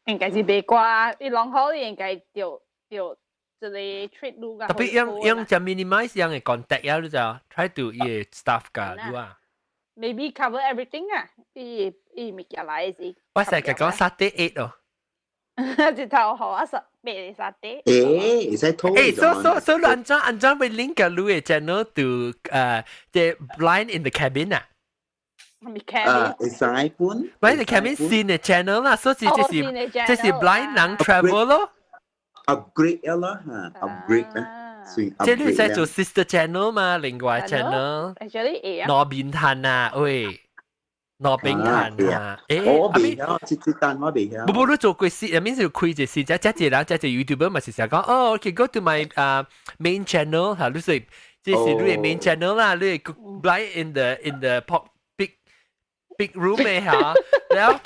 應該是袂掛，伊攏好應該就就這個 treat 你較特別用用就 minimize 樣的 contact 啊，你就 try to 伊的 staff 㗎，你啊。 Maybe cover everything 啊，伊伊物件來是。我成日講沙爹 eight 哦。一頭好啊，十八個沙爹。欸，會使討。欸，所所所，按怎按怎會 link 個你的 channel to 這 blind in the cabin 啊？係咪 cabin？會使本。 blind in the cabin 新的 channel 啦，所以這是這是 blind 人 travel 咯。 upgrade 啦嚇，upgrade 啊。這你使做 sister channel 嘛，另外 channel。 Actually 會啊。羅邊攤啊，喂，羅邊攤啊，欸，我未曉，這這單我未曉。無無你做過事，入面是開一個事，這這一人這一 YouTuber 嘛是成日講，哦，OK go to my main channel 嚇，你是這是你的 main channel 啦，你 blind in the pop big big room 的嚇，了。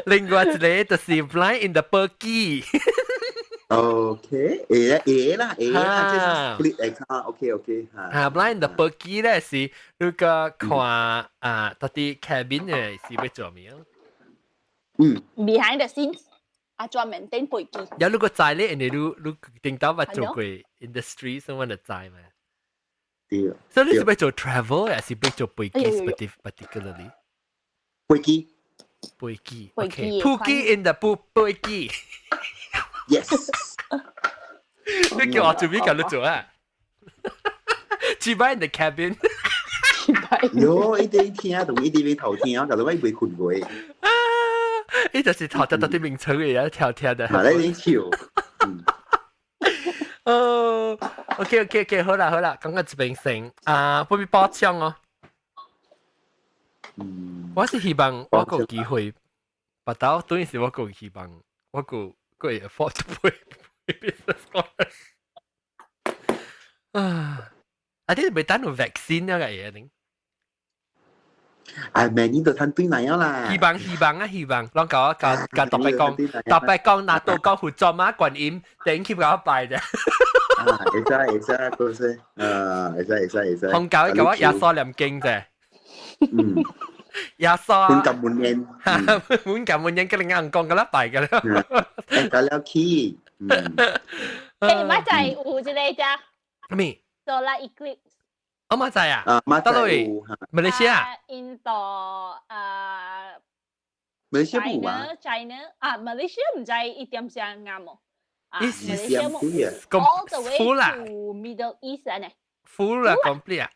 另外一個就是 blind in the 飛機。 OK，會啦會啦會啦，這是 split account。OK OK 嚇。啊，blind in the 飛機咧是你個看啊，到底 cabin 的是欲做咩？Behind the scenes，啊專門頂飛機。有你個知咧，人哋你你頂到捌做過 industry 什麼就知嘛？對。所以你是欲做 travel 還是欲做飛機？particularly？飛機。飛機。OK。飛機 in the 飛飛機。 Yes。你叫我做咩？叫你做啊？只擺 in the cabin。喲，一啲聽，同一啲邊頭聽，但係我未睏過。啊！呢就是頭得到啲名稱嘅，一跳跳的。嘛，你跳。哦，OK OK OK，好啦好啦，講個這邊先啊，不必包槍哦。我是希望我有機會，不到等於是我個希望，我個個會 afford to pay business class。啊！啊！你未等到 vaccine 啊個嘢定？啊，明年就趁對嚟啦。希望希望啊希望，攏教我教教特別講，特別講拿到講佛祖媽觀音，頂去教我拜啫。啊，會使會使，嗰些，啊，會使會使會使。紅教教我耶穌念經啫。耶穌。滿金滿煙。滿金滿煙，叫你硬講個啦拜個啦。誒，搞了起。欸，馬仔有這個只。咩？ Solar eclipse。我馬仔啊？啊，馬仔有。馬來西亞。印度啊。馬來西亞冇啊？China 啊，馬來西亞毋知一點聲啱無？啊，馬來西亞冇。All the way to Middle East 啊呢？Full 啦，complete 啊。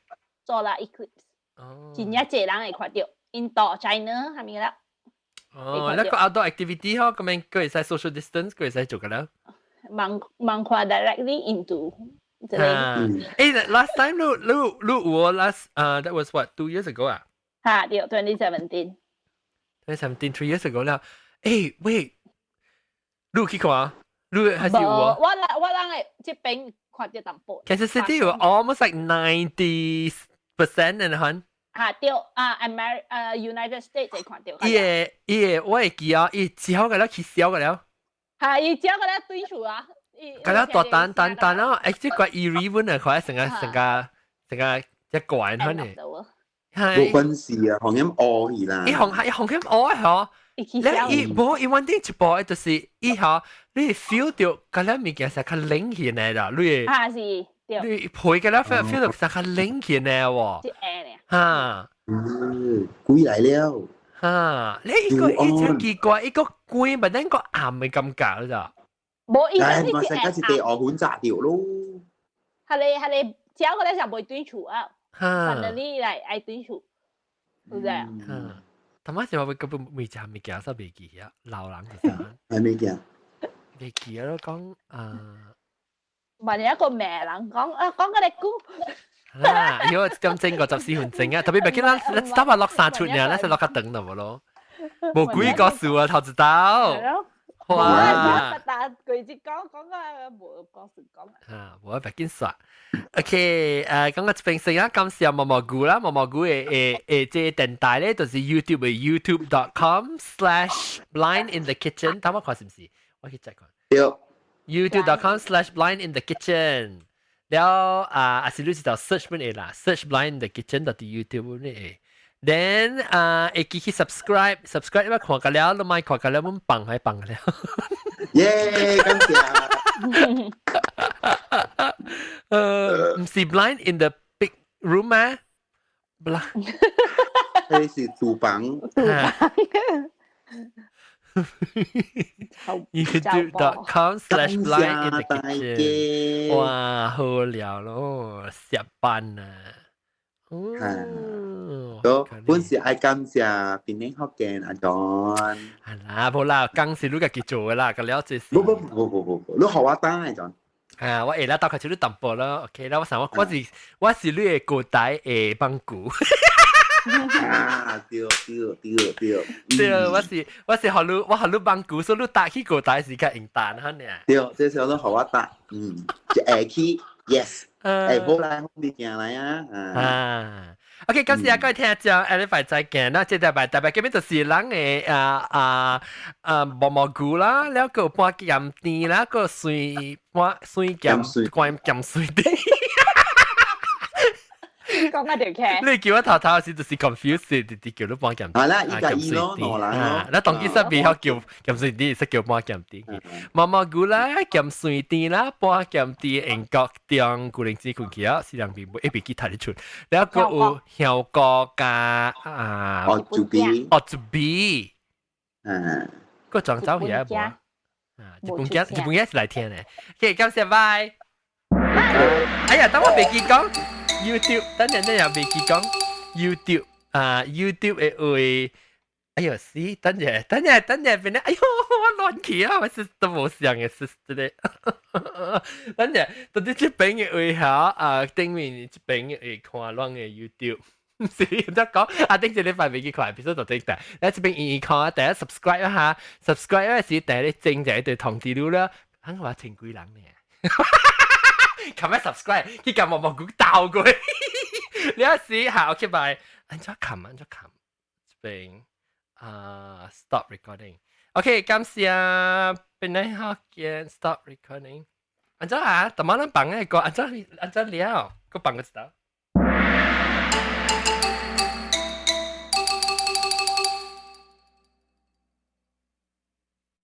Solar eclipse。哦。真正濟人會看到，印度、China 係咪啦？哦，那個 outdoor activity 嗬，咁樣佢會使 social distance，佢會使做㗎啦。望望看 directly into 啊，誒，last time 你你你我 last 啊，that was what 2 years ago 啊？嚇，對，2017。 2017 3 years ago 啦。誒，喂，你去看？你還是有啊？我人我人會這邊看到淡薄。 Kansas City 有 almost like 90% and 款。嚇對啊，Amer United States 會看到。伊個伊個我會記啊，伊之後個了去燒個了。係，伊之後個了對數啊。個了大單單單啊！誒，這個 eerie 本啊，看成個成個成個一怪款呢。冇關事啊，紅險餓去啦。伊紅係紅險餓嗬。你伊無伊穩定一步，就是伊嗬，你 feel 到個了物件是較冷起來啦，你啊是，對。你陪個了 feel 到是較冷起來喎。哈。嗯，鬼來了。哈，你一個一真奇怪，一個光，但係個暗嘅感覺咋？無，伊係嘛，成家是地鵝管炸掉咯。係你係你，只個咧就袂對厝啊。suddenly 來愛對厝，是不是？嗯。他媽是話會根本未食物件，所以袂記啊，老人就是係物件？袂記啊，講啊。問一個咩人講啊？講個你估。啊，如果1點鐘54分啊，特別袂記咱咱差不多落三出呢，咱是落較長就無咯。無幾個數啊，頭一道。哇！但佢只講講個無講是講。啊，無別緊煞。OK，講個這邊先啊，感謝毛毛菇啦，毛毛菇嘅誒誒，這電台咧就是 YouTube 嘅 youtube.com/blindinthekitchen，等我看是毋是？我去 check 看。對。 youtube.com/blindinthekitchen 了啊，啊是你是就 search 本會啦，search blind in the kitchen 就佇 YouTube 本會。Then 啊，會記去 subscribe，subscribe 我看過了，你莫看過了，阮放還放了。耶，感謝。毋是 blind in the big room 咩？blind 彼是廚房。廚房。 youtube.com/blindinthekitchen 哇，好料咯，下班啊！哦，都本是愛感謝檳城福建阿 John。係啦，無啦，講是你家己做的啦，個了這是。不不不不不不，你予我當阿 John。啊，我會啦，到開始你淡薄啦，OK 啦，我想我我是我是你的古代的幫鼓。啊，對對對對。對，我是予你我予你幫鼓，所以你搭去古代時較用單哈呢。對，這時候你予我搭，就下去，yes。誒，好啦，你行來啊。啊，OK，感謝各位聽眾，下禮拜再見啦。這禮拜特別今日就是咱的啊啊啊毛毛菇啦，了個半鹹甜啦，個酸半酸鹹鹹鹹酸甜。講一條劇。你叫我頭頭時就是 confuse，直直叫你半鹹。係啦，依家依咯，挪蘭咯。那當機實袂曉叫鹹酸甜，識叫半鹹甜。毛毛菇啦，鹹酸甜啦，半鹹甜，英國中古靈精困去啊，四兩邊一邊去睇得出。了個有香菇加啊，哦，豬鼻，哦，豬鼻，個裝走去啊無？啊，日本仔日本仔是來聽的。OK，感謝，拜。哎呀，等我袂記講。YouTube，等陣等陣未記講 YouTube 啊，YouTube 的話，哎呦死，等陣等陣等陣變咧，哎呦我亂去啊，我是都無想嘅是這個，等陣到底這邊的話嚇啊，頂面這邊會看咱的 YouTube。是得講，啊頂一禮拜未記看，比如說就頂但，你這邊願意看，第一 subscribe 一下，subscribe 嗰時第一整就一對通知你啦，肯話千幾人呢。琴日 subscribe，去撳毛毛菇鬥過，你一時下 OK 拜，按怎撳按怎撳，這邊啊 stop recording，OK 感謝邊個好見 stop recording，按怎啊？怎麼咱放個歌？按怎按怎了？個放個知道？